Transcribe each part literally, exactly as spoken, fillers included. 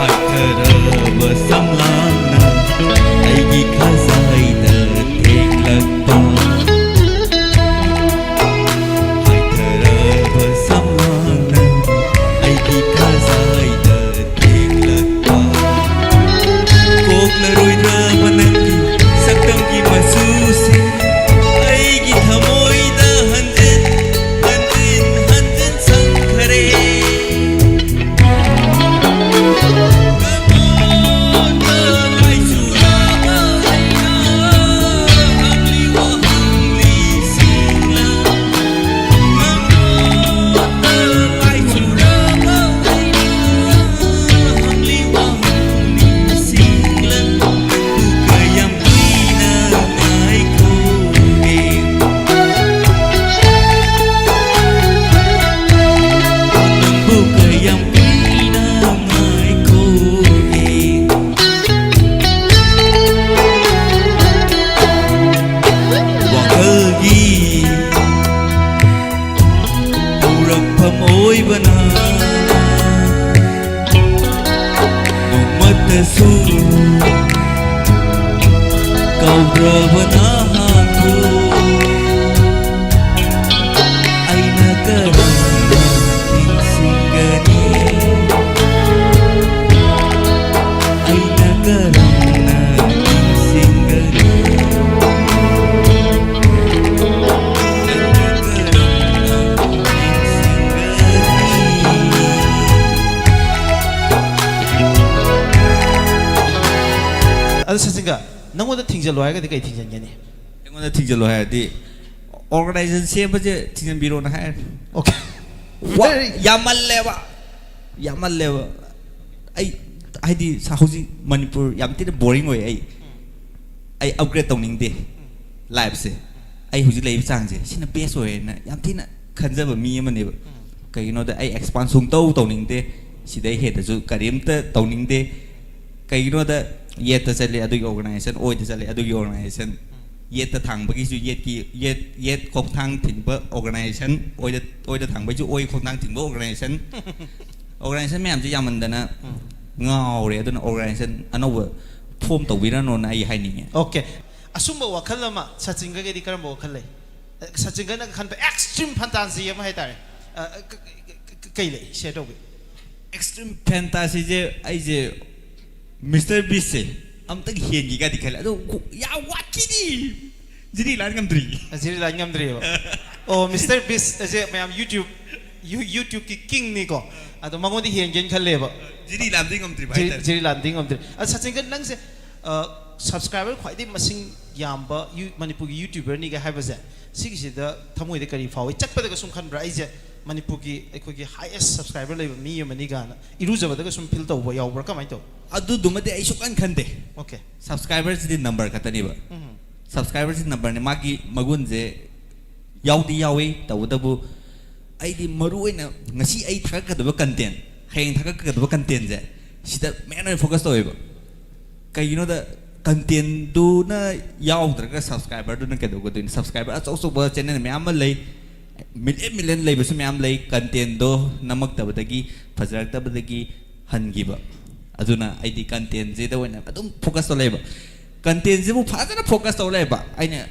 ꯍꯥꯏꯊꯔꯕ ꯁꯝꯂꯥꯡꯅ ꯑꯩꯒꯤ ꯈꯖꯥꯏꯗ ꯊꯦꯡꯂꯛꯄ꯫ ꯍꯥꯏꯊꯔꯕ ꯁꯝꯂꯥꯡꯅ ꯑꯩꯒꯤ ꯈꯖꯥꯏꯗ ꯊꯦꯡꯂꯛꯄ꯫ ꯀꯣꯛꯂꯔꯣꯏꯗ꯭ꯔꯕ ꯅꯪꯒꯤ ꯁꯛꯇꯝꯒꯤ ꯃꯆꯨꯁꯦ ꯑꯩꯒꯤ ꯊꯃꯣꯏꯗ ꯍꯟꯖꯤꯟ ꯍꯟꯖꯤꯟ ꯍꯟꯖꯤꯟ ꯁꯪꯈꯔꯦ꯫ ꯅꯪꯕꯨ ꯀꯌꯥꯝ ꯀꯨꯏꯅ ꯉꯥꯏꯈꯣꯒꯦ? ꯋꯥꯈꯜꯒꯤ ꯍꯧꯔꯛꯐꯝ ꯑꯣꯏꯕꯅ ꯅꯣꯡꯃꯇꯁꯨ ꯀꯥꯎꯗ꯭ꯔꯕ ꯅꯍꯥꯛꯄꯨ ꯑꯩꯅ ꯀꯔꯝꯅ ꯅꯤꯡꯁꯤꯡꯒꯅꯤ? ꯑꯩꯅ ꯀꯔꯝꯅ ꯅꯤꯡꯁꯤꯡꯒꯅꯤ? ꯑꯩꯅ ꯀꯔꯝꯅ ꯅꯤꯡꯁꯤꯡꯒꯅꯤ? ꯑꯗꯨ ꯁꯆꯤꯟꯒ, ꯅꯪꯉꯣꯟꯗ ꯊꯤꯡꯖꯤꯜꯂꯣ ꯍꯥꯏꯔꯒꯗꯤ ꯀꯩ ꯊꯤꯡꯖꯤꯟꯒꯅꯤ? ꯑꯩꯉꯣꯟꯗ ꯊꯤꯡꯖꯤꯜꯂꯣ ꯍꯥꯏꯔꯗꯤ, organization ꯁꯦꯝꯕꯁꯦ ꯊꯤꯡꯖꯤꯟꯕꯤꯔꯣꯅ ꯍꯥꯏꯔꯅꯤ꯫ Okay. ꯋꯥ, very ꯌꯥꯝꯃꯜꯂꯦꯕ, ꯌꯥꯝꯃꯜꯂꯦꯕ꯫ ꯑꯩ, ꯍꯥꯏꯗꯤ, ꯁ-, ꯍꯧꯖꯤꯛ ꯃꯅꯤꯄꯨꯔ ꯌꯥꯝ ꯊꯤꯅ boring ꯑꯣꯏ꯫ ꯑꯩ, ꯑꯩ upgrade ꯇꯧꯅꯤꯡꯗꯦ life ꯁꯦ꯫ ꯑꯩ ꯍꯧꯖꯤꯛ ꯂꯩꯔꯤꯕ ꯆꯥꯡꯁꯦ ꯁꯤꯅ best ꯑꯣꯏꯌꯦꯅ ꯌꯥꯝ ꯊꯤꯅ ꯈꯟꯖꯕ ꯃꯤ ꯑꯃꯅꯦꯕ꯫ ꯀꯩꯒꯤꯅꯣꯗ ꯑꯩ expand ꯁꯨꯡꯇꯧ ꯇꯧꯅꯤꯡꯗꯦ꯫ ꯁꯤꯗꯩ ꯍꯦꯟꯅꯁꯨ ꯀꯔꯤꯝꯇ ꯇꯧꯅꯤꯡꯗꯦ꯫ ꯀꯩꯒꯤꯅꯣꯗ ꯌꯦꯠꯇ ꯆꯠꯂꯦ ꯑꯗꯨꯒꯤ organization, ꯑꯣꯏꯗ ꯆꯠꯂꯦ ꯑꯗꯨꯒꯤ organization, ꯌꯦꯠꯇ ꯊꯥꯡꯕꯒꯤꯁꯨ ꯌꯦꯠꯀꯤ, ꯌꯦꯠ, ꯌꯦꯠ ꯈꯣꯡꯊꯥꯡ ꯊꯤꯡꯕ organization, ꯑꯣꯏꯗ, ꯑꯣꯏꯗ ꯊꯥꯡꯕꯒꯤꯁꯨ ꯑꯣꯏ ꯈꯣꯡꯊꯥꯡ ꯊꯤꯡꯕ organization꯫ Organization ꯃꯌꯥꯝꯁꯦ ꯌꯥꯝꯃꯟꯗꯅ ꯎꯝ꯫ ꯉꯥꯎꯔꯦ꯫ ꯑꯗꯨꯅ organization ꯑꯅꯧꯕ form ꯇꯧꯕꯤꯔꯅꯣꯅ ꯑꯩ ꯍꯥꯏꯅꯤꯡꯉꯦ꯫ ꯑꯣꯀꯦ꯫ ꯑꯁꯨꯝꯕ ꯋꯥꯈꯜ ꯑꯃ ꯁꯆꯤꯟꯒꯒꯤꯗꯤ ꯀꯔꯝꯕ ꯋꯥꯈꯜ ꯂꯩ? ꯁꯆꯤꯟꯒꯅ ꯈꯟꯕ extreme fantasy ꯑꯃ ꯍꯥꯏꯇꯥꯔꯦ꯫ ꯑ, ꯀ- ꯀ- ꯀ- ꯀꯩ ꯂꯩ? Share ꯇꯧꯕꯤ꯫ Extreme fantasyꯁꯦ ꯑꯩꯁꯦ Mister Beastꯁꯦ ꯑꯝꯇꯪ ꯍꯦꯟꯒꯦꯒꯗꯤ ꯈꯜꯂꯦ꯫ ꯑꯗꯣ ꯈꯨ- ꯌꯥꯝ ꯋꯥꯠꯈꯤꯅꯤ꯫ ꯖꯤꯔꯤ ꯂꯥꯟ ꯉꯝꯗ꯭ꯔꯤ꯫ ꯖꯤꯔꯤ ꯂꯥꯟ ꯉꯝꯗ꯭ꯔꯤꯑꯕ꯫ ꯑꯣ, Mister Beast ꯑꯁꯦ ꯃꯌꯥꯝ YouTube, YouTubeꯀꯤ kingꯅꯤꯀꯣ꯫ ꯑꯗꯣ ꯃꯉꯣꯟꯗꯤ ꯍꯦꯟꯒꯦꯅ ꯈꯜꯂꯦꯕ꯫ ꯖꯤꯔꯤ ꯂꯥꯟꯗꯤ ꯉꯝꯗ꯭ꯔꯤꯕ ꯖꯤꯔꯤ- ꯍꯥꯏꯇꯥꯔꯦ꯫ ꯖꯤꯔꯤ ꯂꯥꯟꯗꯤ ꯉꯝꯗ꯭ꯔꯤ꯫ ꯑ, ꯁꯆꯤꯟꯒ, ꯅꯪꯁꯦ, ꯑ, subscriber ꯈ꯭ꯋꯥꯏꯗꯒꯤ ꯃꯁꯤꯡ ꯌꯥꯝꯕ ꯌꯨ- ꯃꯅꯤꯄꯨꯔꯒꯤ YouTuberꯅꯤꯒ ꯍꯥꯏꯕꯁꯦ, ꯁꯤꯒꯤꯁꯤꯗ ꯊꯃꯣꯏꯗ ꯀꯔꯤ ꯐꯥꯎꯏ? ꯆꯠꯄꯗꯒ ꯁꯨꯝ ꯈꯟꯕ꯭ꯔꯥ, "ꯑꯩꯁꯦ ꯃꯅꯤꯄꯨꯔꯒꯤ ꯑꯩꯈꯣꯏꯒꯤ highest subscriber ꯂꯩꯕ ꯃꯤ ꯑꯃꯅꯤ" ꯀꯥꯏꯅ ꯏꯔꯨꯖꯕꯗꯒ ꯁꯨꯝ feel ꯇꯧꯕ ꯌꯥꯎꯕ꯭ꯔꯥ? ꯀꯃꯥꯏꯅ ꯇꯧ? ꯑꯗꯨꯗꯨꯃꯗꯤ ꯑꯩ ꯁꯨꯛꯈꯟ ꯈꯟꯗꯦ꯫ ꯑꯣꯀꯦ꯫ Subscriberꯁꯤꯗꯤ number ꯈꯛꯇꯅꯦꯕ꯫ ꯎꯝ꯫ Subscriberꯁꯤ numberꯅꯦ꯫ ꯃꯥꯒꯤ ꯃꯒꯨꯟꯁꯦ ꯌꯥꯎꯗꯤ ꯌꯥꯎꯏ꯫ ꯇꯧꯕꯇꯕꯨ ꯑꯩꯗꯤ ꯃꯔꯨ ꯑꯣꯏꯅ ꯉꯁꯤ ꯑꯩ ꯊꯥꯒꯠꯀꯗꯕ content, ꯍꯌꯦꯡ ꯊꯥꯒꯠꯀꯗꯕ contentꯁꯦ, ꯁꯤꯗ main ꯑꯣꯏꯅ focus ꯇꯧꯋꯦꯕ꯫ ꯀꯩꯒꯤꯅꯣꯗ, contentꯗꯨꯅ ꯌꯥꯎꯗ꯭ꯔꯒ subscriberꯗꯨꯅ ꯀꯩꯗꯧꯒꯗꯣꯏꯅꯣ? Subscriber ꯑꯆꯧ ꯑꯆꯧꯕ channel ꯃꯌꯥꯝ ꯑꯃ ꯂꯩ, million million ꯂꯩꯕꯁꯨ ꯃꯌꯥꯝ ꯂꯩ꯫ Contentꯗꯣ ꯅꯝꯃꯛꯇꯕꯗꯒꯤ, ꯐꯖꯔꯛꯇꯕꯗꯒꯤ ꯍꯟꯈꯤꯕ꯫ ꯑꯗꯨꯅ ꯑꯩꯗꯤ contentꯁꯤꯗ ꯑꯣꯏꯅ ꯑꯗꯨꯝ focus ꯇꯧ ꯂꯩꯕ꯫ Contentꯁꯤꯕꯨ ꯐꯖꯅ focus ꯇꯧ ꯂꯩꯕ꯫ ꯑꯩꯅ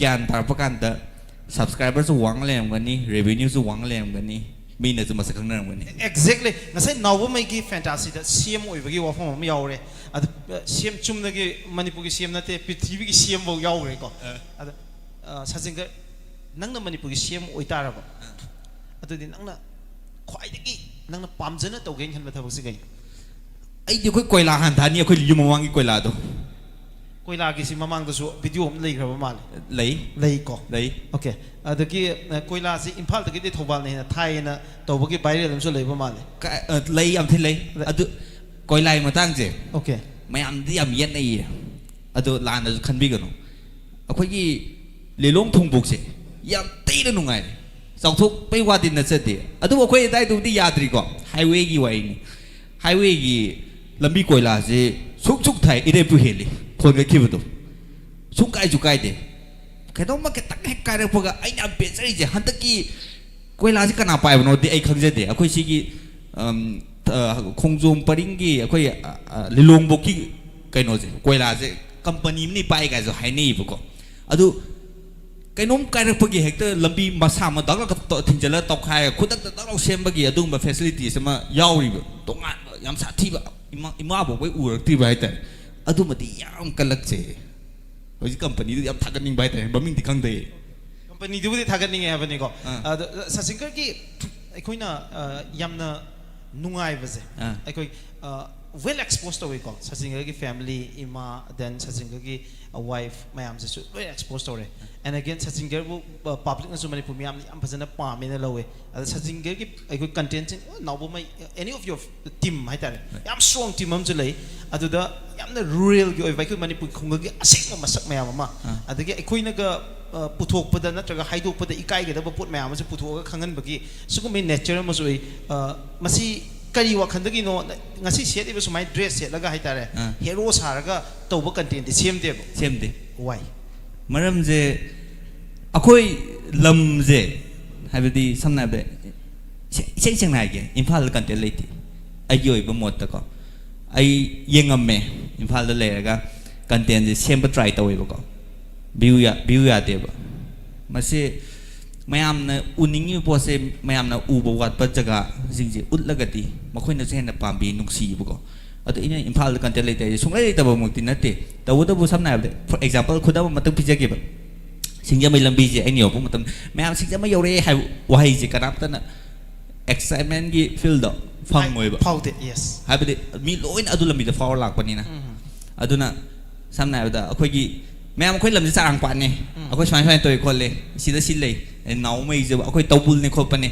ꯒ꯭ꯌꯥꯟ ꯇꯥꯔꯛꯄ ꯀꯥꯟꯗ subscriberꯁꯨ ꯋꯥꯡꯅ ꯂꯩꯔꯝꯒꯅꯤ, revenueꯁꯨ ꯋꯥꯡꯅ ꯂꯩꯔꯝꯒꯅꯤ, ꯃꯤꯅꯁꯨ ꯃꯁꯛ ꯈꯪꯅꯔꯝꯒꯅꯤ꯫ Exactly꯫ ꯉꯁꯥꯏ ꯅꯥꯎꯕꯃꯩꯒꯤ fantasyꯗ CM ꯑꯣꯏꯕꯒꯤ ꯋꯥꯐꯝ ꯑꯃ ꯌꯥꯎꯔꯦ꯫ ꯑꯗ, ꯑ, CM ꯆꯨꯝꯅꯒꯤ ꯃꯅꯤꯄꯨꯔꯒꯤ CM ꯅꯠꯇꯦ, ꯄ꯭ꯔꯤꯊꯤꯕꯤꯒꯤ CM ꯐꯥꯎ ꯌꯥꯎꯈ꯭ꯔꯦꯀꯣ꯫ ꯑ꯫ ꯑꯗ, ꯑ, ꯁꯆꯤꯟꯒ, ꯅꯪꯅ ꯃꯅꯤꯄꯨꯔꯒꯤ CM ꯑꯣꯏꯇꯥꯔꯕ, ꯑ꯫ ꯑꯗꯨꯗꯤ ꯅꯪꯅ ꯈ꯭ꯋꯥꯏꯗꯒꯤ ꯅꯪꯅ ꯄꯥꯝꯖꯅ ꯇꯧꯒꯦꯅ ꯈꯟꯕ ꯊꯕꯛꯁꯤ ꯀꯩꯅꯣ? ꯑꯩꯗꯤ ꯑꯩꯈꯣꯏ ꯀꯣꯏꯂꯥ ꯍꯥꯟꯊꯅꯤ, ꯑꯩꯈꯣꯏ ꯌꯨꯝ ꯃꯃꯥꯡꯒꯤ ꯀꯣꯏꯂꯥꯗꯣ꯫ ꯀꯣꯏꯂꯥꯒꯤꯁꯤ ꯃꯃꯥꯡꯗꯁꯨ video ꯑꯃ ꯂꯩꯈ꯭ꯔꯕ ꯃꯥꯜꯂꯦ꯫ ꯂꯩ꯫ ꯂꯩꯀꯣ? ꯂꯩ꯫ ꯑꯣꯀꯦ꯫ ꯑꯗꯒꯤ, ꯑ, ꯀꯣꯏꯂꯥꯁꯤ ꯏꯝꯐꯥꯜꯗꯒꯤꯗꯤ ꯊꯧꯕꯥꯜꯅ ꯍꯦꯟꯅ ꯊꯥꯏꯌꯦꯅ ꯇꯧꯕꯒꯤ viral ꯑꯃꯁꯨ ꯂꯩꯕ ꯃꯥꯜꯂꯦ꯫ ꯀ-, ꯑ, ꯂꯩ, ꯌꯥꯝ ꯊꯤ ꯂꯩ꯫ ꯂꯩ꯫ ꯑꯗꯨ ꯀꯣꯏꯂꯥꯒꯤ ꯃꯇꯥꯡꯁꯦ ꯑꯣꯀꯦ꯫ ꯃꯌꯥꯝꯗꯤ ꯌꯥꯝ ꯌꯦꯠꯅꯩꯌꯦ꯫ ꯑꯗꯣ ꯂꯥꯟꯅꯁꯨ ꯈꯟꯕꯤꯒꯅꯨ꯫ ꯑꯩꯈꯣꯏꯒꯤ ꯂꯤꯂꯣꯡ ꯊꯣꯡꯄꯣꯛꯁꯦ ꯌꯥꯝ ꯊꯤꯅ ꯅꯨꯡꯉꯥꯏꯔꯦ꯫ ꯆꯥꯎꯊꯣꯛꯄꯩ ꯋꯥꯗꯤ ꯅꯠꯆꯗꯦ꯫ ꯑꯗꯨꯕꯨ ꯑꯩꯈꯣꯏ ꯑꯗꯥꯏꯗꯨꯕꯨꯗꯤ ꯌꯥꯗ꯭ꯔꯤꯀꯣ꯫ Highwayꯒꯤ ꯋꯥꯔꯤꯅꯤ꯫ Highwayꯒꯤ ꯂꯝꯕꯤ ꯀꯣꯏꯂꯥꯁꯦ ꯁꯨꯛ ꯁꯨꯛ ꯊꯥꯏ, ꯏꯔꯦꯞꯄꯨ ꯍꯦꯜꯂꯤ꯫ ꯊꯣꯟꯒꯠꯈꯤꯕꯗꯣ ꯁꯨꯛ ꯀꯥꯏꯁꯨ ꯀꯥꯏꯗꯦ꯫ ꯀꯩꯅꯣꯝꯃ ꯈꯤꯇꯪ ꯍꯦꯛ ꯀꯥꯏꯔꯛꯄꯒ ꯑꯩꯅ ꯌꯥꯝ ꯄꯦꯟꯖꯔꯤꯁꯦ, ꯍꯟꯗꯛꯀꯤ ꯀꯣꯏꯂꯥꯁꯦ ꯀꯅꯥ ꯄꯥꯏꯕꯅꯣꯗꯤ ꯑꯩ ꯈꯪꯖꯗꯦ꯫ ꯑꯩꯈꯣꯏ ꯁꯤꯒꯤ, ꯑꯝ, ꯑ, ꯈꯣꯡꯖꯣꯝ ꯄꯔꯤꯡꯒꯤ ꯑꯩꯈꯣꯏ, ꯑ, ꯑ, ꯂꯤꯂꯣꯡꯕꯣꯛꯀꯤ ꯀꯩꯅꯣꯁꯦ, ꯀꯣꯏꯂꯥꯁꯦ ꯀꯝꯄꯅꯤ ꯑꯃꯅ ꯄꯥꯏ ꯀꯥꯏꯁꯨ ꯍꯥꯏꯅꯩꯌꯦꯕꯀꯣ꯫ ꯑꯗꯨ ꯀꯩꯅꯣꯝ ꯀꯥꯏꯔꯛꯄꯒꯤ ꯍꯦꯛꯇ ꯂꯝꯕꯤ ꯃꯁꯥ ꯑꯃ ꯗꯛ ꯂꯥꯎ ꯊꯤꯡꯖꯤꯜꯂ ꯇꯧꯈꯥꯏ, ꯈꯨꯗꯛꯇ ꯗꯛ ꯂꯥꯎ ꯁꯦꯝꯕꯒꯤ ꯑꯗꯨꯒꯨꯝꯕ facilities ꯑꯃ ꯌꯥꯎꯔꯤꯕ, ꯇꯣꯉꯥꯟꯕ ꯌꯥꯝ ꯁꯥꯊꯤꯕ, ꯏꯃꯥ, ꯏꯃꯥ ꯕꯣꯛꯍꯣꯏ ꯎꯔꯛꯇ꯭ꯔꯤꯕ ꯍꯥꯏꯇꯥꯔꯦ꯫ ꯑꯗꯨꯃꯗꯤ ꯌꯥꯝ ꯀꯜꯂꯛꯆꯩ꯫ ꯍꯧꯖꯤꯛ ꯀꯝꯄꯅꯤꯗꯨ ꯌꯥꯝ ꯊꯥꯒꯠꯅꯤꯡꯕ ꯍꯥꯏꯇꯥꯔꯦ, ꯃꯃꯤꯡꯗꯤ ꯈꯪꯗꯦ꯫ ꯀꯝꯄꯅꯤꯗꯨꯕꯨꯗꯤ ꯊꯥꯒꯠꯅꯤꯡꯉꯦ ꯍꯥꯏꯕꯅꯤꯀꯣ꯫ ꯑꯥ꯫ ꯑꯗꯣ ꯁꯆꯤꯟꯒꯔꯒꯤ ꯑꯩꯈꯣꯏꯅ, ꯑ, ꯌꯥꯝꯅ ꯅꯨꯡꯉꯥꯏꯕꯁꯦ, ꯑꯥ꯫ ꯑꯩꯈꯣꯏ, ꯑ, well expose ꯇꯧꯋꯤꯀꯣ꯫ ꯁꯆꯤꯟꯒꯔꯒꯤ family, ꯏꯃꯥ, then ꯁꯆꯤꯟꯒꯔꯒꯤ wife ꯃꯌꯥꯝꯁꯤꯁꯨ ꯂꯣꯏ expose ꯇꯧꯔꯦ꯫ And again, ꯁꯆꯤꯟꯒꯔꯕꯨ, ꯑ, publicꯅꯁꯨ ꯃꯅꯤꯄꯨꯔ ꯃꯤꯌꯥꯝꯅ ꯌꯥꯝ ꯐꯖꯅ ꯄꯥꯝꯃꯦꯅ ꯂꯧꯋꯦ꯫ ꯑꯗ ꯁꯆꯤꯟꯒꯔꯒꯤ ꯑꯩꯈꯣꯏ contentꯁꯤꯡ, ꯑ, ꯅꯥꯎꯕꯃꯩ, any of your team ꯍꯥꯏꯇꯥꯔꯦ, ꯍꯣꯏ꯫ ꯌꯥꯝ strong team ꯑꯃꯁꯨ ꯂꯩ꯫ ꯑꯗꯨꯗ ꯌꯥꯝꯅ ruralꯒꯤ ꯑꯣꯏꯕ ꯑꯩꯈꯣꯏ ꯃꯅꯤꯄꯨꯔ ꯈꯨꯡꯒꯪꯒꯤ ꯑꯁꯦꯡꯕ ꯃꯁꯛ ꯃꯌꯥꯝ ꯑꯃ, ꯑꯥ꯫ ꯑꯗꯒꯤ ꯑꯩꯈꯣꯏꯅꯒ, ꯑ, ꯄꯨꯊꯣꯛꯄꯗ ꯅꯠꯇ꯭ꯔꯒ ꯍꯥꯏꯗꯣꯛꯄꯗ ꯏꯀꯥꯏꯒꯗꯕ ꯄꯣꯠ ꯃꯌꯥꯝ ꯑꯃꯁꯨ ꯄꯨꯊꯣꯛꯑꯒ ꯈꯪꯍꯟꯕꯒꯤ ꯁꯤꯒꯨꯝꯕꯒꯤ nature ꯑꯃꯁꯨ ꯑꯣꯏ꯫ ꯑ, ꯃꯁꯤ ꯀꯔꯤ ꯋꯥꯈꯜꯗꯒꯤꯅꯣ? ꯉꯁꯤ ꯁꯦꯠꯂꯤꯕ ꯁꯨꯃꯥꯏꯅ dress ꯁꯦꯠꯂꯒ ꯍꯥꯏꯇꯥꯔꯦ, ꯑꯥ꯫ Hero ꯁꯥꯔꯒ ꯇꯧꯕ contentꯇꯤ ꯁꯦꯝꯗꯦꯕ꯫ ꯁꯦꯝꯗꯦ꯫ Why? ꯃꯔꯝꯁꯦ, ꯑꯩꯈꯣꯏ ꯂꯝꯁꯦ, ꯍꯥꯏꯕꯗꯤ ꯁꯝꯅ ꯍꯥꯏꯔꯕꯗ, ꯏꯁꯦꯡ ꯁꯦꯡꯅ ꯍꯥꯏꯒꯦ, ꯏꯝꯐꯥꯜꯗ content ꯂꯩꯇꯦ꯫ ꯑꯩꯒꯤ ꯑꯣꯏꯕ ꯃꯣꯠꯇꯀꯣ, ꯑꯩ ꯌꯦꯡꯉꯝꯃꯦ, ꯏꯝꯐꯥꯜꯗ ꯂꯩꯔꯒ contentꯁꯦ ꯁꯦꯝꯕ try ꯇꯧꯋꯦꯕꯀꯣ, view ꯌꯥ-, view ꯌꯥꯗꯦꯕ꯫ ꯃꯁꯤ ꯃꯌꯥꯝꯅ ꯎꯅꯤꯡꯉꯤꯕ ꯄꯣꯠꯁꯦ, ꯃꯌꯥꯝꯅ ꯎꯕ ꯋꯥꯠꯄ ꯖꯒꯥꯁꯤꯡꯁꯦ ꯎꯠꯂꯒꯗꯤ ꯃꯈꯣꯏꯅꯁꯨ ꯍꯦꯟꯅ ꯄꯥꯝꯕꯤ, ꯅꯨꯡꯁꯤꯕꯀꯣ꯫ ꯑꯗꯣ ꯑꯩꯅ ꯏꯝꯐꯥꯜꯗ content ꯂꯩꯇꯦ ꯍꯥꯏꯁꯦ ꯁꯨꯡꯂꯩ ꯂꯩꯇꯕꯃꯛꯇꯤ ꯅꯠꯇꯦ꯫ ꯇꯧꯕꯇꯕꯨ ꯁꯝꯅ ꯍꯥꯏꯔꯕꯗ, for example, ꯈꯨꯗꯝ ꯑꯃꯇꯪ ꯄꯤꯖꯒꯦꯕ꯫ ꯁꯤꯡꯖꯃꯩ ꯂꯝꯕꯤꯁꯦ ꯑꯩꯅ ꯌꯧꯔꯛꯄ ꯃꯇꯝꯗ ꯃꯌꯥꯝ "ꯁꯤꯡꯖꯃꯩ ꯌꯧꯔꯛꯑꯦ" ꯍꯥꯏꯕ ꯋꯥꯍꯩꯁꯦ ꯀꯅꯥꯝꯇꯅ excitementꯀꯤ feelꯗꯣ ꯐꯪꯉꯣꯏꯕ꯫ ꯐꯥꯎꯗꯦ, yes꯫ ꯍꯥꯏꯕꯗꯤ ꯃꯤ ꯂꯣꯏꯅ ꯑꯗꯨ ꯂꯝꯕꯤꯗ ꯐꯥꯎꯔ ꯂꯥꯛꯄꯅꯤꯅ꯫ ꯎꯝ꯫ ꯑꯗꯨꯅ ꯁꯝꯅ ꯍꯥꯏꯔꯕꯗ ꯑꯩꯈꯣꯏꯒꯤ ꯃꯌꯥꯝ ꯑꯩꯈꯣꯏ ꯂꯝꯁꯦ ꯆꯥꯔꯥꯡꯄꯥꯠꯅꯦ, ꯎꯝ꯫ ꯑꯩꯈꯣꯏ ꯁꯨꯃꯥꯏ ꯁꯨꯃꯥꯏꯅ ꯇꯧꯋꯤ ꯈꯣꯠꯂꯤ, ꯁꯤꯗ ꯁꯤ ꯂꯩ, ꯑꯦ, ꯅꯥꯎꯃꯩꯁꯦ ꯑꯩꯈꯣꯏ ꯇꯧꯕꯨꯜꯅꯦ ꯈꯣꯠꯄꯅꯦ꯫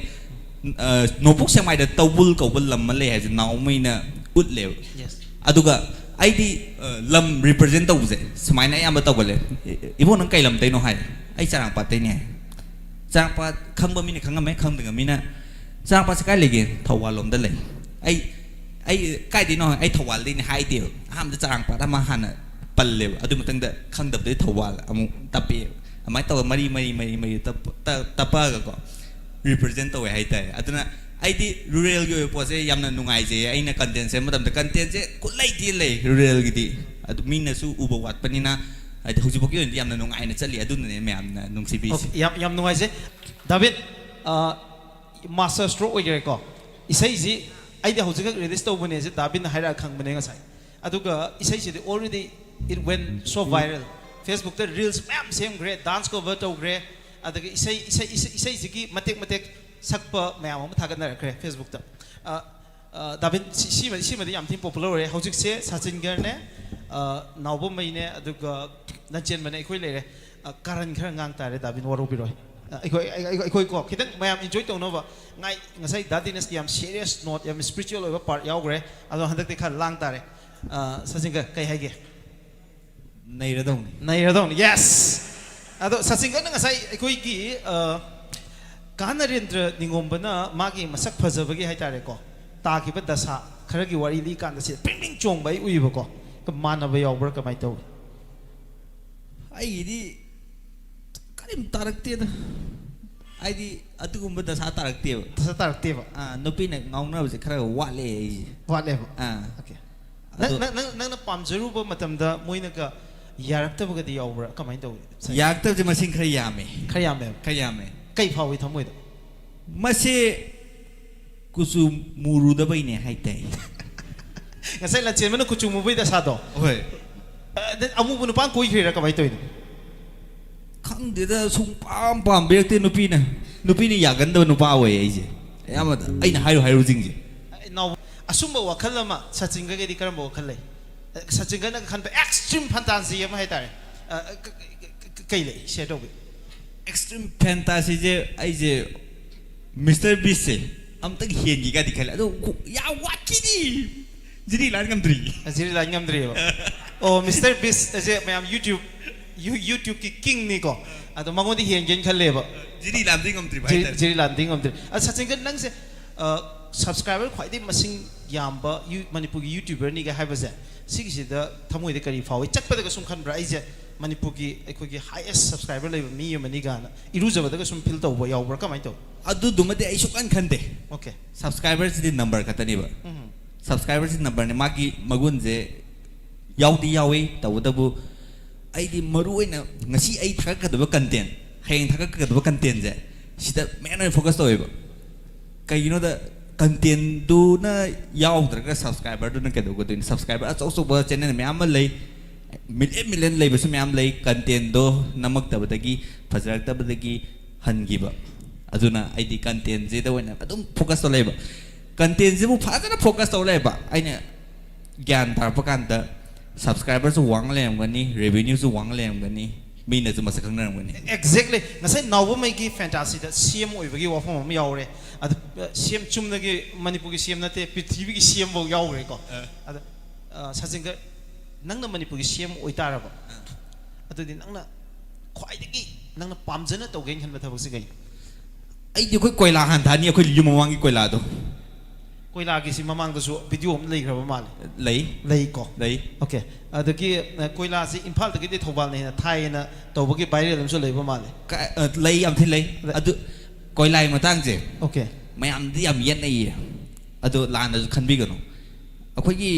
ꯑ, ꯅꯣꯡꯄꯣꯛ ꯁꯦꯛꯃꯥꯏꯗ ꯇꯧꯕꯨꯜ ꯀꯧꯕ ꯂꯝ ꯑꯃ ꯂꯩ ꯍꯥꯏꯁꯦ ꯅꯥꯎꯃꯩꯅ ꯎꯠꯂꯦꯕ꯫ Yes꯫ ꯑꯗꯨꯒ ꯑꯩꯗꯤ, ꯑ, ꯂꯝ represent ꯇꯧꯕꯁꯦ ꯁꯨꯃꯥꯏꯅ ꯑꯌꯥꯝꯕ ꯇꯧꯒꯜꯂꯦ꯫ "ꯏ-, ꯏꯕꯨꯡ, ꯅꯪ ꯀꯩ ꯂꯝꯗꯩꯅꯣ?" ꯍꯥꯏ꯫ "ꯑꯩ ꯆꯥꯔꯥꯡꯄꯥꯠꯇꯩꯅꯦ" ꯍꯥꯏ꯫ ꯆꯥꯔꯥꯡꯄꯥꯠ ꯈꯪꯕ ꯃꯤꯅ ꯈꯪꯉꯝꯃꯦ, ꯈꯪꯗꯕ ꯃꯤꯅ, "ꯆꯥꯔꯥꯡꯄꯥꯠꯁꯦ ꯀꯥꯏ ꯂꯩꯒꯦ?" "ꯊꯧꯕꯥꯜ ꯂꯣꯝꯗ ꯂꯩ"꯫ ꯑꯩ, ꯑꯩ, "ꯀꯥꯏꯗꯩꯅꯣ?" "ꯑꯩ ꯊꯧꯕꯥꯜꯗꯩꯅꯦ" ꯍꯥꯏꯗꯦꯕ꯫ ꯑꯍꯥꯟꯕꯗ ꯆꯥꯔꯥꯡꯄꯥꯠ ꯑꯃ ꯍꯥꯟꯅ ꯄꯜꯂꯦꯕ꯫ ꯑꯗꯨ ꯃꯊꯪꯗ ꯈꯪꯗꯕꯗꯩ ꯊꯧꯕꯥꯜ ꯑꯃꯨꯛ ꯇꯞꯄꯛꯑꯦꯕ꯫ ꯑꯗꯨꯃꯥꯏꯅ ꯇꯧꯔꯒ ꯃꯔꯤ, ꯃꯔꯤ, ꯃꯔꯤ, ꯃꯔꯤ ꯇꯞꯄ-, ꯇ-, ꯇꯞꯄꯛꯑꯒꯀꯣ represent ꯇꯧꯋꯦ ꯍꯥꯏꯇꯥꯔꯦ꯫ ꯑꯗꯨꯅ ꯑꯩꯗꯤ ꯔꯨꯔꯦꯜꯒꯤ ꯑꯣꯏꯕ ꯄꯣꯠꯁꯦ ꯌꯥꯝꯅ ꯅꯨꯡꯉꯥꯏꯖꯩꯌꯦ꯫ ꯑꯩꯅ ꯀꯟꯇꯦꯟ ꯁꯦꯝꯕ ꯃꯇꯝꯗ ꯀꯟꯇꯦꯟꯁꯦ ꯈꯨꯠꯂꯩꯗꯤ ꯂꯩ ꯔꯨꯔꯦꯜꯒꯤꯗꯤ, ꯑꯗꯨ ꯃꯤꯅꯁꯨ ꯎꯕ ꯋꯥꯠꯄꯅꯤꯅ꯫ ꯍꯥꯏꯗꯤ ꯍꯧꯖꯤꯛꯐꯥꯎꯒꯤ ꯑꯣꯏꯅꯗꯤ ꯌꯥꯝꯅ ꯅꯨꯡꯉꯥꯏꯅ ꯆꯠꯂꯤ, ꯑꯗꯨꯅꯅꯦ ꯃꯌꯥꯝꯅ ꯅꯨꯡꯁꯤꯕꯤꯁꯦ꯫ Okay, ꯌꯥꯝ ꯌꯥꯝ ꯅꯨꯡꯉꯥꯏꯖꯩ꯫ ꯗꯥꯕꯤꯠ, ꯃꯥꯁꯇꯔ ꯁ꯭ꯇ꯭ꯔꯣꯛ ꯑꯣꯏꯈ꯭ꯔꯦꯀꯣ꯫ ꯏꯁꯩꯁꯤ ꯑꯩꯗꯤ ꯍꯧꯖꯤꯛꯈꯛ ꯔꯤꯂꯤꯁ ꯇꯧꯕꯅꯦꯁꯦ ꯗꯥꯕꯤꯠꯅ ꯍꯥꯏꯔꯛꯑ ꯈꯪꯕꯅꯦ ꯉꯁꯥꯏ꯫ ꯑꯗꯨꯒ ꯏꯁꯩꯁꯤꯗꯤ already it went so viral꯫ ꯐꯦꯁꯕꯨꯛꯇ ꯔꯤꯜꯁ ꯃꯌꯥꯝ ꯁꯦꯝꯈ꯭ꯔꯦ, ꯗꯥꯟꯁ ꯀꯣꯚꯔ ꯇꯧꯈ꯭ꯔꯦ, ꯑꯗꯒꯤ ꯏꯁꯩ ꯏꯁꯩ ꯏꯁꯩ ꯏꯁꯩꯁꯤꯒꯤ ꯃꯇꯦꯛ ꯃꯇꯦꯛ ꯁꯛꯄ ꯃꯌꯥꯝ ꯑꯃ ꯊꯥꯒꯠꯅꯔꯛꯈ꯭ꯔꯦ ꯐꯦꯁꯕꯨꯛꯇ꯫ ꯑ, ꯑ, ꯗꯥꯕꯤꯠ, ꯁꯤ- ꯁꯤꯃꯗꯤ ꯁꯤꯃꯗꯤ ꯌꯥꯝ ꯊꯤꯅ ꯄꯣꯄꯨꯂꯔ ꯑꯣꯏꯔꯦ꯫ ꯍꯧꯖꯤꯛꯁꯦ ꯁꯥꯆꯤꯟꯒꯔꯅꯦ, ꯑ, ꯅꯥꯎꯕꯝꯃꯩꯅꯦ, ꯑꯗꯨꯒ ꯂꯟꯆꯦꯟꯕꯅꯦ, ꯑꯩꯈꯣꯏ ꯂꯩꯔꯦ꯫ ꯑ, ꯀꯥꯔꯟ ꯈꯔ ꯉꯥꯡ ꯇꯥꯔꯦ, ꯗꯥꯕꯤꯠ ꯋꯥꯔꯧꯕꯤꯔꯣꯏ꯫ ꯑ, ꯑꯩꯈꯣꯏ ꯑꯩ- ꯑꯩ- ꯑꯩꯈꯣꯏ ꯀꯣ ꯈꯤꯇꯪ ꯃꯌꯥꯝ ꯏꯟꯖꯣꯏ ꯇꯧꯅꯕ꯫ ꯉꯥꯏ- ꯉꯁꯥꯏ ꯗꯥ ꯗꯤꯅꯦꯁꯀꯤ ꯌꯥꯝ ꯁꯤꯔꯤꯌꯁ ꯅꯣꯠ, ꯌꯥꯝ ꯁ꯭ꯄꯤꯔꯤꯆꯨꯋꯦꯜ ꯑꯣꯏꯕ ꯄꯥꯔꯠ ꯌꯥꯎꯈ꯭ꯔꯦ꯫ ꯑꯗꯣ ꯍꯟꯗꯛꯇꯤ ꯈꯔ ꯂꯥꯡ ꯇꯥꯔꯦ꯫ ꯑ, ꯁꯥꯆꯤꯟꯒꯔ, ꯀꯩ ꯍꯥꯏꯒꯦ? ꯅꯩꯔꯗꯧꯅꯤ꯫ ꯅꯩꯔꯗꯧꯅꯤ, ꯌꯦꯁ꯫ ꯑꯗꯣ ꯁꯥꯆꯤꯟꯒꯔꯅ ꯉꯁꯥꯏ ꯑꯩꯈꯣꯏꯒꯤ, ꯑ, ꯀꯥ ꯅꯔꯦꯟꯗ꯭ꯔ ꯅꯤꯉꯣꯝꯕꯅ ꯃꯥꯒꯤ ꯃꯁꯛ ꯐꯖꯕꯒꯤ ꯍꯥꯏꯇꯥꯔꯦꯀꯣ, ꯇꯥꯈꯤꯕ ꯗꯁꯥ ꯈꯔꯒꯤ ꯋꯥꯔꯤ ꯂꯤꯀꯥꯟꯗ ꯁꯤ ꯄ꯭ꯔꯤꯡ ꯄ꯭ꯔꯤꯡ ꯆꯣꯡꯕ ꯑꯩ ꯎꯏꯕꯀꯣ꯫ ꯃꯥꯟꯅꯕ ꯌꯥꯎꯕ꯭ꯔꯥ, ꯀꯃꯥꯏꯅ ꯇꯧꯏ? ꯑꯩꯒꯤꯗꯤ ꯀꯔꯤꯝ ꯇꯥꯔꯛꯇꯦꯗ꯫ ꯍꯥꯏꯗꯤ ꯑꯗꯨꯒꯨꯝꯕ ꯗꯁꯥ ꯇꯥꯔꯛꯇꯦꯕ꯫ ꯗꯁꯥ ꯇꯥꯔꯛꯇꯦꯕ꯫ ꯑꯥ, ꯅꯨꯄꯤꯅ ꯉꯥꯎꯅꯕꯁꯦ ꯈꯔ ꯋꯥꯠꯂꯦ ꯑꯩꯁꯦ꯫ ꯋꯥꯠꯂꯦꯕ꯫ ꯑꯥ꯫ Okay꯫ ꯅꯪ ꯑꯗꯣ- ꯅꯪ ꯅꯪ ꯅꯪꯅ ꯄꯥꯝꯖꯔꯨꯕ ꯃꯇꯝꯗ ꯃꯣꯏꯅꯒ ꯌꯥꯔꯛꯇꯕꯒꯗꯤ ꯌꯥꯎꯕ꯭ꯔꯥ, ꯀꯃꯥꯏꯅ ꯇꯧꯏ? ꯌꯥꯔꯛꯇꯕꯁꯦ ꯃꯁꯤꯡ ꯈꯔ ꯌꯥꯝꯃꯦ꯫ ꯈꯔ ꯌꯥꯝꯃꯦꯕ꯫ ꯈꯔ ꯌꯥꯝꯃꯦ꯫ ꯀꯩ ꯐꯥꯎꯏ ꯊꯃꯣꯏꯗ? ꯃꯁꯦ ꯀꯨꯆꯨ ꯃꯨꯔꯨꯗꯕꯩꯅꯦ ꯍꯥꯏꯇꯥꯏ꯫ ꯉꯁꯥꯏ ꯂꯟꯆꯦꯟꯕꯅ ꯀꯨꯆꯨ ꯃꯨꯕꯩ ꯗꯁꯥꯗꯣ꯫ ꯍꯣꯏ꯫ ꯑ, ꯅꯪ ꯑꯃꯨꯕ ꯅꯨꯄꯥ ꯀꯣꯏꯈ꯭ꯔꯤꯔꯥ, ꯀꯃꯥꯏꯅ ꯇꯧꯔꯤꯅꯣ? ꯈꯪꯗꯦꯗ, ꯁꯨꯡ ꯄꯥꯝ ꯄꯥꯝꯕꯤꯔꯛꯇꯦ ꯅꯨꯄꯤꯅ꯫ ꯅꯨꯄꯤꯅ ꯌꯥꯒꯟꯗꯕ ꯅꯨꯄꯥ ꯑꯣꯏꯌꯦ ꯑꯩꯁꯦ꯫ ꯑꯌꯥꯝꯕꯗ ꯑꯩꯅ ꯍꯥꯏꯔꯨ ꯍꯥꯏꯔꯨꯁꯤꯡꯁꯦ꯫ ꯏꯅꯥꯎ, ꯑꯁꯨꯝꯕ ꯋꯥꯈꯜ ꯑꯃ ꯁꯥꯆꯤꯟꯒꯔꯒꯗꯤ ꯀꯔꯝꯕ ꯋꯥꯈꯜ ꯂꯩ? ꯑ, ꯁꯥꯆꯤꯟꯒꯔꯅ ꯈꯟꯕ ꯑꯦꯛꯁꯇ꯭ꯔꯤꯝ ꯐꯟꯇꯥꯖꯤ ꯑꯃ ꯍꯥꯏꯇꯥꯔꯦ꯫ ꯑ, ꯀ- ꯀ- ꯀ- ꯀꯩ ꯂꯩ? ꯁꯤꯌꯔ ꯇꯧꯕꯤꯌꯨ꯫ ꯑꯦꯛꯁꯇ꯭ꯔꯤꯝ ꯐꯦꯟꯇꯥꯁꯤꯁꯦ ꯑꯩꯁꯦ ꯃꯤꯁꯇꯔ ꯕꯤꯁꯁꯦ ꯑꯝꯇꯪ ꯍꯦꯟꯒꯦꯒꯗꯤ ꯈꯜꯂꯦ, ꯑꯗꯣ ꯈꯨ- ꯌꯥꯝ ꯋꯥꯠꯈꯤꯅꯤ꯫ ꯖꯤꯔꯤ ꯂꯥꯟ ꯉꯝꯗ꯭ꯔꯤ꯫ ꯑ, ꯖꯤꯔꯤ ꯂꯥꯟ ꯉꯝꯗ꯭ꯔꯤꯑꯕ꯫ ꯑꯣ, ꯃꯤꯁꯇꯔ ꯕꯤꯁ ꯑꯁꯦ ꯃꯌꯥꯝ ꯌꯨꯇ꯭ꯌꯨꯕ, ꯌꯨ- ꯌꯨꯇ꯭ꯌꯨꯕꯀꯤ ꯀꯤꯡꯅꯤꯀꯣ꯫ ꯑꯗꯣ ꯃꯉꯣꯟꯗ ꯍꯦꯟꯒꯦꯅ ꯈꯜꯂꯦꯕ꯫ ꯖꯤꯔꯤ ꯂꯥꯟꯗꯤ ꯉꯝꯗ꯭ꯔꯤꯕ ꯖꯤꯔꯤ- ꯍꯥꯏꯇꯥꯔꯦ꯫ ꯖꯤꯔꯤ ꯂꯥꯟꯗꯤ ꯉꯝꯗ꯭ꯔꯤ꯫ ꯑ, ꯁꯥꯆꯤꯟꯒꯔ, ꯅꯪꯁꯦ, ꯑ, ꯁꯕꯁꯀ꯭ꯔꯥꯏꯕꯔ ꯈ꯭ꯋꯥꯏꯗꯒꯤ ꯃꯁꯤꯡ ꯌꯥꯝꯕ ꯌꯨ- ꯃꯅꯤꯄꯨꯔꯒꯤ ꯌꯨꯇ꯭ꯌꯨꯕꯔꯅꯤꯒ ꯍꯥꯏꯕꯁꯦ, ꯁꯤꯒꯤꯁꯤꯗ ꯊꯃꯣꯏꯗ ꯀꯔꯤ ꯐꯥꯎꯏ? ꯆꯠꯄꯗꯒ ꯁꯨꯝ ꯈꯟꯕ꯭ꯔꯥ, "ꯑꯩꯁꯦ ꯃꯅꯤꯄꯨꯔꯒꯤ, ꯑꯩꯈꯣꯏꯒꯤ ꯍꯥꯏꯌꯦꯁ ꯁꯕꯁꯀ꯭ꯔꯥꯏꯕꯔ ꯂꯩꯕ ꯃꯤ ꯑꯃꯅꯤ"? ꯀꯥꯏꯅ ꯏꯔꯨꯖꯕꯗꯒ ꯁꯨꯝ ꯐꯤꯜ ꯇꯧꯕ ꯌꯥꯎꯕ꯭ꯔꯥ? ꯀꯃꯥꯏꯅ ꯇꯧ? ꯑꯗꯨꯗꯨꯃꯗꯤ ꯑꯩ ꯁꯨꯛꯈꯟ ꯈꯟꯗꯦ꯫ ꯑꯣꯀꯦ꯫ ꯁꯕꯁꯀ꯭ꯔꯥꯏꯕꯔꯁꯤꯗꯤ ꯅꯝꯕꯔ ꯈꯛꯇꯅꯦꯕ꯫ ꯎꯝ꯫ ꯁꯕꯁꯀ꯭ꯔꯥꯏꯕꯔꯁꯤ ꯅꯝꯕꯔꯅꯦ, ꯃꯥꯒꯤ ꯃꯒꯨꯟꯁꯦ ꯌꯥꯎꯗꯤ ꯌꯥꯎꯋꯤ꯫ ꯇꯧꯕꯇꯕꯨ ꯑꯩꯗꯤ ꯃꯔꯨ ꯑꯣꯏꯅ ꯉꯁꯤ ꯑꯩ ꯊꯥꯒꯠꯀꯗꯕ ꯀꯟꯇꯦꯟ, ꯍꯌꯦꯡ ꯊꯥꯒꯠꯀꯗꯕ ꯀꯟꯇꯦꯟꯁꯦ, ꯁꯤꯗ ꯃꯦꯟ ꯑꯣꯏꯅ ꯐꯣꯀꯁ ꯇꯧꯋꯦꯕ꯫ ꯀꯩꯒꯤꯅꯣꯗ, ꯀꯟꯇꯦꯟꯗꯨꯅ ꯌꯥꯎꯗ꯭ꯔꯒ ꯁꯕꯁꯀ꯭ꯔꯥꯏꯕꯔꯗꯨꯅ ꯀꯩꯗꯧꯒꯗꯣꯏꯅꯣ? ꯁꯕꯁꯀ꯭ꯔꯥꯏꯕꯔ ꯑꯆꯧ ꯑꯆꯧꯕ ꯆꯦꯅꯦꯜ ꯃꯌꯥꯝ ꯑꯃ ꯂꯩ, ꯃꯤꯂꯤꯌꯟ ꯃꯤꯂꯤꯌꯟ ꯂꯩꯕꯁꯨ ꯃꯌꯥꯝ ꯂꯩ꯫ ꯀꯟꯇꯦꯟꯗꯣ ꯅꯝꯃꯛꯇꯕꯗꯒꯤ, ꯐꯖꯔꯛꯇꯕꯗꯒꯤ ꯍꯟꯈꯤꯕ꯫ ꯑꯗꯨꯅ ꯑꯩꯗꯤ ꯀꯟꯇꯦꯟꯁꯤꯗ ꯑꯣꯏꯅ ꯑꯗꯨꯝ ꯐꯣꯀꯁ ꯇꯧ ꯂꯩꯕ꯫ ꯀꯟꯇꯦꯟꯁꯤꯕꯨ ꯐꯖꯅ ꯐꯣꯀꯁ ꯇꯧ ꯂꯩꯕ꯫ ꯑꯩꯅ ꯒ꯭ꯌꯥꯟ ꯇꯥꯔꯛꯄ ꯀꯥꯟꯗ ꯁꯕꯁꯀ꯭ꯔꯥꯏꯕꯔꯁꯨ ꯋꯥꯡꯅ ꯂꯩꯔꯝꯒꯅꯤ, ꯔꯦꯚꯤꯅ꯭ꯌꯨꯁꯨ ꯋꯥꯡꯅ ꯂꯩꯔꯝꯒꯅꯤ, ꯃꯤꯅꯁꯨ ꯃꯁꯛ ꯈꯪꯅꯔꯝꯒꯅꯤ꯫ ꯑꯦꯛꯖꯦꯛꯂꯤ꯫ ꯉꯁꯥꯏ ꯅꯥꯎꯕꯃꯩꯒꯤ ꯐꯦꯟꯇꯥꯁꯤꯗ ꯁꯤ ꯑꯦꯝ ꯑꯣꯏꯕꯒꯤ ꯋꯥꯐꯝ ꯑꯃ ꯌꯥꯎꯔꯦ꯫ ꯑꯗ, ꯑ, ꯁꯤ ꯑꯦꯝ ꯆꯨꯝꯅꯒꯤ ꯃꯅꯤꯄꯨꯔꯒꯤ ꯁꯤ ꯑꯦꯝ ꯅꯠꯇꯦ, ꯄ꯭ꯔꯤꯊꯤꯕꯤꯒꯤ ꯁꯤ ꯑꯦꯝ ꯐꯥꯎ ꯌꯥꯎꯈ꯭ꯔꯦꯀꯣ꯫ ꯑ꯫ ꯑꯗ, ꯑ, ꯁꯆꯤꯟꯒ, ꯅꯪꯅ ꯃꯅꯤꯄꯨꯔꯒꯤ ꯁꯤ ꯑꯦꯝ ꯑꯣꯏꯇꯥꯔꯕ, ꯑ꯫ ꯑꯗꯨꯗꯤ ꯅꯪꯅ ꯈ꯭ꯋꯥꯏꯗꯒꯤ ꯅꯪꯅ ꯄꯥꯝꯖꯅ ꯇꯧꯒꯦꯅ ꯈꯟꯕ ꯊꯕꯛꯁꯤ ꯀꯩꯅꯣ? ꯑꯩꯗꯤ ꯑꯩꯈꯣꯏ ꯀꯣꯏꯂꯥ ꯍꯥꯟꯊꯅꯤ, ꯑꯩꯈꯣꯏ ꯌꯨꯝ ꯃꯃꯥꯡꯒꯤ ꯀꯣꯏꯂꯥꯗꯣ꯫ ꯀꯣꯏꯂꯥꯒꯤꯁꯤ ꯃꯃꯥꯡꯗꯁꯨ ꯚꯤꯗꯤꯑꯣ ꯑꯃ ꯂꯩꯈ꯭ꯔꯕ ꯃꯥꯜꯂꯦ꯫ ꯂꯩ꯫ ꯂꯩꯀꯣ? ꯂꯩ꯫ ꯑꯣꯀꯦ꯫ ꯑꯗꯒꯤ, ꯑ, ꯀꯣꯏꯂꯥꯁꯤ ꯏꯝꯐꯥꯜꯗꯒꯤꯗꯤ ꯊꯧꯕꯥꯜꯅ ꯍꯦꯟꯅ ꯊꯥꯏꯌꯦꯅ ꯇꯧꯕꯒꯤ ꯚꯥꯏꯔꯦꯜ ꯑꯃꯁꯨ ꯂꯩꯕ ꯃꯥꯜꯂꯦ꯫ ꯀ-, ꯑ, ꯂꯩ, ꯌꯥꯝ ꯊꯤ ꯂꯩ꯫ ꯂꯩ꯫ ꯑꯗꯨ ꯀꯣꯏꯂꯥꯒꯤ ꯃꯇꯥꯡꯁꯦ, ꯑꯣꯀꯦ꯫ ꯃꯌꯥꯝꯗꯤ ꯌꯥꯝ ꯌꯦꯠꯅꯩꯌꯦ꯫ ꯑꯗꯣ ꯂꯥꯟꯅꯁꯨ ꯈꯟꯕꯤꯒꯅꯨ꯫ ꯑꯩꯈꯣꯏꯒꯤ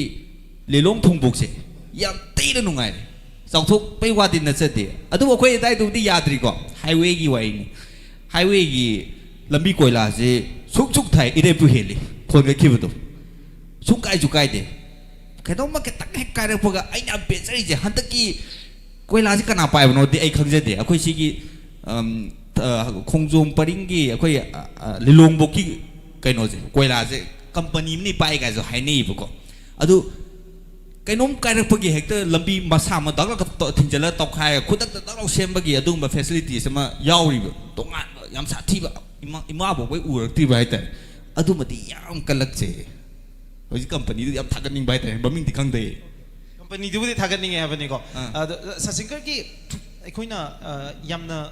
ꯂꯤꯂꯣꯡ ꯊꯣꯡꯕꯣꯛꯁꯦ ꯌꯥꯝ ꯊꯤꯅ ꯅꯨꯡꯉꯥꯏ꯫ ꯆꯥꯎꯊꯣꯛꯄꯩ ꯋꯥꯗꯤ ꯅꯠꯆꯗꯦ꯫ ꯑꯗꯨꯕꯨ ꯑꯩꯈꯣꯏ ꯑꯗꯥꯏꯗꯨꯕꯨꯗꯤ ꯌꯥꯗ꯭ꯔꯤꯀꯣ꯫ ꯍꯥꯏꯋꯦꯒꯤ ꯋꯥꯔꯤꯅꯤ꯫ ꯍꯥꯏꯋꯦꯒꯤ ꯂꯝꯕꯤ ꯀꯣꯏꯂꯥꯁꯦ ꯁꯨꯛ ꯁꯨꯛ ꯊꯥꯏ, ꯏꯔꯦꯞꯄꯨ ꯍꯦꯜꯂꯤ ꯊꯣꯟꯒꯠꯈꯤꯕꯗꯣ꯫ ꯁꯨꯛ ꯀꯥꯏꯁꯨ ꯀꯥꯏꯗꯦ꯫ ꯀꯩꯅꯣꯝꯃ ꯈꯤꯇꯪ ꯍꯦꯛ ꯀꯥꯏꯔꯛꯄꯒ ꯑꯩꯅ ꯌꯥꯝ ꯄꯦꯟꯖꯔꯤꯁꯦ, ꯍꯟꯗꯛꯀꯤ ꯀꯣꯏꯂꯥꯁꯦ ꯀꯅꯥ ꯄꯥꯏꯕꯅꯣꯗꯤ ꯑꯩ ꯈꯪꯖꯗꯦ꯫ ꯑꯩꯈꯣꯏ ꯁꯤꯒꯤ, ꯑꯝ, ꯑ, ꯈꯣꯡꯖꯣꯝ ꯄꯔꯤꯡꯒꯤ ꯑꯩꯈꯣꯏ, ꯑ, ꯑ, ꯂꯤꯂꯣꯡꯕꯣꯛꯀꯤ ꯀꯩꯅꯣꯁꯦ, ꯀꯣꯏꯂꯥꯁꯦ ꯀꯝꯄꯅꯤ ꯑꯃꯅ ꯄꯥꯏ ꯀꯥꯏꯁꯨ ꯍꯥꯏꯅꯩꯌꯦꯕꯀꯣ꯫ ꯑꯗꯨ ꯀꯩꯅꯣꯝ ꯀꯥꯏꯔꯛꯄꯒꯤ ꯍꯦꯛꯇ ꯂꯝꯕꯤ ꯃꯁꯥ ꯑꯃ ꯗꯛ ꯂꯥꯎ ꯇꯧ-, ꯊꯤꯡꯖꯤꯜꯂ ꯇꯧꯈꯥꯏꯔꯒ ꯈꯨꯗꯛꯇ ꯗꯛ ꯂꯥꯎ ꯁꯦꯝꯕꯒꯤ ꯑꯗꯨꯒꯨꯝꯕ ꯐꯦꯁꯤꯂꯤꯇꯤꯁ ꯑꯃ ꯌꯥꯎꯔꯤꯕ, ꯇꯣꯉꯥꯟꯕ ꯌꯥꯝ ꯁꯥꯊꯤꯕ, ꯏꯃꯥ, ꯏꯃꯥ ꯕꯣꯛꯍꯣꯏ ꯎꯔꯛꯇ꯭ꯔꯤꯕ ꯍꯥꯏꯇꯥꯔꯦ꯫ ꯑꯗꯨꯃꯗꯤ ꯌꯥꯝ ꯀꯜꯂꯛꯆꯩ꯫ ꯍꯧꯖꯤꯛ ꯀꯝꯄꯅꯤꯗꯨ ꯌꯥꯝ ꯊꯥꯒꯠꯅꯤꯡꯕ ꯍꯥꯏꯇꯥꯔꯦ, ꯃꯃꯤꯡꯗꯤ ꯈꯪꯗꯦ꯫ ꯀꯝꯄꯅꯤꯗꯨꯕꯨꯗꯤ ꯊꯥꯒꯠꯅꯤꯡꯉꯦ ꯍꯥꯏꯕꯅꯤꯀꯣ꯫ ꯑꯥ꯫ ꯑꯗꯣ ꯁꯆꯤꯟꯒꯔꯒꯤ ꯑꯩꯈꯣꯏꯅ, ꯑ, ꯌꯥꯝꯅ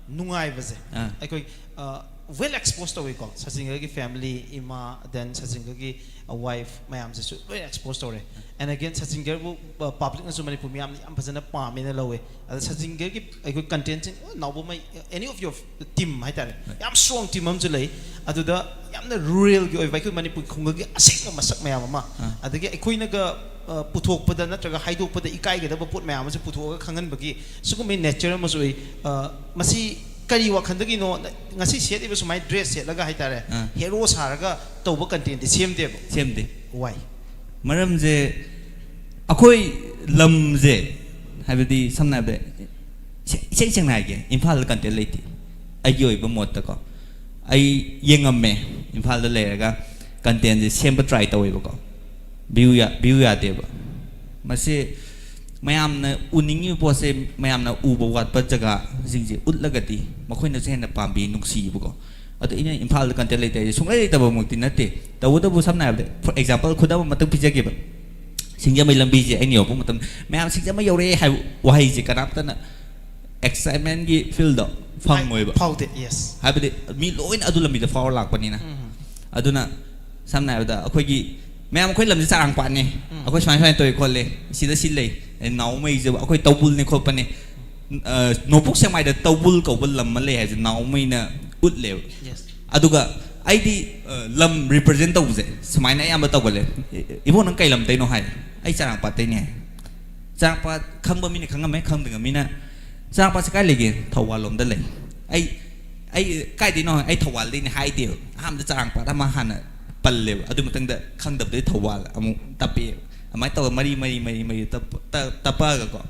ꯅꯨꯡꯉꯥꯏꯕꯁꯦ, ꯑꯥ꯫ ꯑꯩꯈꯣꯏ, ꯑ, Well expose ꯇꯧꯋꯤꯀꯣ, ꯁꯆꯤꯟꯒꯔꯒꯤ family, ꯏꯃꯥ, then ꯁꯆꯤꯟꯒꯔꯒꯤ wife ꯃꯌꯥꯝꯁꯤꯁꯨ ꯂꯣꯏ expose ꯇꯧꯔꯦ꯫ And again, ꯁꯆꯤꯟꯒꯔꯕꯨ ꯄꯕ꯭ꯂꯤꯛꯅꯁꯨ, ꯃꯅꯤꯄꯨꯔ ꯃꯤꯌꯥꯝꯅ ꯌꯥꯝ ꯐꯖꯅ ꯄꯥꯝꯃꯦꯅ ꯂꯧꯋꯦ꯫ ꯑꯗ ꯁꯆꯤꯟꯒꯔꯒꯤ ꯑꯩꯈꯣꯏ contentꯁꯤꯡ, ꯅꯥꯎꯕꯣꯝꯃꯩ, any of your team ꯍꯥꯏꯇꯥꯔꯦ, ꯌꯥꯝ strong team ꯑꯃꯁꯨ ꯂꯩ꯫ ꯑꯗꯨꯗ ꯌꯥꯝꯅ ruralꯒꯤ ꯑꯣꯏꯕ ꯑꯩꯈꯣꯏ ꯃꯅꯤꯄꯨꯔ ꯈꯨꯡꯒꯪꯒꯤ ꯑꯁꯦꯡꯕ ꯃꯁꯛ ꯃꯌꯥꯝ ꯑꯃ, ꯑꯥ꯫ ꯑꯗꯒꯤ ꯑꯩꯈꯣꯏꯅꯒ ꯑ, ꯄꯨꯊꯣꯛꯄꯗ ꯅꯠꯇ꯭ꯔꯒ ꯍꯥꯏꯗꯣꯛꯄꯗ ꯏꯀꯥꯏꯒꯗꯕ ꯄꯣꯠ ꯃꯌꯥꯝ ꯑꯃꯁꯨ ꯄꯨꯊꯣꯛꯑꯒ ꯈꯪꯍꯟꯕꯒꯤ ꯁꯤꯒꯨꯝꯕꯒꯤ nature ꯑꯃꯁꯨ ꯑꯣꯏ꯫ ꯑ, ꯃꯁꯤ ꯀꯔꯤ ꯋꯥꯈꯜꯗꯒꯤꯅꯣ? ꯉꯁꯤ ꯁꯦꯠꯂꯤꯕ ꯁꯨꯃꯥꯏꯅ dress ꯁꯦꯠꯂꯒ ꯍꯥꯏꯇꯥꯔꯦ, ꯑꯥ꯫ Hero ꯁꯥꯔꯒ ꯇꯧꯕ contentꯗꯤ ꯁꯦꯝꯗꯦꯕ꯫ ꯁꯦꯝꯗꯦ꯫ Why? ꯃꯔꯝꯁꯦ, ꯑꯩꯈꯣꯏ ꯂꯝꯁꯦ, ꯍꯥꯏꯕꯗꯤ ꯁꯝꯅ ꯍꯥꯏꯔꯕꯗ, ꯏꯁꯦꯡ ꯁꯦꯡꯅ ꯍꯥꯏꯒꯦ, ꯏꯝꯐꯥꯜꯗ content ꯂꯩꯇꯦ꯫ ꯑꯩꯒꯤ ꯑꯣꯏꯕ ꯃꯣꯠꯇꯀꯣ, ꯑꯩ ꯌꯦꯡꯉꯝꯃꯦ, ꯏꯝꯐꯥꯜꯗ ꯂꯩꯔꯒ contentꯁꯦ ꯁꯦꯝꯕ try ꯇꯧꯋꯦꯕꯀꯣ꯫ View ꯌꯥ-, view ꯌꯥꯗꯦꯕ꯫ ꯃꯁꯤ ꯃꯌꯥꯝꯅ ꯎꯅꯤꯡꯉꯤꯕ ꯄꯣꯠꯁꯦ, ꯃꯌꯥꯝꯅ ꯎꯕ ꯋꯥꯠꯄ ꯖꯒꯥꯁꯤꯡꯁꯦ ꯎꯠꯂꯒꯗꯤ ꯃꯈꯣꯏꯅꯁꯨ ꯍꯦꯟꯅ ꯄꯥꯝꯕꯤ, ꯅꯨꯡꯁꯤꯌꯦꯕꯀꯣ꯫ ꯑꯗꯣ ꯑꯩꯅ ꯏꯝꯐꯥꯜꯗ content ꯂꯩꯇꯦ ꯍꯥꯏꯁꯦ ꯁꯨꯡꯂꯩ ꯂꯩꯇꯕꯃꯛꯇꯤ ꯅꯠꯇꯦ꯫ ꯇꯧꯕꯇꯕꯨ ꯁꯝꯅ ꯍꯥꯏꯔꯕꯗ, for example, ꯈꯨꯗꯝ ꯑꯃꯇꯪ ꯄꯤꯖꯒꯦꯕ꯫ ꯁꯤꯡꯖꯃꯩ ꯂꯝꯕꯤꯁꯦ ꯑꯩꯅ ꯌꯧꯔꯛꯄ ꯃꯇꯝꯗ, "ꯃꯌꯥꯝ ꯁꯤꯡꯖꯃꯩ ꯌꯧꯔꯛꯑꯦ" ꯍꯥꯏꯕ ꯋꯥꯍꯩꯁꯦ ꯀꯅꯥꯝꯇꯅ excitementꯀꯤ feelꯗꯣ ꯐꯪꯉꯣꯏꯕ꯫ ꯐꯥꯎꯗꯦ, yes꯫ ꯍꯥꯏꯕꯗꯤ ꯃꯤ ꯂꯣꯏꯅ ꯑꯗꯨ ꯂꯝꯕꯤꯗ ꯐꯥꯎꯔ ꯂꯥꯛꯄꯅꯤꯅ꯫ ꯎꯝ꯫ ꯑꯗꯨꯅ ꯁꯝꯅ ꯍꯥꯏꯔꯕꯗ ꯑꯩꯈꯣꯏꯒꯤ, "ꯃꯌꯥꯝ ꯑꯩꯈꯣꯏ ꯂꯝꯁꯦ ꯆꯔꯥꯡꯄꯥꯠꯅꯦ, ꯎꯝ꯫ ꯑꯩꯈꯣꯏ ꯁꯨꯃꯥꯏ ꯁꯨꯃꯥꯏꯅ ꯇꯧꯋꯤ ꯈꯣꯠꯂꯤ, ꯁꯤꯗ ꯁꯤ ꯂꯩ, ꯑꯗꯩ ꯅꯥꯎꯃꯩꯁꯦ ꯑꯩꯈꯣꯏ ꯇꯧꯕꯨꯜꯅꯦ ꯈꯣꯠꯄꯅꯦ"꯫ ꯑ, ꯅꯣꯡꯄꯣꯛ ꯁꯦꯛꯃꯥꯏꯗ ꯇꯧꯕꯨꯜ ꯀꯧꯕ ꯂꯝ ꯑꯃ ꯂꯩ ꯍꯥꯏꯕꯁꯦ ꯅꯥꯎꯃꯩꯅ ꯎꯠꯂꯦꯕ꯫ Yes꯫ ꯑꯗꯨꯒ ꯑꯩꯗꯤ, ꯑ, ꯂꯝ represent ꯇꯧꯕꯁꯦ ꯁꯨꯃꯥꯏꯅ ꯑꯌꯥꯝꯕ ꯇꯧꯒꯜꯂꯦ꯫ "ꯏꯕꯨꯡ, ꯅꯪ ꯀꯩ ꯂꯝꯗꯩꯅꯣ?" ꯍꯥꯏ꯫ "ꯑꯩ ꯆꯔꯥꯡꯄꯥꯠꯇꯩꯅꯦ" ꯍꯥꯏ꯫ ꯆꯔꯥꯡꯄꯥꯠ ꯈꯪꯕ ꯃꯤꯅ ꯈꯪꯉꯝꯃꯦ, ꯈꯪꯗꯕ ꯃꯤꯅ, "ꯆꯔꯥꯡꯄꯥꯠꯁꯦ ꯀꯥꯏ ꯂꯩꯒꯦ?" "ꯊꯧꯕꯥꯜ ꯂꯣꯝꯗ ꯂꯩ"꯫ "ꯑꯩ, ꯑꯩ ꯀꯥꯏꯗꯩꯅꯣ?" "ꯑꯩ ꯊꯧꯕꯥꯜꯗꯩꯅꯦ" ꯍꯥꯏꯗꯦꯕ꯫ ꯑꯍꯥꯟꯕꯗ ꯆꯔꯥꯡꯄꯥꯠ ꯑꯃ ꯍꯥꯟꯅ ꯄꯜꯂꯦꯕ꯫ ꯑꯗꯨ ꯃꯊꯪꯗ ꯈꯪꯗꯕꯗꯩ ꯊꯧꯕꯥꯜ ꯑꯃꯨꯛ ꯇꯞꯄꯛꯑꯦꯕ꯫ ꯑꯗꯨꯃꯥꯏꯅ ꯇꯧꯔꯒ ꯃꯔꯤ, ꯃꯔꯤ, ꯃꯔꯤ, ꯃꯔꯤ ꯇꯞꯄ-, ꯇ-, ꯇꯞꯄꯛꯑꯒꯀꯣ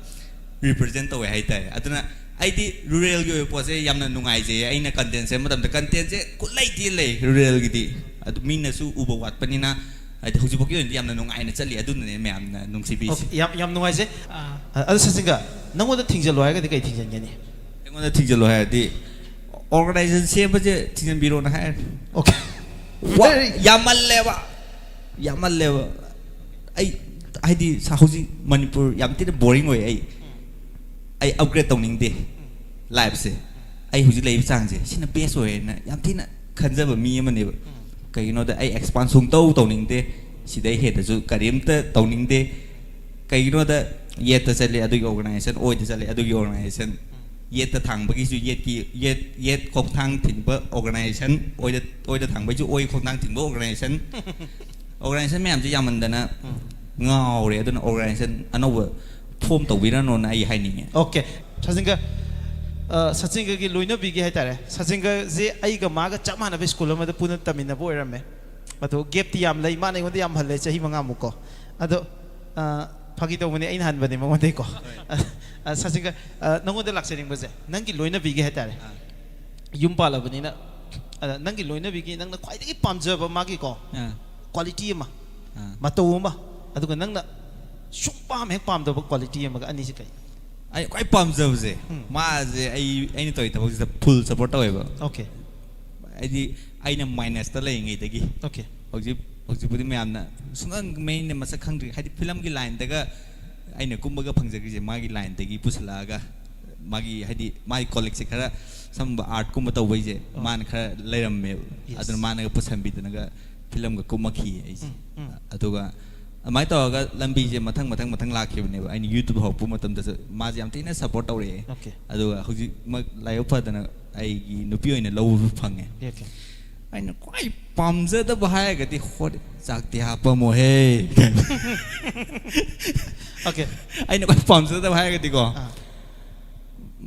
represent ꯇꯧꯋꯦ ꯍꯥꯏꯇꯥꯔꯦ꯫ ꯑꯗꯨꯅ ꯑꯩꯗꯤ ruralꯒꯤ ꯑꯣꯏꯕ ꯄꯣꯠꯁꯦ ꯌꯥꯝꯅ ꯅꯨꯡꯉꯥꯏꯖꯩꯌꯦ꯫ ꯑꯩꯅ content ꯁꯦꯝꯕ ꯃꯇꯝꯗ contentꯁꯦ ꯈꯨꯠꯂꯩꯗꯤ ꯂꯩ ruralꯒꯤꯗꯤ꯫ ꯑꯗꯨ ꯃꯤꯅꯁꯨ ꯎꯕ ꯋꯥꯠꯄꯅꯤꯅ, ꯍꯥꯏꯗꯤ ꯍꯧꯖꯤꯛꯐꯥꯎꯒꯤ ꯑꯣꯏꯅꯗꯤ ꯌꯥꯝꯅ ꯅꯨꯡꯉꯥꯏꯅ ꯆꯠꯂꯤ꯫ ꯑꯗꯨꯅꯅꯦ ꯃꯌꯥꯝꯅ ꯅꯨꯡꯁꯤꯕꯤꯁꯦ꯫ Okay, ꯌꯥꯝ, ꯌꯥꯝ ꯅꯨꯡꯉꯥꯏꯖꯩ꯫ ꯑꯥ꯫ ꯑ, ꯑꯗꯨ ꯁꯆꯤꯟꯒ, ꯅꯪꯉꯣꯟꯗ ꯊꯤꯡꯖꯤꯜꯂꯣ ꯍꯥꯏꯔꯒꯗꯤ ꯀꯩ ꯊꯤꯡꯖꯤꯟꯒꯅꯤ? ꯑꯩꯉꯣꯟꯗ ꯊꯤꯡꯖꯤꯜꯂꯣ ꯍꯥꯏꯔꯗꯤ, organization ꯁꯦꯝꯕꯁꯦ ꯊꯤꯡꯖꯤꯟꯕꯤꯔꯣꯅ ꯍꯥꯏꯔꯅꯤ꯫ Okay꯫ ꯋꯥ-, very ꯌꯥꯝꯃꯜꯂꯦꯕ꯫ ꯌꯥꯝꯃꯜꯂꯦꯕ꯫ ꯑꯩ, ꯍꯥꯏꯗꯤ, ꯁ-, ꯍꯧꯖꯤꯛ ꯃꯅꯤꯄꯨꯔ ꯌꯥꯝ ꯊꯤꯅ boring ꯑꯣꯏ ꯑꯩ꯫ ꯑꯩ upgrade ꯇꯧꯅꯤꯡꯗꯦ lifeꯁꯦ꯫ ꯑꯩ ꯍꯧꯖꯤꯛ ꯂꯩꯔꯤꯕ ꯆꯥꯡꯁꯦ ꯁꯤꯅ ꯕꯦꯁ ꯑꯣꯏꯔꯦꯅ ꯌꯥꯝ ꯊꯤꯅ ꯈꯟꯖꯕ ꯃꯤ ꯑꯃꯅꯦꯕ꯫ ꯀꯩꯒꯤꯅꯣꯗ ꯑꯩ ꯑꯦꯛꯁꯄꯥꯟ ꯁꯨꯡꯇꯧ ꯇꯧꯅꯤꯡꯗꯦ, ꯁꯤꯗꯩ ꯍꯦꯟꯅꯁꯨ ꯀꯔꯤꯝꯇ ꯇꯧꯅꯤꯡꯗꯦ꯫ ꯀꯩꯒꯤꯅꯣꯗ ꯌꯦꯠꯇ ꯆꯠꯂꯦ ꯑꯗꯨꯒꯤ ꯑꯣꯔꯒꯅꯥꯏꯖꯦꯁꯟ, ꯑꯣꯏꯗ ꯆꯠꯂꯦ ꯑꯗꯨꯒꯤ ꯑꯣꯔꯒꯅꯥꯏꯖꯦꯁꯟ, ꯌꯦꯠꯇ ꯊꯥꯡꯕꯒꯤꯁꯨ ꯌꯦꯠꯀꯤ, ꯌꯦꯠ, ꯌꯦꯠ ꯈꯣꯡꯊꯥꯡ ꯊꯤꯟꯕ ꯑꯣꯔꯒꯅꯥꯏꯖꯦꯁꯟ, ꯑꯣꯏꯗ, ꯑꯣꯏꯗ ꯊꯥꯡꯕꯒꯤꯁꯨ ꯑꯣꯏ ꯈꯣꯡꯊꯥꯡ ꯊꯤꯟꯕ ꯑꯣꯔꯒꯅꯥꯏꯖꯦꯁꯟ, ꯑꯣꯔꯒꯅꯥꯏꯖꯦꯁꯟ ꯃꯌꯥꯝꯁꯦ ꯌꯥꯝꯃꯟꯗꯅ ꯉꯥꯎꯔꯦ꯫ ꯑꯗꯨꯅ ꯑꯣꯔꯒꯅꯥꯏꯖꯦꯁꯟ ꯑꯅꯧꯕ ꯐꯣꯝ ꯇꯧꯕꯤꯔꯅꯣꯅ ꯑꯩ ꯍꯥꯏꯅꯤꯡꯉꯦ꯫ ꯑꯣꯀꯦ꯫ ꯁꯆꯤꯟꯒ, ꯑ, ꯁꯆꯤꯟꯒꯒꯤ ꯂꯣꯏꯅꯕꯤꯒꯤ ꯍꯥꯏꯇꯥꯔꯦ꯫ ꯁꯆꯤꯟꯒꯁꯦ ꯑꯩꯒ ꯃꯥꯒ ꯆꯞ ꯃꯥꯟꯅꯕ ꯁ꯭ꯀꯨꯜ ꯑꯃꯗ ꯄꯨꯟꯅ ꯇꯝꯃꯤꯟꯅꯕ ꯑꯣꯏꯔꯝꯃꯦ꯫ ꯑꯗꯣ ꯒꯦꯞꯇꯤ ꯌꯥꯝ ꯂꯩ꯫ ꯃꯥꯅ ꯑꯩꯉꯣꯟꯗ ꯌꯥꯝ ꯍꯜꯂꯦ, ꯆꯍꯤ ꯃꯉꯥꯃꯨꯛ ꯀꯣ꯫ ꯑꯗꯣ, ꯑ, ꯐꯥꯒꯤ ꯇꯧꯕꯅꯦ, ꯑꯩꯅ ꯍꯟꯕꯅꯦ ꯃꯉꯣꯟꯗꯩꯀꯣ꯫ ꯑ, ꯁꯆꯤꯟꯒ, ꯑ, ꯅꯪꯉꯣꯟꯗ ꯂꯥꯛꯆꯅꯤꯡꯕꯁꯦ, ꯅꯪꯒꯤ ꯂꯣꯏꯅꯕꯤꯒꯤ ꯍꯥꯏꯇꯥꯔꯦ꯫ ꯌꯨꯝ ꯄꯥꯜꯂꯕꯅꯤꯅ, ꯑꯗ ꯅꯪꯒꯤ ꯂꯣꯏꯅꯕꯤꯒꯤ ꯅꯪꯅ ꯈ꯭ꯋꯥꯏꯗꯒꯤ ꯄꯥꯝꯖꯕ ꯃꯥꯒꯤꯀꯣ, ꯑꯥ꯫ ꯀ꯭ꯋꯥꯂꯤꯇꯤ ꯑꯃ, ꯑꯥ꯫ ꯃꯇꯧ ꯑꯃ, ꯑꯗꯨꯒ ꯅꯪꯅ ꯁꯨꯡ ꯄꯥꯝ ꯍꯦꯛ ꯄꯥꯝꯗꯕ ꯀ꯭ꯋꯥꯂꯤꯇꯤ ꯑꯃꯒ, ꯑꯅꯤꯁꯤ ꯀꯩ? ꯑꯩ ꯈ꯭ꯋꯥꯏ ꯄꯥꯝꯖꯕꯁꯦ, ꯎꯝ꯫ ꯃꯥꯁꯦ ꯑꯩ, ꯑꯩꯅ ꯇꯧꯔꯤ ꯊꯕꯛꯁꯤꯗ ꯐꯨꯜ ꯁꯞꯄꯣꯔꯠ ꯇꯧꯋꯦꯕ꯫ ꯑꯣꯀꯦ꯫ ꯍꯥꯏꯗꯤ ꯑꯩꯅ ꯃꯥꯏꯅꯁꯇ ꯂꯩꯔꯤꯉꯩꯗꯒꯤ ꯑꯣꯀꯦ꯫ ꯍꯧꯖꯤꯛ, ꯍꯧꯖꯤꯛꯄꯨꯗꯤ ꯃꯌꯥꯝꯅ ꯁꯨꯡꯅꯪ ꯃꯩꯅ ꯃꯁꯛ ꯈꯪꯗ꯭ꯔꯤ, ꯍꯥꯏꯗꯤ ꯐꯤꯂꯝꯒꯤ ꯂꯥꯏꯟꯗꯒ ꯑꯩꯅ ꯀꯨꯝꯕꯒ ꯐꯪꯖꯈ꯭ꯔꯤꯁꯦ ꯃꯥꯒꯤ ꯂꯥꯏꯟꯗꯒꯤ ꯄꯨꯁꯜꯂꯛꯑꯒ, ꯃꯥꯒꯤ, ꯍꯥꯏꯗꯤ ꯃꯥꯒꯤ ꯀꯣꯂꯤꯛꯁꯦ ꯈꯔ ꯁꯝꯕ ꯑꯥꯔꯠꯀꯨꯝꯕ ꯇꯧꯕꯩꯁꯦ ꯑꯣ꯫ ꯃꯥꯅ ꯈꯔ ꯂꯩꯔꯝꯃꯦꯕ꯫ Yes. ꯑꯗꯨꯅ ꯃꯥꯅꯒ ꯄꯨꯁꯟꯕꯤꯗꯅꯒ ꯐꯤꯂꯝꯒ ꯀꯨꯝꯃꯛꯈꯤ ꯑꯩꯁꯦ꯫ ꯎꯝ, ꯎꯝ꯫ ꯑꯗꯨꯒ ꯑꯗꯨꯃꯥꯏꯅ ꯇꯧꯔꯒ ꯂꯝꯕꯤꯁꯦ ꯃꯊꯪ ꯃꯊꯪ ꯃꯊꯪ ꯂꯥꯛꯈꯤꯕꯅꯦꯕ꯫ ꯑꯩꯅ ꯌꯨꯇ꯭ꯌꯨꯕ ꯍꯧꯔꯛꯄ ꯃꯇꯝꯗꯁꯨ ꯃꯥꯁꯦ ꯌꯥꯝ ꯊꯤꯅ ꯁꯞꯄꯣꯔꯠ ꯇꯧꯔꯛꯑꯦ꯫ ꯑꯣꯀꯦ꯫ ꯑꯗꯨꯒ ꯍꯧꯖꯤꯛꯃꯛ ꯂꯥꯏꯕꯛ ꯐꯗꯅ ꯑꯩꯒꯤ ꯅꯨꯄꯤ ꯑꯣꯏꯅ ꯂꯧꯕ ꯐꯪꯉꯦ꯫ ꯑꯣꯀꯦ꯫ ꯑꯩꯅ ꯈ꯭ꯋꯥꯏ ꯄꯥꯝꯖꯗꯕ ꯍꯥꯏꯔꯒꯗꯤ, ꯍꯣꯏ, ꯆꯥꯛꯇꯤ ꯍꯥꯞꯄꯝꯃꯣꯍꯦ꯫ ꯑꯣꯀꯦ꯫ ꯑꯩꯅ ꯈ꯭ꯋꯥꯏ ꯄꯥꯝꯖꯗꯕ ꯍꯥꯏꯔꯒꯗꯤꯀꯣ, ꯑꯥ꯫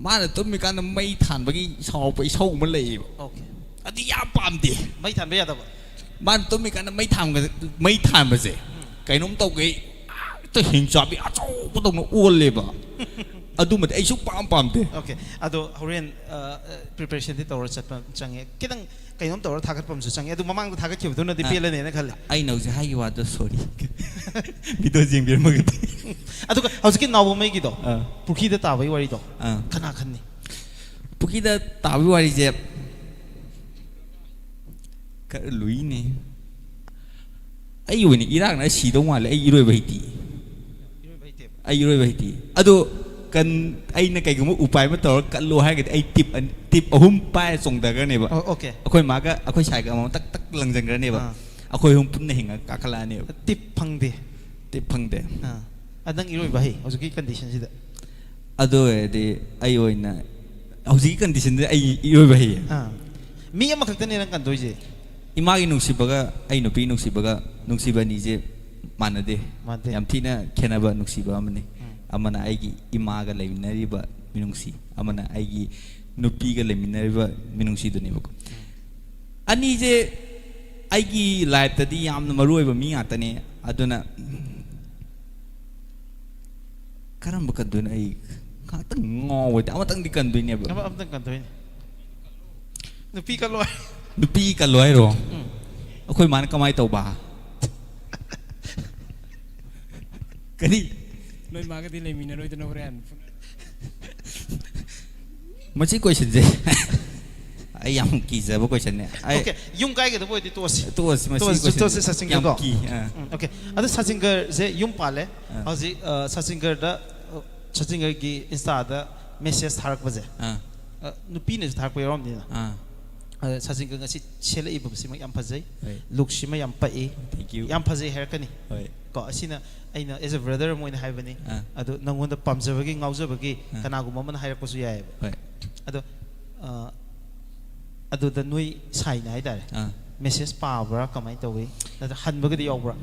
ꯃꯥꯅ ꯇꯨꯝꯃꯤꯀꯥꯟꯗ ꯃꯩ ꯊꯥꯟꯕꯒꯤ ꯁꯥꯎꯔꯛꯄ ꯏꯁꯧ ꯑꯃ ꯂꯩꯌꯦꯕ꯫ ꯑꯣꯀꯦ꯫ ꯑꯗꯨ ꯌꯥꯝ ꯄꯥꯝꯗꯦ꯫ ꯃꯩ ꯊꯥꯟꯕ ꯌꯥꯗꯕ? ꯃꯥꯅ ꯇꯨꯝꯃꯤꯀꯥꯟꯗ ꯃꯩ ꯊꯥꯟꯕ-, ꯃꯩ ꯊꯥꯟꯕꯁꯦ ꯀꯩꯅꯣꯝ ꯇꯧꯒꯩ ꯍꯦꯛꯇ ꯍꯤꯡꯆꯥꯕꯤ ꯑꯆꯧꯕꯗꯧꯅ ꯑꯣꯜꯂꯦꯕ꯫ ꯑꯗꯨꯃꯗꯤ ꯑꯩ ꯁꯨꯡ ꯄꯥꯝ ꯄꯥꯝꯗꯦ꯫ ꯑꯣꯀꯦ꯫ ꯑꯗꯣ ꯍꯣꯔꯦꯟ, ꯑ, ꯑ, ꯄ꯭ꯔꯤꯄꯦꯔꯦꯁꯟꯗꯤ ꯇꯧꯔ ꯆꯠꯄ ꯆꯪꯉꯦ꯫ ꯈꯤꯇꯪ ꯀꯩꯅꯣꯝ ꯇꯧꯔ ꯊꯥꯒꯠꯄ ꯑꯃꯁꯨ ꯆꯪꯉꯦ꯫ ꯑꯗꯨ ꯃꯃꯥꯡꯗ ꯊꯥꯒꯠꯈꯤꯕꯗꯨꯅꯗꯤ ꯑ, ꯄꯦꯜꯂꯅꯦꯅ ꯈꯜꯂꯦ꯫ ꯑꯩꯅ ꯍꯧꯖꯤꯛ ꯍꯥꯏꯈꯤꯕ ꯋꯥꯗꯣ ꯁꯣꯔꯤ꯫ ꯚꯤꯗꯤꯑꯣ ꯌꯦꯡꯕꯤꯔꯝꯃꯒꯗꯤ꯫ ꯑꯗꯨꯒ ꯍꯧꯖꯤꯛꯀꯤ ꯅꯥꯎꯕ ꯃꯩꯒꯤꯗꯣ, ꯑ꯫ ꯄꯨꯈ꯭ꯔꯤꯗ ꯇꯥꯕꯒꯤ ꯋꯥꯔꯤꯗꯣ, ꯑ꯫ ꯀꯅꯥ ꯈꯟꯅꯤ? ꯄꯨꯈ꯭ꯔꯤꯗ ꯇꯥꯕꯒꯤ ꯋꯥꯔꯤꯁꯦ ꯈꯔ ꯂꯨꯏꯅꯦ꯫ ꯑꯩꯒꯤ ꯑꯣꯏꯅ ꯏꯔꯥꯛꯅ ꯁꯤꯗꯧ ꯃꯥꯜꯂꯦ꯫ ꯑꯩ ꯏꯔꯣꯏꯕ ꯍꯩꯇꯦ꯫ ꯑꯩ ꯏꯔꯣꯏꯕ ꯍꯩꯇꯦ꯫ ꯑꯗꯣ ꯀꯟ ꯑꯩꯅ ꯀꯩꯒꯨꯝꯕ ꯎꯄꯥꯏ ꯑꯃ ꯇꯧꯔꯒ ꯀꯜꯂꯣ ꯍꯥꯏꯔꯒꯗꯤ ꯑꯩ ꯇꯤꯞ ꯑꯅꯤ- ꯇꯤꯞ ꯑꯍꯨꯝ ꯄꯥꯏꯔ ꯆꯣꯡꯊꯈ꯭ꯔꯅꯦꯕ꯫ ꯑꯣ, okay. ꯑꯩꯈꯣꯏ ꯃꯥꯒ ꯑꯩꯈꯣꯏ ꯁꯥꯏꯒ ꯑꯃꯃꯝ ꯇꯛ ꯇꯛ ꯂꯪꯁꯤꯟꯈ꯭ꯔꯅꯦꯕ꯫ ꯑꯥ. ꯑꯩꯈꯣꯏ ꯑꯍꯨꯝ ꯄꯨꯟꯅ ꯍꯤꯡꯉꯒ ꯀꯥꯈꯠꯂꯛꯑꯅꯦꯕ꯫ ꯇꯤꯞ ꯐꯪꯗꯦ꯫ ꯇꯤꯞ ꯐꯪꯗꯦ꯫ ꯑꯥ. ꯑ, ꯅꯪ ꯏꯔꯣꯏꯕ ꯍꯩ ꯍꯧꯖꯤꯛꯀꯤ conditionꯁꯤꯗ? ꯑꯗꯨ ꯑꯣꯏꯔꯗꯤ ꯑꯩ ꯑꯣꯏꯅ ꯍꯧꯖꯤꯛꯀꯤ conditionꯗ ꯑꯩ ꯏꯔꯣꯏꯕ ꯍꯩꯌꯦ꯫ ꯑꯥ. ꯃꯤ ꯑꯃꯈꯛꯇꯅꯦ ꯅꯪ ꯀꯟꯗꯣꯏꯁꯦ? ꯏꯃꯥꯒꯤ ꯅꯨꯡꯁꯤꯕꯒ ꯑꯩ ꯅꯨꯄꯤ ꯅꯨꯡꯁꯤꯕꯒ ꯅꯨꯡꯁꯤꯕ ꯑꯅꯤꯁꯦ ꯃꯥꯟꯅꯗꯦ꯫ ꯃꯥꯟꯗꯦ. ꯌꯥꯝ ꯊꯤꯅ ꯈꯦꯠꯅꯕ ꯅꯨꯡꯁꯤꯕ ꯑꯃꯅꯤ꯫ ꯎꯝ. ꯑꯃꯅ ꯑꯩꯒꯤ ꯏꯃꯥꯒ ꯂꯩꯃꯤꯟꯅꯔꯤꯕ ꯃꯤꯅꯨꯡꯁꯤ, ꯑꯃꯅ ꯑꯩꯒꯤ ꯅꯨꯄꯤꯒ ꯂꯩꯃꯤꯟꯅꯔꯤꯕ ꯃꯤꯅꯨꯡꯁꯤꯗꯨꯅꯦꯕꯀꯣ꯫ ꯑꯅꯤꯁꯦ ꯑꯩꯒꯤ lifeꯇꯗꯤ ꯌꯥꯝꯅ ꯃꯔꯨ ꯑꯣꯏꯕ ꯃꯤ ꯉꯥꯛꯇꯅꯦ꯫ ꯑꯗꯨꯅ ꯀꯔꯝꯕ ꯀꯟꯗꯣꯏꯅꯣ? ꯑꯩ ꯉꯥꯛꯇꯪ ꯉꯥꯎꯕꯗꯤ ꯑꯃꯇꯪꯗꯤ ꯀꯟꯗꯣꯏꯅꯦꯕ꯫ ꯑꯃ ꯑꯝꯇꯪ ꯀꯟꯗꯣꯏꯅꯦ꯫ ꯅꯨꯄꯤ ꯀꯜꯂꯣ ꯍꯥꯏ꯫ ꯅꯨꯄꯤ ꯀꯜꯂꯣ ꯍꯥꯏꯔꯣ? ꯎꯝ. ꯑꯩꯈꯣꯏ ꯃꯥꯅ ꯀꯃꯥꯏꯅ ꯇꯧꯕ? ꯀꯔꯤ? ꯅꯣꯏ ꯃꯥꯒꯗꯤ ꯂꯩꯃꯤꯟꯅꯔꯣꯏꯗꯅ ꯍꯣꯔꯦꯟ? ꯃꯁꯤ questionꯁꯦ ꯑꯩ ꯌꯥꯝ ꯀꯤꯖꯕ questionꯅꯦ꯫ ꯑꯩ Okay, ꯌꯨꯝ ꯀꯥꯏꯒꯗꯕ ꯑꯣꯏꯗꯤ ꯇꯣꯛꯑꯁꯤ꯫ ꯇꯣꯛꯑꯁꯤ, ꯃꯁꯤ ꯇꯣꯛꯑꯁꯤ, question ꯇꯣꯛꯑꯁꯤ, ꯁꯆꯤꯟꯒ ꯌꯥꯝ ꯀꯣ꯫ ꯀꯤ, ꯑꯥ꯫ ꯎꯝ, okay. ꯑꯗꯣ ꯁꯆꯤꯟꯒꯔꯁꯦ ꯌꯨꯝ ꯄꯥꯜꯂꯦ꯫ ꯑꯥ. ꯍꯧꯖꯤꯛ, ꯑ, ꯁꯆꯤꯟꯒꯔꯗ, ꯑ, ꯁꯆꯤꯟꯒꯔꯒꯤ Instaꯗ message ꯊꯥꯔꯛꯄꯁꯦ꯫ ꯑꯥ. ꯑ, ꯅꯨꯄꯤꯅꯁꯨ ꯊꯥꯔꯛꯄ ꯌꯥꯎꯔꯝꯅꯤꯅ꯫ ꯑꯥ. ꯑꯗ ꯁꯆꯤꯟꯒ ꯉꯁꯤ ꯁꯦꯠꯂꯛꯏꯕꯁꯤꯃ ꯌꯥꯝ ꯐꯖꯩ꯫ ꯍꯣꯏ. Lookꯁꯤꯃ ꯌꯥꯝ ꯄꯛꯏ꯫ Thank you. ꯌꯥꯝ ꯐꯖꯩ ꯍꯥꯏꯔꯛꯀꯅꯤ꯫ ꯍꯣꯏ. ꯀꯣ, ꯑꯁꯤꯅ ꯑꯩꯅ as a brother ꯑꯃ ꯑꯣꯏꯅ ꯍꯥꯏꯕꯅꯤ꯫ ꯑꯥ. ꯑꯗꯣ ꯅꯪꯉꯣꯟꯗ ꯄꯥꯝꯖꯕꯒꯤ, ꯉꯥꯎꯖꯕꯒꯤ ꯑꯥ. ꯀꯅꯥꯒꯨꯝꯕ ꯑꯃꯅ ꯍꯥꯏꯔꯛꯄꯁꯨ ꯌꯥꯏꯑꯕ꯫ ꯍꯣꯏ. ꯑꯗꯣ, ꯑ, ꯑꯗꯨꯗ ꯅꯣꯏ ꯁꯥꯏꯅ ꯍꯥꯏꯇꯥꯔꯦ, ꯑꯥ. message ꯄꯥꯕ꯭ꯔꯥ, ꯀꯃꯥꯏꯅ ꯇꯧꯏ? ꯅꯠꯇ꯭ꯔ ꯍꯟꯕꯒꯗꯤ ꯌꯥꯎꯕ꯭ꯔꯥ?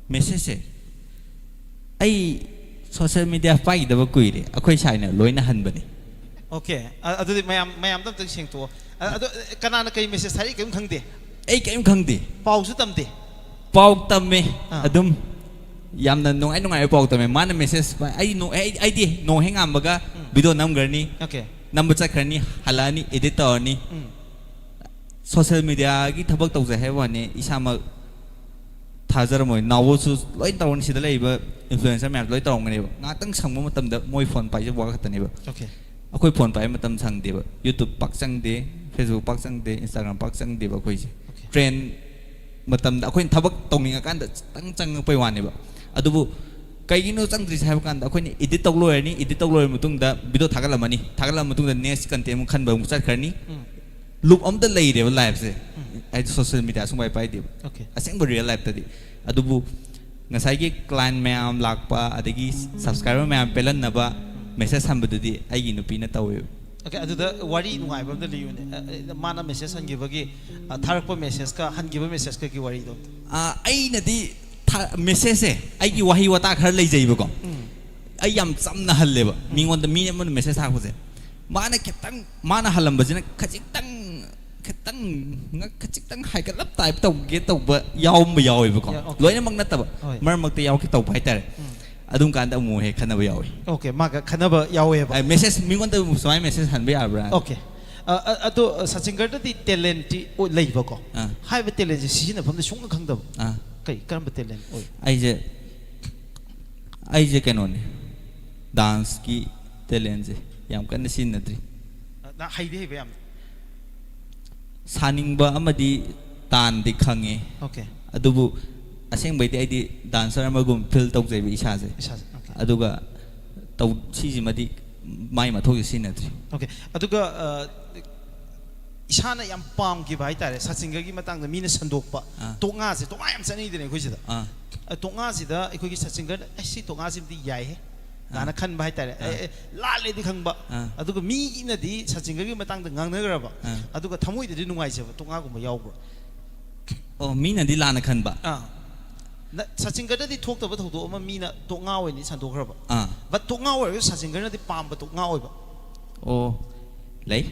Messageꯁꯦ ꯑꯩ social media ꯄꯥꯏꯈꯤꯗꯕ ꯀꯨꯏꯔꯦ꯫ ꯑꯩꯈꯣꯏ ꯁꯥꯏꯅ ꯂꯣꯏꯅ ꯍꯟꯕꯅꯤ꯫ Okay, ꯑ-, ꯑꯗꯨꯗꯤ ꯃꯌꯥꯝ, ꯃꯌꯥꯝꯗ ꯑꯝꯇꯪ ꯁꯦꯡꯇꯣꯛꯑꯣ꯫ ꯑ-, ꯑꯗꯣ, ꯑ, ꯀꯅꯥꯅ ꯀꯩ message ꯊꯥꯔꯛꯏ ꯀꯔꯤꯝ ꯈꯪꯗꯦ? ꯑꯩ ꯀꯔꯤꯝ ꯈꯪꯗꯦ꯫ ꯄꯥꯎꯁꯨ ꯇꯝꯗꯦ? ꯄꯥꯎ ꯇꯝꯃꯦ꯫ ꯑꯥ. ꯑꯗꯨꯝ ꯌꯥꯝꯅ ꯅꯨꯡꯉꯥꯏ ꯅꯨꯡꯉꯥꯏꯕ ꯄꯥꯎ ꯇꯝꯃꯦ꯫ ꯃꯥꯅ message ꯄꯥꯏ-, ꯑꯩ ꯅꯣ-, ꯑꯩ, ꯑꯩꯗꯤ ꯅꯣꯡ ꯍꯦꯛ ꯉꯥꯟꯕꯒ ꯎꯝ. video ꯅꯝꯈ꯭ꯔꯅꯤ, Okay. ꯅꯝꯕ ꯆꯠꯈ꯭ꯔꯅꯤ, ꯍꯜꯂꯛꯑꯅꯤ, edit ꯇꯧꯔꯅꯤ꯫ ꯎꯝ. Social mediaꯒꯤ ꯊꯕꯛ ꯇꯧꯖꯩ ꯍꯥꯏꯕ ꯋꯥꯅꯤ, ꯏꯁꯥꯃꯛ ꯊꯥꯖꯔꯝꯃꯣꯏ꯫ ꯅꯥꯎꯕꯣꯁꯨ ꯂꯣꯏ ꯇꯧꯔꯅꯤ, ꯁꯤꯗ ꯂꯩꯔꯤꯕ influencer ꯃꯌꯥꯝꯁꯨ ꯂꯣꯏ ꯇꯧꯔꯝꯒꯅꯦꯕ꯫ ꯉꯥꯛꯇꯪ ꯁꯪꯕ ꯃꯇꯝꯗ ꯃꯣꯏ phone ꯄꯥꯏꯖꯕ ꯋꯥ ꯈꯛꯇꯅꯦꯕ꯫ Okay. ꯑꯩꯈꯣꯏ phone ꯄꯥꯏꯕ ꯃꯇꯝ ꯁꯪꯗꯦꯕ꯫ YouTube ꯄꯥꯛ ꯆꯪꯗꯦ, Facebook ꯄꯥꯛ ꯆꯪꯗꯦ, Instagram ꯄꯥꯛ ꯆꯪꯗꯦꯕ ꯑꯩꯈꯣꯏꯁꯦ꯫ Okay. Trend ꯃꯇꯝꯗ ꯑꯩꯈꯣꯏꯅ ꯊꯕꯛ ꯇꯧꯅꯤꯡꯉꯀꯥꯟꯗ ꯈꯤꯇꯪ ꯆꯪꯉꯛꯄꯩ ꯋꯥꯅꯦꯕ꯫ ꯑꯗꯨꯕꯨ ꯀꯩꯒꯤꯅꯣ ꯆꯪꯗ꯭ꯔꯤꯁꯦ ꯍꯥꯏꯕ ꯀꯥꯟꯗ, ꯑꯩꯈꯣꯏꯅ edit ꯇꯧ ꯂꯣꯏꯔꯅꯤ, edit ꯇꯧ ꯂꯣꯏꯔꯕ ꯃꯇꯨꯡꯗ video ꯊꯥꯒꯠꯂꯝꯃꯅꯤ, ꯊꯥꯒꯠꯂꯕ ꯃꯇꯨꯡꯗ next content ꯑꯃꯨꯛ ꯈꯟꯕ ꯑꯃꯨꯛ ꯆꯠꯈ꯭ꯔꯅꯤ꯫ ꯎꯝ. Loop ꯑꯝꯗ ꯂꯩꯔꯦꯕ life ꯁꯦ꯫ ꯎꯝ. ꯍꯥꯏꯗꯤ social media ꯁꯨꯡꯄꯥꯏ ꯄꯥꯏꯗꯦꯕ꯫ Okay. ꯑꯁꯦꯡꯕ real life ꯇꯗꯤ꯫ ꯑꯗꯨꯕꯨ ꯉꯁꯥꯏꯒꯤ client ꯃꯌꯥꯝ ꯂꯥꯛꯄ, ꯑꯗꯒꯤ subscriber ꯃꯌꯥꯝ ꯄꯦꯜꯍꯟꯅꯕ message ꯍꯟꯕꯗꯨꯗꯤ ꯑꯩꯒꯤ ꯅꯨꯄꯤꯅ ꯇꯧꯋꯦꯕ꯫ Okay, ꯑꯗꯨꯗ ꯋꯥꯔꯤ ꯅꯨꯡꯉꯥꯏꯕ ꯑꯝꯗ ꯂꯤꯌꯨꯅꯦ꯫ ꯑ, ꯑ, ꯃꯥꯅ message ꯍꯟꯈꯤꯕꯒꯤ, ꯑ, ꯊꯥꯔꯛꯄ message ꯀ ꯍꯟꯈꯤꯕ message ꯀꯒꯤ ꯋꯥꯔꯤꯗꯣ ꯑꯝꯇ꯫ ꯑꯥ, ꯑꯩꯅꯗꯤ ꯊꯥ-, message ꯁꯦ ꯑꯩꯒꯤ ꯋꯥꯍꯩ ꯋꯥꯇꯥ ꯈꯔ ꯂꯩꯖꯩꯕꯀꯣ꯫ ꯎꯝ. ꯑꯩ ꯌꯥꯝ ꯆꯝꯅ ꯍꯜꯂꯦꯕ꯫ ꯃꯤꯉꯣꯟꯗ, ꯃꯤ ꯑꯃꯅ message ꯊꯥꯔꯛꯄꯁꯦ, ꯃꯥꯅ ꯈꯤꯇꯪ, ꯃꯥꯅ ꯍꯜꯂꯝꯕꯁꯤꯅ ꯈꯖꯤꯛꯇꯪ, ꯈꯤꯇꯪ ꯉꯛ-, ꯈꯖꯤꯛꯇꯪ ꯍꯥꯏꯒꯠꯂꯞ type ꯇꯧꯒꯦ ꯇꯧꯕ ꯌꯥꯎꯔꯝꯕ ꯌꯥꯎꯋꯦꯕꯀꯣ꯫ Yeah, okay. ꯂꯣꯏꯅꯃꯛ ꯅꯠꯇꯕ, ꯍꯣꯏ. ꯃꯔꯛ ꯃꯔꯛꯇ ꯌꯥꯎꯔꯛꯀꯦ ꯇꯧꯕ ꯍꯥꯏꯇꯥꯔꯦ꯫ ꯎꯝ. ꯑꯗꯨꯝ ꯀꯥꯟꯗ ꯑꯃꯨꯛ ꯍꯦꯛ ꯈꯟꯅꯕ ꯌꯥꯎꯋꯤ꯫ Okay, ꯃꯥꯒ ꯈꯟꯅꯕ ꯌꯥꯎꯋꯦꯕ꯫ ꯑꯩ message, ꯃꯤꯉꯣꯟꯗ ꯁꯨꯃꯥꯏꯅ message ꯍꯟꯕ ꯌꯥꯕ꯭ꯔꯥ? Okay. ꯑ, ꯑ, ꯑꯗꯣ, ꯑ, ꯁꯆꯤꯟꯒꯔꯗꯗꯤ talent ꯇꯤ ꯑꯣꯏ-, ꯂꯩꯕꯀꯣ꯫ ꯑꯥ. ꯍꯥꯏꯕ talent ꯁꯦ ꯁꯤꯖꯤꯟꯅꯐꯝꯗꯤ ꯁꯨꯡꯈꯪ ꯈꯪꯗꯕ꯫ ꯑꯥ. ꯀꯩ, ꯀꯔꯝꯕ talent ꯑꯣꯏ? ꯑꯩꯁꯦ, ꯑꯩꯁꯦ ꯀꯩꯅꯣꯅꯦ, dance ꯀꯤ talent ꯁꯦ ꯌꯥꯝ ꯀꯟꯅ ꯁꯤꯖꯤꯟꯅꯗ꯭ꯔꯤ꯫ ꯑ, ꯅꯪ ꯍꯩꯗꯤ ꯍꯩꯕ ꯌꯥꯝꯅ? ꯁꯥꯅꯤꯡꯕ ꯑꯃꯗꯤ ꯇꯥꯟꯗꯤ ꯈꯪꯉꯦ꯫ Okay. ꯑꯗꯨꯕꯨ ꯑꯁꯦꯡꯕꯩꯗꯤ ꯑꯩꯗꯤ dancer ꯑꯃꯒꯨꯝ feel ꯇꯧꯖꯩꯕ ꯏꯁꯥꯁꯦ꯫ ꯏꯁꯥꯁꯦ, okay. ꯑꯗꯨꯒ ꯇꯧ-, ꯁꯤꯁꯤꯃꯗꯤ ꯃꯥꯏ ꯃꯊꯧꯁꯦ ꯁꯤꯖꯤꯟꯅꯗ꯭ꯔꯤ꯫ Okay. ꯑꯗꯨꯒ, ꯑ, ꯏꯁꯥꯅ ꯌꯥꯝ ꯄꯥꯝꯈꯤꯕ ꯍꯥꯏꯇꯥꯔꯦ, ꯁꯆꯤꯟꯒꯔꯒꯤ ꯃꯇꯥꯡꯗ ꯃꯤꯅ ꯁꯟꯗꯣꯛꯄ꯫ ꯑꯥ. ꯇꯣꯛꯉꯥꯁꯦ, ꯇꯣꯛꯉꯥ ꯌꯥꯝ ꯆꯠꯅꯩꯗꯅ ꯑꯩꯈꯣꯏ ꯁꯤꯗ꯫ ꯑꯥ. ꯑ, ꯇꯣꯛꯉꯥꯁꯤꯗ ꯑꯩꯈꯣꯏꯒꯤ ꯁꯆꯤꯟꯒꯔꯅ, "ꯑꯩ ꯁꯤ ꯇꯣꯛꯉꯥꯁꯤꯃꯗꯤ ꯌꯥꯏꯍꯦ" ꯀꯥꯏꯅ ꯑꯥ. ꯈꯟꯕ ꯍꯥꯏꯇꯥꯔꯦ꯫ ꯑꯥ. ꯑꯦ, ꯑꯦ, ꯂꯥꯜꯂꯦꯗꯤ ꯈꯪꯕ꯫ ꯑꯥ. ꯑꯗꯨꯒ ꯃꯤꯅꯗꯤ ꯁꯆꯤꯟꯒꯔꯒꯤ ꯃꯇꯥꯡꯗ ꯉꯥꯡꯅꯈ꯭ꯔꯕ꯫ ꯑꯥ. ꯑꯗꯨꯒ ꯊꯃꯣꯏꯗꯗꯤ ꯅꯨꯡꯉꯥꯏꯖꯕ ꯇꯣꯛꯉꯥꯒꯨꯝꯕ ꯌꯥꯎꯕ꯭ꯔꯣ? ꯑꯣ, ꯃꯤꯅꯗꯤ ꯂꯥꯟꯅ ꯈꯟꯕ꯫ ꯑꯥ. ꯅ-, ꯁꯆꯤꯟꯒꯔꯗꯗꯤ ꯊꯣꯛꯇꯕ ꯊꯧꯗꯣꯛ ꯑꯃ ꯃꯤꯅ ꯇꯣꯛꯉꯥ ꯑꯣꯏꯅꯗꯤ ꯁꯟꯗꯣꯛꯈ꯭ꯔꯕ꯫ ꯑꯥ. But ꯇꯣꯛꯉꯥ ꯑꯣꯏꯔꯒꯁꯨ ꯁꯆꯤꯟꯒꯔꯅꯗꯤ ꯄꯥꯝꯕ ꯇꯣꯛꯉꯥ ꯑꯣꯏꯕ꯫ ꯑꯣ, ꯂꯩ꯫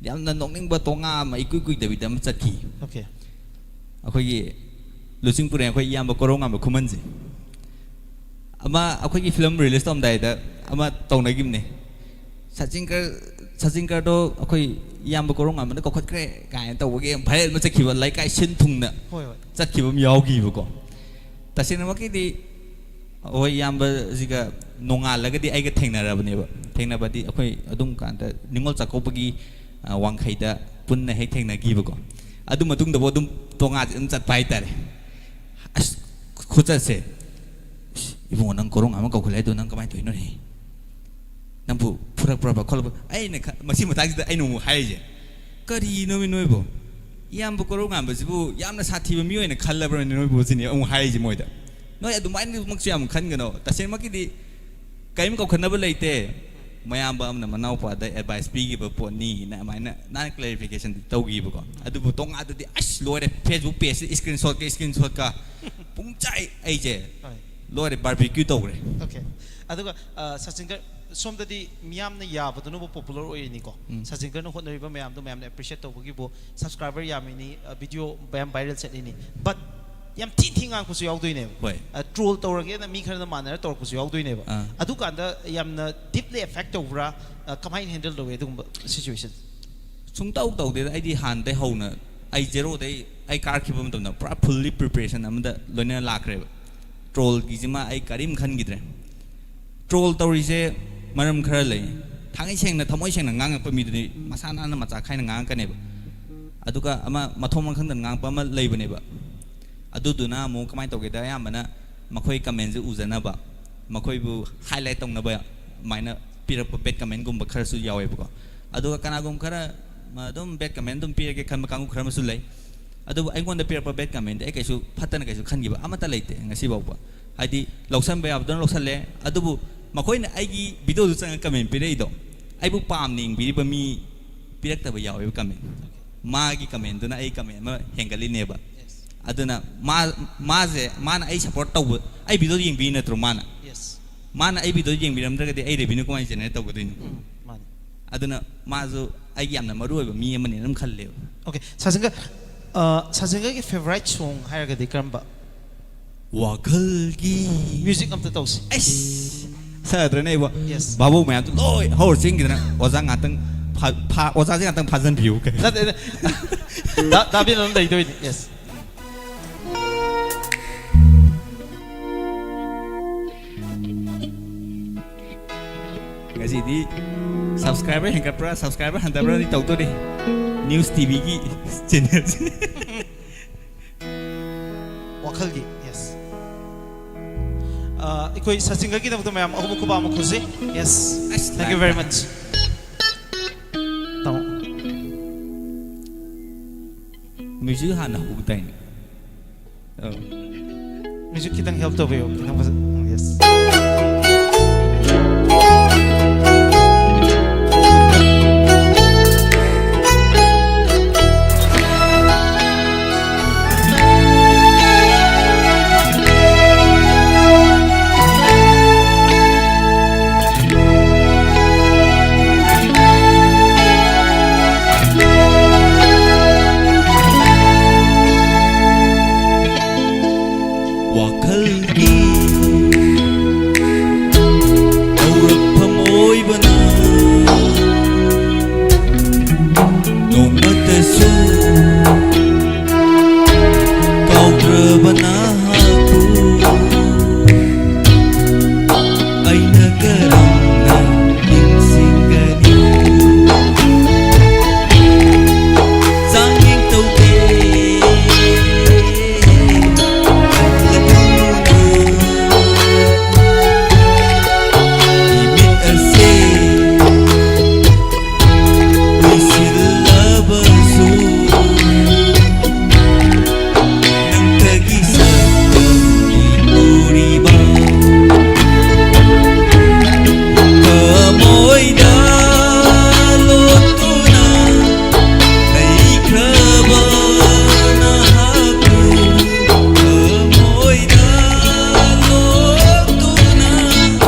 ꯌꯥꯝꯅ ꯅꯣꯛꯅꯤꯡꯕ ꯇꯣꯛꯉꯥ ꯑꯃ ꯏꯀꯨꯏ ꯀꯨꯏꯗꯕꯤꯗ ꯑꯃ ꯆꯠꯈꯤ꯫ Okay. ꯑꯩꯈꯣꯏꯒꯤ ꯂꯨꯆꯤꯡꯄꯨꯔꯦꯟ ꯑꯩꯈꯣꯏ ꯏꯌꯥꯝꯕ ꯀꯣꯔꯧꯉꯥꯟꯕ ꯈꯨꯃꯟꯁꯦ꯫ ꯑꯃ ꯑꯩꯈꯣꯏꯒꯤ film release ꯇꯧꯔꯝꯗꯥꯏꯗ ꯑꯃ ꯇꯧꯅꯈꯤꯕꯅꯦ꯫ "ꯁꯆꯤꯟꯒꯔ, ꯁꯆꯤꯟꯒꯔꯗꯣ ꯑꯩꯈꯣꯏ ꯏꯌꯥꯝꯕ ꯀꯣꯔꯧꯉꯥꯟꯕꯅ ꯀꯧꯈꯠꯈ꯭ꯔꯦ" ꯀꯥꯏꯅ ꯇꯧꯕꯒꯤ ꯌꯥꯝ viral ꯑꯃ ꯆꯠꯈꯤꯕ, ꯂꯩꯀꯥꯏ ꯁꯤꯟ ꯊꯨꯡꯅ ꯍꯣꯏ, ꯍꯣꯏ꯫ ꯆꯠꯈꯤꯕ ꯑꯃ ꯌꯥꯎꯈꯤꯕꯀꯣ꯫ ꯇꯁꯦꯡꯅꯃꯛꯀꯤꯗꯤ ꯑꯩꯈꯣꯏ ꯏꯌꯥꯝꯕꯁꯤꯒ ꯅꯣꯡꯉꯥꯜꯂꯒꯗꯤ ꯑꯩꯒ ꯊꯦꯡꯅꯔꯕꯅꯦꯕ꯫ ꯊꯦꯡꯅꯕꯗꯤ ꯑꯩꯈꯣꯏ ꯑꯗꯨꯝ ꯀꯥꯟꯗ ꯅꯤꯉꯣꯜ ꯆꯥꯛꯀꯧꯕꯒꯤ, ꯑ, ꯋꯥꯡꯈꯩꯗ ꯄꯨꯟꯅ ꯍꯦꯛ ꯊꯦꯡꯅꯈꯤꯕꯀꯣ꯫ ꯑꯗꯨ ꯃꯇꯨꯡꯗꯐꯥꯎ ꯑꯗꯨꯝ ꯇꯣꯉꯥꯟꯁꯦ ꯑꯗꯨꯝ ꯆꯠꯄ ꯍꯥꯏꯇꯥꯔꯦ꯫ ꯑꯁ, ꯈꯨꯆꯠꯁꯦ꯫ "ꯏꯕꯨꯡꯉꯣ, ꯅꯪ ꯀꯣꯔꯧꯉꯥꯟꯕ ꯀꯧꯈꯠꯂꯦ ꯍꯥꯏꯗꯣ ꯅꯪ ꯀꯃꯥꯏꯅ ꯇꯧꯔꯤꯅꯣꯅꯦ? ꯅꯪꯕꯨ ꯐꯨꯔꯛꯄ꯭ꯔꯕ ꯈꯣꯠꯂꯛꯄ?" ꯑꯩꯅ ꯈ-, ꯃꯁꯤ ꯃꯇꯥꯡꯁꯤꯗ ꯑꯩꯅ ꯑꯃꯨꯛ ꯍꯥꯏꯔꯤꯁꯦ, "ꯀꯔꯤꯅꯣꯃꯤ ꯅꯣꯏꯕꯣ? ꯏꯌꯥꯝꯕ ꯀꯣꯔꯧꯉꯥꯟꯕꯁꯤꯕꯨ ꯌꯥꯝꯅ ꯁꯥꯊꯤꯕ ꯃꯤ ꯑꯣꯏꯅ ꯈꯜꯂꯕ꯭ꯔꯅꯦ ꯅꯣꯏꯕꯨ?" ꯁꯤꯅꯤ ꯑꯃꯨꯛ ꯍꯥꯏꯔꯤꯁꯦ ꯃꯣꯏꯗ꯫ ꯅꯣꯏ ꯑꯗꯨꯃꯥꯏꯅꯃꯛꯁꯨ ꯌꯥꯝ ꯈꯟꯒꯅꯣ꯫ ꯇꯁꯦꯡꯃꯛꯀꯤꯗꯤ ꯀꯔꯤꯝ ꯀꯧꯈꯠꯅꯕ ꯂꯩꯇꯦ꯫ ꯃꯌꯥꯝꯕ ꯑꯃꯅ ꯃꯅꯥꯎꯄꯥꯗ ꯑꯦꯗꯚꯥꯏꯁ ꯄꯤꯈꯤꯕ ꯄꯣꯠꯅꯤꯅ ꯑꯗꯨꯃꯥꯏꯅ ꯅꯥꯟꯅ ꯀ꯭ꯂꯦꯔꯤꯐꯤꯀꯦꯁꯟꯗꯤ ꯇꯧꯈꯤꯕꯀꯣ꯫ ꯑꯗꯨꯕꯨ ꯇꯣꯉꯥꯟꯗꯗꯤ ꯑꯁ ꯂꯣꯏꯔꯦ, ꯐꯦꯁꯕꯨꯛ ꯄꯦꯖꯇ ꯏꯁꯀ꯭ꯔꯤꯟ ꯁꯣꯠꯀ ꯏꯁꯀ꯭ꯔꯤꯟ ꯁꯣꯠꯀ ꯄꯨꯡ ꯆꯥꯏ ꯑꯩꯁꯦ꯫ ꯍꯣꯏ꯫ ꯂꯣꯏꯔꯦ, ꯕꯥꯔꯕꯤꯀ꯭ꯌꯨ ꯇꯧꯈ꯭ꯔꯦ꯫ ꯑꯣꯀꯦ꯫ ꯑꯗꯨꯒ ꯑ, ꯁꯆꯤꯟꯒꯔ, ꯁꯣꯝꯗꯗꯤ ꯃꯤꯌꯥꯝꯅ ꯌꯥꯕꯗꯨꯅꯕꯨ ꯄꯣꯄꯨꯂꯔ ꯑꯣꯏꯔꯤꯅꯤꯀꯣ꯫ ꯎꯝ꯫ ꯁꯆꯤꯟꯒꯔꯅ ꯍꯣꯠꯅꯔꯤꯕ ꯃꯌꯥꯝꯗꯣ ꯃꯌꯥꯝꯅ ꯑꯦꯄ꯭ꯔꯤꯁꯤꯌꯦꯠ ꯇꯧꯕꯒꯤꯕꯨ ꯁꯕꯁꯀ꯭ꯔꯥꯏꯕꯔ ꯌꯥꯝꯃꯤꯅꯤ, ꯑ, ꯚꯤꯗꯤꯑꯣ ꯃꯌꯥꯝ ꯚꯥꯏꯔꯦꯜ ꯆꯠꯂꯤꯅꯤ꯫ ꯕꯠ ꯌꯥꯝ ꯊꯤ ꯊꯤ ꯉꯥꯡꯕꯁꯨ ꯌꯥꯎꯗꯣꯏꯅꯦꯕ꯫ ꯍꯣꯏ꯫ ꯑ, ꯇ꯭ꯔꯣꯜ ꯇꯧꯔꯒꯦꯅ ꯃꯤ ꯈꯔꯅ ꯃꯥꯟꯅꯔ ꯇꯧꯔꯛꯄꯁꯨ ꯌꯥꯎꯗꯣꯏꯅꯦꯕ꯫ ꯑꯥ꯫ ꯑꯗꯨꯀꯥꯟꯗ ꯌꯥꯝꯅ ꯗꯤꯞꯂꯤ ꯑꯦꯐꯦꯛ ꯇꯧꯕ꯭ꯔꯥ? ꯑ, ꯀꯃꯥꯏꯅ ꯍꯦꯟꯗꯜ ꯇꯧꯏ ꯑꯗꯨꯒꯨꯝꯕ ꯁꯤꯆꯨꯋꯦꯁꯟ? ꯁꯨꯡꯇꯧ ꯇꯧꯗꯦꯗ꯫ ꯑꯩꯗꯤ ꯍꯥꯟꯅꯗꯩ ꯍꯧꯅ, ꯑꯩ ꯖꯦꯔꯣꯗꯩ ꯑꯩ ꯀꯥꯔꯛꯈꯤꯕ ꯃꯇꯝꯗ ꯄꯨꯔꯥ ꯐꯨꯜꯂꯤ ꯄ꯭ꯔꯤꯄꯦꯔꯦꯁꯟ ꯑꯃꯗ ꯂꯣꯏꯅꯅ ꯂꯥꯛꯈ꯭ꯔꯦꯕ꯫ ꯇ꯭ꯔꯣꯜꯒꯤꯁꯤꯃ ꯑꯩ ꯀꯔꯤꯝ ꯈꯟꯈꯤꯗ꯭ꯔꯦ꯫ ꯇ꯭ꯔꯣꯜ ꯇꯧꯔꯤꯁꯦ ꯃꯔꯝ ꯈꯔ ꯂꯩ꯫ ꯊꯥꯡꯒꯩ ꯁꯦꯡꯅ, ꯊꯃꯣꯏ ꯁꯦꯡꯅ ꯉꯥꯡꯉꯛꯄ ꯃꯤꯗꯨꯗꯤ ꯃꯁꯥ ꯅꯥꯟꯅ ꯃꯆꯥ ꯈꯥꯏꯅ ꯉꯥꯡꯉꯛꯀꯅꯦꯕ꯫ ꯑꯗꯨꯒ ꯑꯃ ꯃꯊꯣꯡ ꯃꯔꯝ ꯈꯪꯗꯅ ꯉꯥꯡꯉꯛꯄ ꯑꯃ ꯂꯩꯕꯅꯦꯕ꯫ ꯑꯗꯨꯗꯨꯅ ꯑꯃꯨꯛ ꯀꯃꯥꯏꯅ ꯇꯧꯒꯦꯗ, ꯑꯌꯥꯝꯕꯅ ꯃꯈꯣꯏ ꯀꯃꯦꯟꯁꯦ ꯎꯖꯅꯕ, ꯃꯈꯣꯏꯕꯨ ꯍꯥꯏꯂꯥꯏꯠ ꯇꯧꯅꯕ ꯑꯗꯨꯃꯥꯏꯅ ꯄꯤꯔꯛꯄ ꯕꯦꯠ ꯀꯃꯦꯟꯒꯨꯝꯕ ꯈꯔꯁꯨ ꯌꯥꯎꯋꯦꯕꯀꯣ꯫ ꯑꯗꯨꯒ ꯀꯅꯥꯒꯨꯝꯕ ꯈꯔ, ꯃ-, ꯑꯗꯨꯝ ꯕꯦꯠ ꯀꯃꯦꯟ ꯑꯗꯨꯝ ꯄꯤꯔꯒꯦ ꯈꯟꯕ ꯀꯥꯡꯕꯨ ꯈꯔ ꯑꯃꯁꯨ ꯂꯩ꯫ ꯑꯗꯨꯕꯨ ꯑꯩꯉꯣꯟꯗ ꯄꯤꯔꯛꯄ ꯕꯦꯠ ꯀꯃꯦꯟꯗꯤ ꯑꯩ ꯀꯩꯁꯨ ꯐꯠꯇꯅ ꯀꯩꯁꯨ ꯈꯟꯈꯤꯕ ꯑꯃꯠꯇ ꯂꯩꯇꯦ ꯉꯁꯤ ꯐꯥꯎꯕ꯫ ꯍꯥꯏꯗꯤ ꯂꯧꯁꯟꯕ ꯌꯥꯕꯗꯨꯅ ꯂꯧꯁꯜꯂꯦ꯫ ꯑꯗꯨꯕꯨ ꯃꯈꯣꯏꯅ ꯑꯩꯒꯤ ꯚꯤꯗꯤꯑꯣꯗꯨ ꯆꯪꯉꯒ ꯀꯃꯦꯟ ꯄꯤꯔꯛꯏꯗꯣ, ꯑꯩꯕꯨ ꯄꯥꯝꯅ ꯌꯦꯡꯕꯤꯔꯤꯕ ꯃꯤ ꯄꯤꯔꯛꯇꯕ ꯌꯥꯎꯋꯦꯕ ꯀꯃꯦꯟ꯫ ꯃꯥꯒꯤ ꯀꯃꯦꯟꯗꯨꯅ ꯑꯩ ꯀꯃꯦꯟ ꯑꯃ ꯍꯦꯟꯒꯠꯂꯤꯅꯦꯕ꯫ ꯌꯦꯁ꯫ ꯑꯗꯨꯅ ꯃꯥ, ꯃꯥꯁꯦ, ꯃꯥꯅ ꯑꯩ ꯁꯞꯄꯣꯔꯠ ꯇꯧꯕ, ꯑꯩ ꯚꯤꯗꯤꯑꯣ ꯌꯦꯡꯕꯤꯔꯤ ꯅꯠꯇ꯭ꯔꯣ ꯃꯥꯅ? ꯌꯦꯁ꯫ ꯃꯥꯅ ꯑꯩ ꯚꯤꯗꯤꯑꯣ ꯌꯦꯡꯕꯤꯔꯝꯗ꯭ꯔꯒꯗꯤ ꯑꯩ ꯔꯦꯚꯤꯅ꯭ꯌꯨ ꯀꯃꯥꯏꯅ ꯖꯦꯅꯦꯔꯦꯠ ꯇꯧꯒꯗꯣꯏꯅꯣ? ꯎꯝ, ꯃꯥꯅꯤ꯫ ꯑꯗꯨꯅ ꯃꯥꯁꯨ ꯑꯩꯒꯤ ꯌꯥꯝꯅ ꯃꯔꯨ ꯑꯣꯏꯕ ꯃꯤ ꯑꯃꯅꯦꯅ ꯑꯗꯨꯝ ꯈꯜꯂꯦꯕ꯫ ꯑꯣꯀꯦ, ꯁꯆꯤꯟꯒꯔ, ꯑ, ꯁꯆꯤꯟꯒꯔꯒꯤ ꯐꯦꯚꯣꯔꯥꯏꯠ ꯁꯣꯡ ꯍꯥꯏꯔꯒꯗꯤ ꯀꯔꯝꯕ? ꯋꯥꯈꯜꯒꯤ ꯃ꯭ꯌꯨꯖꯤꯛ ꯑꯝꯇ ꯇꯧꯁꯤ꯫ ꯑꯩꯁ, ꯁꯛꯑꯗ꯭ꯔꯅꯦ ꯑꯩꯕꯣ꯫ ꯌꯦꯁ꯫ ꯚꯥꯕꯣꯛ ꯃꯌꯥꯝꯗꯣ ꯂꯣꯏ ꯍꯧꯔ ꯆꯦꯟꯈꯤꯗꯅ ꯑꯣꯖꯥ ꯉꯥꯛꯇꯪ ꯐꯥ-, ꯐꯥ-, ꯑꯣꯖꯥꯁꯦ ꯉꯥꯛꯇꯪ ꯐꯥꯖꯟꯕꯤꯌꯨ ꯀꯩꯅꯣ꯫ ꯅꯠꯇꯦ, ꯅꯠꯇꯦ꯫ ꯗꯥ, ꯗꯥ ꯕꯤꯅꯣꯟ ꯂꯩꯗꯣꯏꯅꯤ꯫ ꯌꯦꯁ꯫ ꯉꯁꯤꯗꯤ ꯁꯕꯁꯀ꯭ꯔꯥꯏꯕꯔ ꯍꯦꯟꯒꯠꯄ꯭ꯔꯥ, ꯁꯕꯁꯀ꯭ꯔꯥꯏꯕꯔ ꯍꯟꯊꯕ꯭ꯔꯥꯗꯤ ꯇꯧꯗꯣꯔꯤ꯫ ꯅ꯭ꯌꯨꯁ ꯇꯤꯚꯤꯒꯤ ꯆꯦꯅꯦꯜꯁꯦ꯫ ꯋꯥꯈꯜꯒꯤ, ꯌꯦꯁ꯫ ꯑ, ꯑ, ꯑꯩꯈꯣꯏ ꯁꯆꯤꯟꯒꯒꯤꯗꯃꯛꯇ ꯃꯌꯥꯝ ꯑꯍꯨꯝ ꯈꯨꯕꯥꯛ ꯑꯃ ꯈꯨꯁꯤ꯫ Yes, ꯑꯁ, thank you very much꯫ ꯇꯥꯃꯣ꯫ Music ꯍꯥꯟꯅ ꯍꯧꯗꯥꯏꯅꯦ? ꯑ꯫ Music ꯈꯤꯇꯪ help ꯇꯧꯕꯤꯌꯣ, ꯈꯤꯇꯪ ꯐꯖ-, yes꯫ ꯋꯥꯈꯜꯒꯤ ꯍꯧꯔꯛꯐꯝ ꯑꯣꯏꯕꯅ ꯅꯣꯡꯃꯇꯁꯨ ꯀꯥꯎꯗ꯭ꯔꯕ ꯅꯍꯥꯛꯄꯨ ꯑꯩꯅ ꯀꯔꯝꯅ ꯅꯤꯡꯁꯤꯡꯒꯅꯤ? ꯆꯥꯡꯌꯦꯡ ꯇꯧꯗꯦ꯫ ꯏꯃꯤꯠ ꯑꯁꯤ ꯎꯏꯁꯤꯜꯂꯕꯁꯨ ꯅꯪꯇꯒꯤ ꯁꯛꯇꯝ ꯎꯔꯤꯕ ꯊꯃꯣꯏꯗ ꯂꯣꯠꯇꯨꯅ ꯂꯩꯈ꯭ꯔꯕ ꯅꯍꯥꯛꯄꯨ ꯊꯃꯣꯏꯗ ꯂꯣꯠꯇꯨꯅ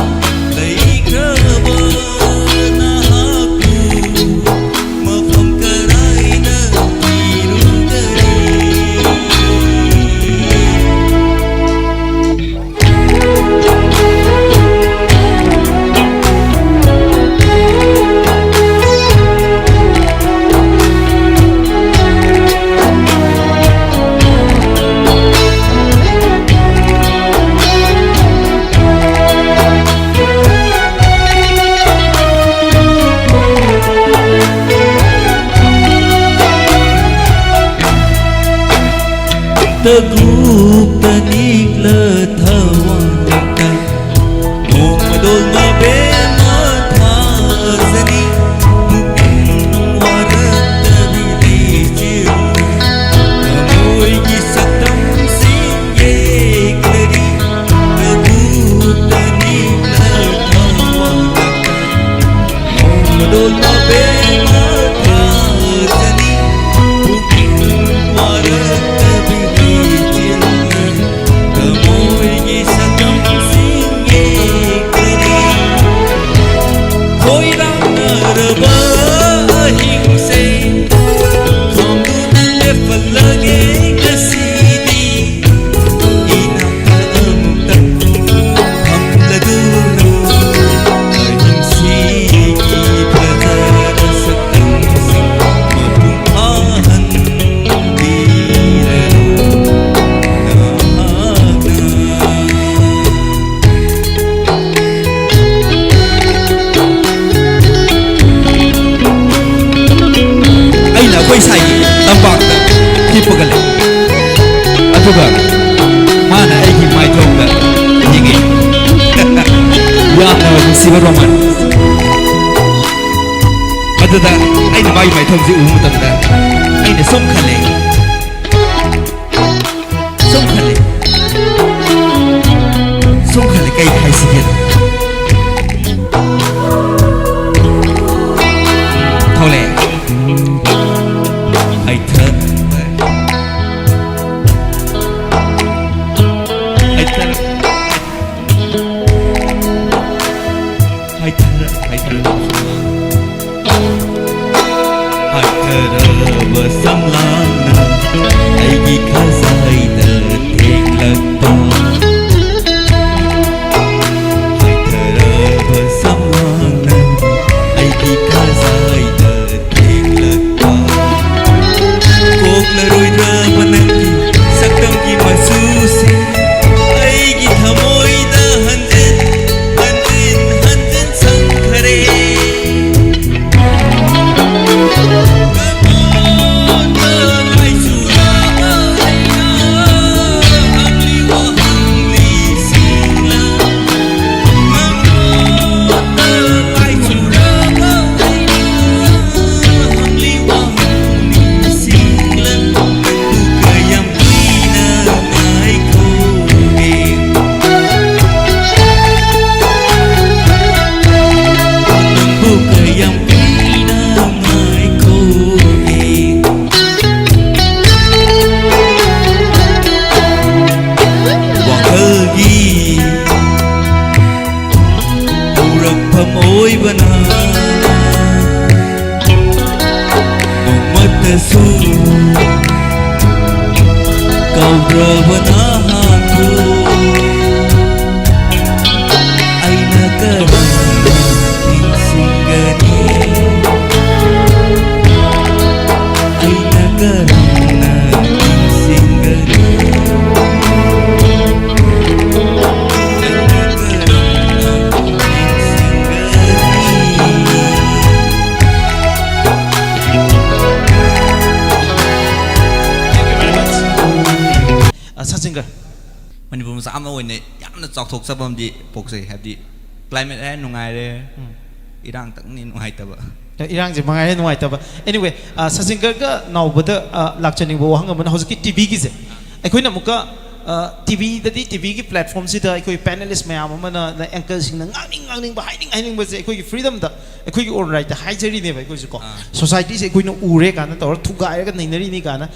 ꯂꯩꯈ꯭ꯔꯕ ꯅꯍꯥꯛꯄꯨ ꯃꯐꯝ ꯀꯗꯥꯏꯗ ꯊꯤꯔꯨꯒꯅꯤ? ꯇꯒꯨꯞꯇ ꯅꯤꯛꯂ ꯊꯋꯥꯟ ꯁꯤꯕ ꯔꯣꯃꯟ꯫ ꯑꯗꯨꯗ ꯑꯩꯅ ꯃꯥꯒꯤ ꯃꯥꯏꯊꯣꯡꯁꯤ ꯎꯕ ꯃꯇꯝꯗ ꯑꯩꯅ ꯁꯨꯝ ꯈꯜꯂꯦ, ꯁꯨꯝ ꯈꯜꯂꯦ, ꯁꯨꯝ ꯈꯜꯂꯦ, ꯀꯩ ꯍꯥꯏꯁꯤꯒꯦ? ꯊꯣꯛꯂꯛꯑꯦ꯫ ꯍꯩꯊ-, ꯍꯩꯊ-, ꯍꯥꯏꯊꯔ-, ꯍꯥꯏꯊꯔ-, ꯍꯥꯏꯊꯔꯕ ꯁꯝꯂꯥꯡꯅ ꯑꯩꯒꯤ ꯈꯖꯥꯏꯗ ꯊꯦꯡꯂꯛꯄ꯫ ꯍꯥꯏꯊꯔꯕ ꯁꯝꯂꯥꯡꯅ ꯑꯩꯒꯤ ꯈꯖꯥꯏꯗ ꯊꯦꯡꯂꯛꯄ꯫ ꯀꯣꯛꯂꯔꯣꯏꯗ꯭ꯔꯕ ꯅꯪꯒꯤ ꯁꯛꯇꯝꯒꯤ ꯃꯆꯨꯁꯤꯡ ꯑꯩꯒꯤ ꯊꯃꯣꯏꯗ ꯍꯟꯖꯤꯟ ꯍꯟꯖꯤꯟ ꯍꯟꯖꯤꯟ ꯁꯪꯈꯔꯦ꯫ ꯅꯉꯣꯟꯗ ꯂꯥꯏꯆꯨꯔꯕ ꯑꯩꯅ ꯍꯪꯂꯤ ꯋꯥꯍꯪꯂꯤꯁꯤꯡꯂ? ꯅꯉꯣꯟꯗ ꯂꯥꯏꯆꯨꯔꯕ ꯑꯩꯅ ꯍꯪꯂꯤ ꯋꯥꯍꯪꯂꯤꯁꯤꯡꯂ? ꯅꯪꯕꯨ ꯀꯌꯥꯝ ꯀꯨꯏꯅ ꯉꯥꯏꯈꯣꯒꯦ? ꯅꯪꯕꯨ ꯀꯌꯥꯝ ꯀꯨꯏꯅ ꯉꯥꯏꯈꯣꯒꯦ? ꯋꯥꯈꯜꯒꯤ ꯍꯧꯔꯛꯐꯝ ꯑꯣꯏꯕꯅ ꯅꯣꯡꯃꯇꯁꯨ ꯀꯥꯎꯗ꯭ꯔꯕ ꯅꯍꯥꯛꯄꯨ ꯑꯩꯅ ꯀꯔꯝꯅ ꯅꯤꯡꯁꯤꯡꯒꯅꯤ? ꯑꯩꯅ ꯀꯔꯝꯅ ꯅꯤꯡꯁꯤꯡꯒꯅꯤ? ꯑꯩꯅ ꯀꯔꯝꯅ ꯅꯤꯡꯁꯤꯡꯒꯅꯤ? ꯑ, ꯁꯠ ꯁꯤꯡꯒꯔ ꯃꯅꯤꯄꯨꯔ ꯃꯆꯥ ꯑꯃ ꯑꯣꯏꯅ ꯌꯥꯝꯅ ꯆꯥꯎꯊꯣꯛꯆꯕ ꯑꯃꯗꯤ ꯄꯣꯛꯆꯩ꯫ ꯍꯥꯏꯕꯗꯤ ꯀ꯭ꯂꯥꯏꯃꯦꯠ ꯍꯥꯏꯔ ꯅꯨꯡꯉꯥꯏꯔꯦ, ꯏꯔꯥꯡꯇꯪꯅꯤ ꯅꯨꯡꯉꯥꯏꯇꯕ꯫ ꯏꯔꯥꯡꯁꯦ ꯃꯉꯥꯏꯔꯦ ꯅꯨꯡꯉꯥꯏꯇꯕ꯫ Anyway, ꯁꯆꯤꯟꯒꯔꯒ ꯅꯥꯎꯕꯗ ꯂꯥꯛꯆꯅꯤꯡꯕ ꯋꯥꯍꯪ ꯑꯃꯅ, ꯍꯧꯖꯤꯛꯀꯤ ꯇꯤꯚꯤꯒꯤꯁꯦ ꯑꯩꯈꯣꯏꯅ ꯑꯃꯨꯛꯀ ꯇꯤꯚꯤꯗꯗꯤ, ꯇꯤꯚꯤꯒꯤ ꯄ꯭ꯂꯦꯠꯐꯣꯝꯁꯤꯗ ꯑꯩꯈꯣꯏ ꯄꯦꯅꯦꯂꯤꯁ ꯃꯌꯥꯝ ꯑꯃꯅ, ꯑꯦꯡꯀꯔꯁꯤꯡꯅ ꯉꯥꯡꯅꯤꯡ ꯉꯥꯡꯅꯤꯡꯕ, ꯍꯥꯏꯅꯤꯡ ꯍꯥꯏꯅꯤꯡꯕꯁꯦ ꯑꯩꯈꯣꯏꯒꯤ ꯐ꯭ꯔꯤꯗꯝꯗ, ꯑꯩꯈꯣꯏꯒꯤ ꯑꯣꯟ ꯔꯥꯏꯠꯇ ꯍꯥꯏꯖꯔꯤꯅꯦꯕ ꯑꯩꯈꯣꯏꯁꯨꯀꯣ꯫ ꯁꯣꯁꯥꯏꯇꯤꯁꯦ ꯑꯩꯈꯣꯏꯅ ꯎꯔꯦ ꯀꯥꯏꯅ ꯇꯧꯔ ꯊꯨꯒꯥꯏꯔꯒ ꯅꯩꯅꯔꯤꯅꯤ ꯀꯥꯏꯅ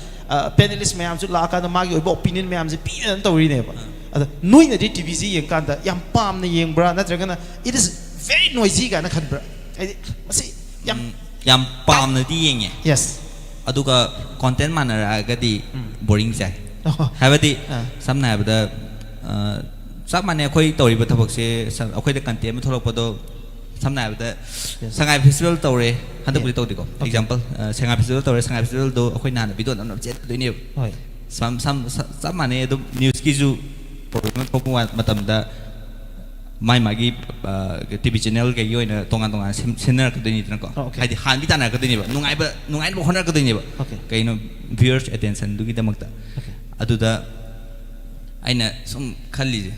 ꯄꯦꯅꯦꯂꯤꯁ ꯃꯌꯥꯝꯁꯨ ꯂꯥꯛꯑꯀꯥꯟꯗ ꯃꯥꯒꯤ ꯑꯣꯏꯕ ꯑꯣꯄꯤꯅꯤꯌꯟ ꯃꯌꯥꯝꯁꯦ ꯄꯤꯅꯅ ꯇꯧꯔꯤꯅꯦꯕ꯫ ꯑꯗ ꯅꯣꯏꯅꯗꯤ ꯇꯤꯚꯤꯁꯤ ꯌꯦꯡꯀꯥꯟꯗ ꯌꯥꯝ ꯄꯥꯝꯅ ꯌꯦꯡꯕ꯭ꯔꯥ, ꯅꯠꯇ꯭ꯔꯒꯅ it is very noisy ꯀꯥꯏꯅ ꯈꯟꯕ꯭ꯔꯥ? ꯍꯥꯏꯗꯤ ꯃꯁꯤ ꯌꯥꯝ ꯎꯝ, ꯌꯥꯝ ꯄꯥꯝꯅꯗꯤ ꯌꯦꯡꯉꯦ꯫ ꯌꯦꯁ꯫ ꯑꯗꯨꯒ ꯀꯣꯟꯇꯦꯟ ꯃꯥꯟꯅꯔꯛꯑꯒꯗꯤ ꯕꯣꯔꯤꯡ ꯆꯥꯏ꯫ ꯍꯥꯏꯕꯗꯤ ꯑꯥ꯫ ꯁꯝꯅ ꯍꯥꯏꯔꯕꯗ, ꯑ, ꯆꯞ ꯃꯥꯟꯅꯩ ꯑꯩꯈꯣꯏ ꯇꯧꯔꯤꯕ ꯊꯕꯛꯁꯦ꯫ ꯁ- ꯑꯩꯈꯣꯏꯗ ꯀꯟꯇꯦꯟ ꯑꯃ ꯊꯣꯛꯂꯛꯄꯗꯣ, ꯁꯝꯅ ꯍꯥꯏꯔꯕꯗ Yes. ꯁꯉꯥꯏ ꯐꯦꯁꯇꯤꯚꯦꯜ ꯇꯧꯔꯦ, ꯍꯟꯗꯛꯄꯨꯗꯤ Yeah. ꯇꯧꯗꯦꯀꯣ꯫ Okay. ꯑꯦꯛꯖꯥꯝꯄꯜ, ꯁꯉꯥꯏ ꯐꯦꯁꯇꯤꯚꯦꯜ ꯇꯧꯔꯦ, ꯁꯉꯥꯏ ꯐꯦꯁꯇꯤꯚꯦꯜꯗꯣ ꯑꯩꯈꯣꯏ ꯅꯍꯥꯟꯅ ꯚꯤꯗꯤꯑꯣ ꯅꯝꯅꯕ ꯆꯦꯟꯗꯣꯏꯅꯦꯕ꯫ ꯍꯣꯏ꯫ ꯁꯝ- ꯁꯝ- ꯁ- ꯆꯞ ꯃꯥꯟꯅꯩ꯫ ꯑꯗꯨꯝ ꯅ꯭ꯌꯨꯁꯀꯤꯁꯨ ꯄ꯭ꯔꯣꯕ꯭ꯂꯦꯝ ꯑꯃ ꯊꯣꯛꯄ ꯋꯥ- ꯃꯇꯝꯗ ꯃꯥꯏ ꯃꯥꯒꯤ ꯇꯤ ꯚꯤ ꯆꯦꯅꯦꯜ ꯀꯩꯒꯤ ꯑꯣꯏꯅ ꯇꯣꯉꯥꯟ ꯇꯣꯉꯥꯟꯅ ꯁꯦꯝ- ꯁꯦꯝꯅꯔꯛꯀꯗꯣꯏꯅꯤꯗꯅꯀꯣ꯫ ꯑꯣ, okay. ꯍꯥꯏꯗꯤ ꯍꯥꯟꯕꯤ ꯇꯥꯟꯅꯔꯛꯀꯗꯣꯏꯅꯦꯕ, ꯅꯨꯡꯉꯥꯏꯕ ꯅꯨꯡꯉꯥꯏꯅꯕ ꯍꯣꯠꯅꯔꯛꯀꯗꯣꯏꯅꯦꯕ꯫ Okay. ꯀꯩꯅꯣ, ꯚ꯭ꯌꯨꯋꯔꯁ ꯑꯦꯇꯦꯟꯁꯟꯗꯨꯒꯤꯗꯃꯛꯇ꯫ Okay. ꯑꯗꯨꯗ ꯑꯩꯅ ꯁꯨꯝ ꯈꯜꯂꯤꯁꯦ,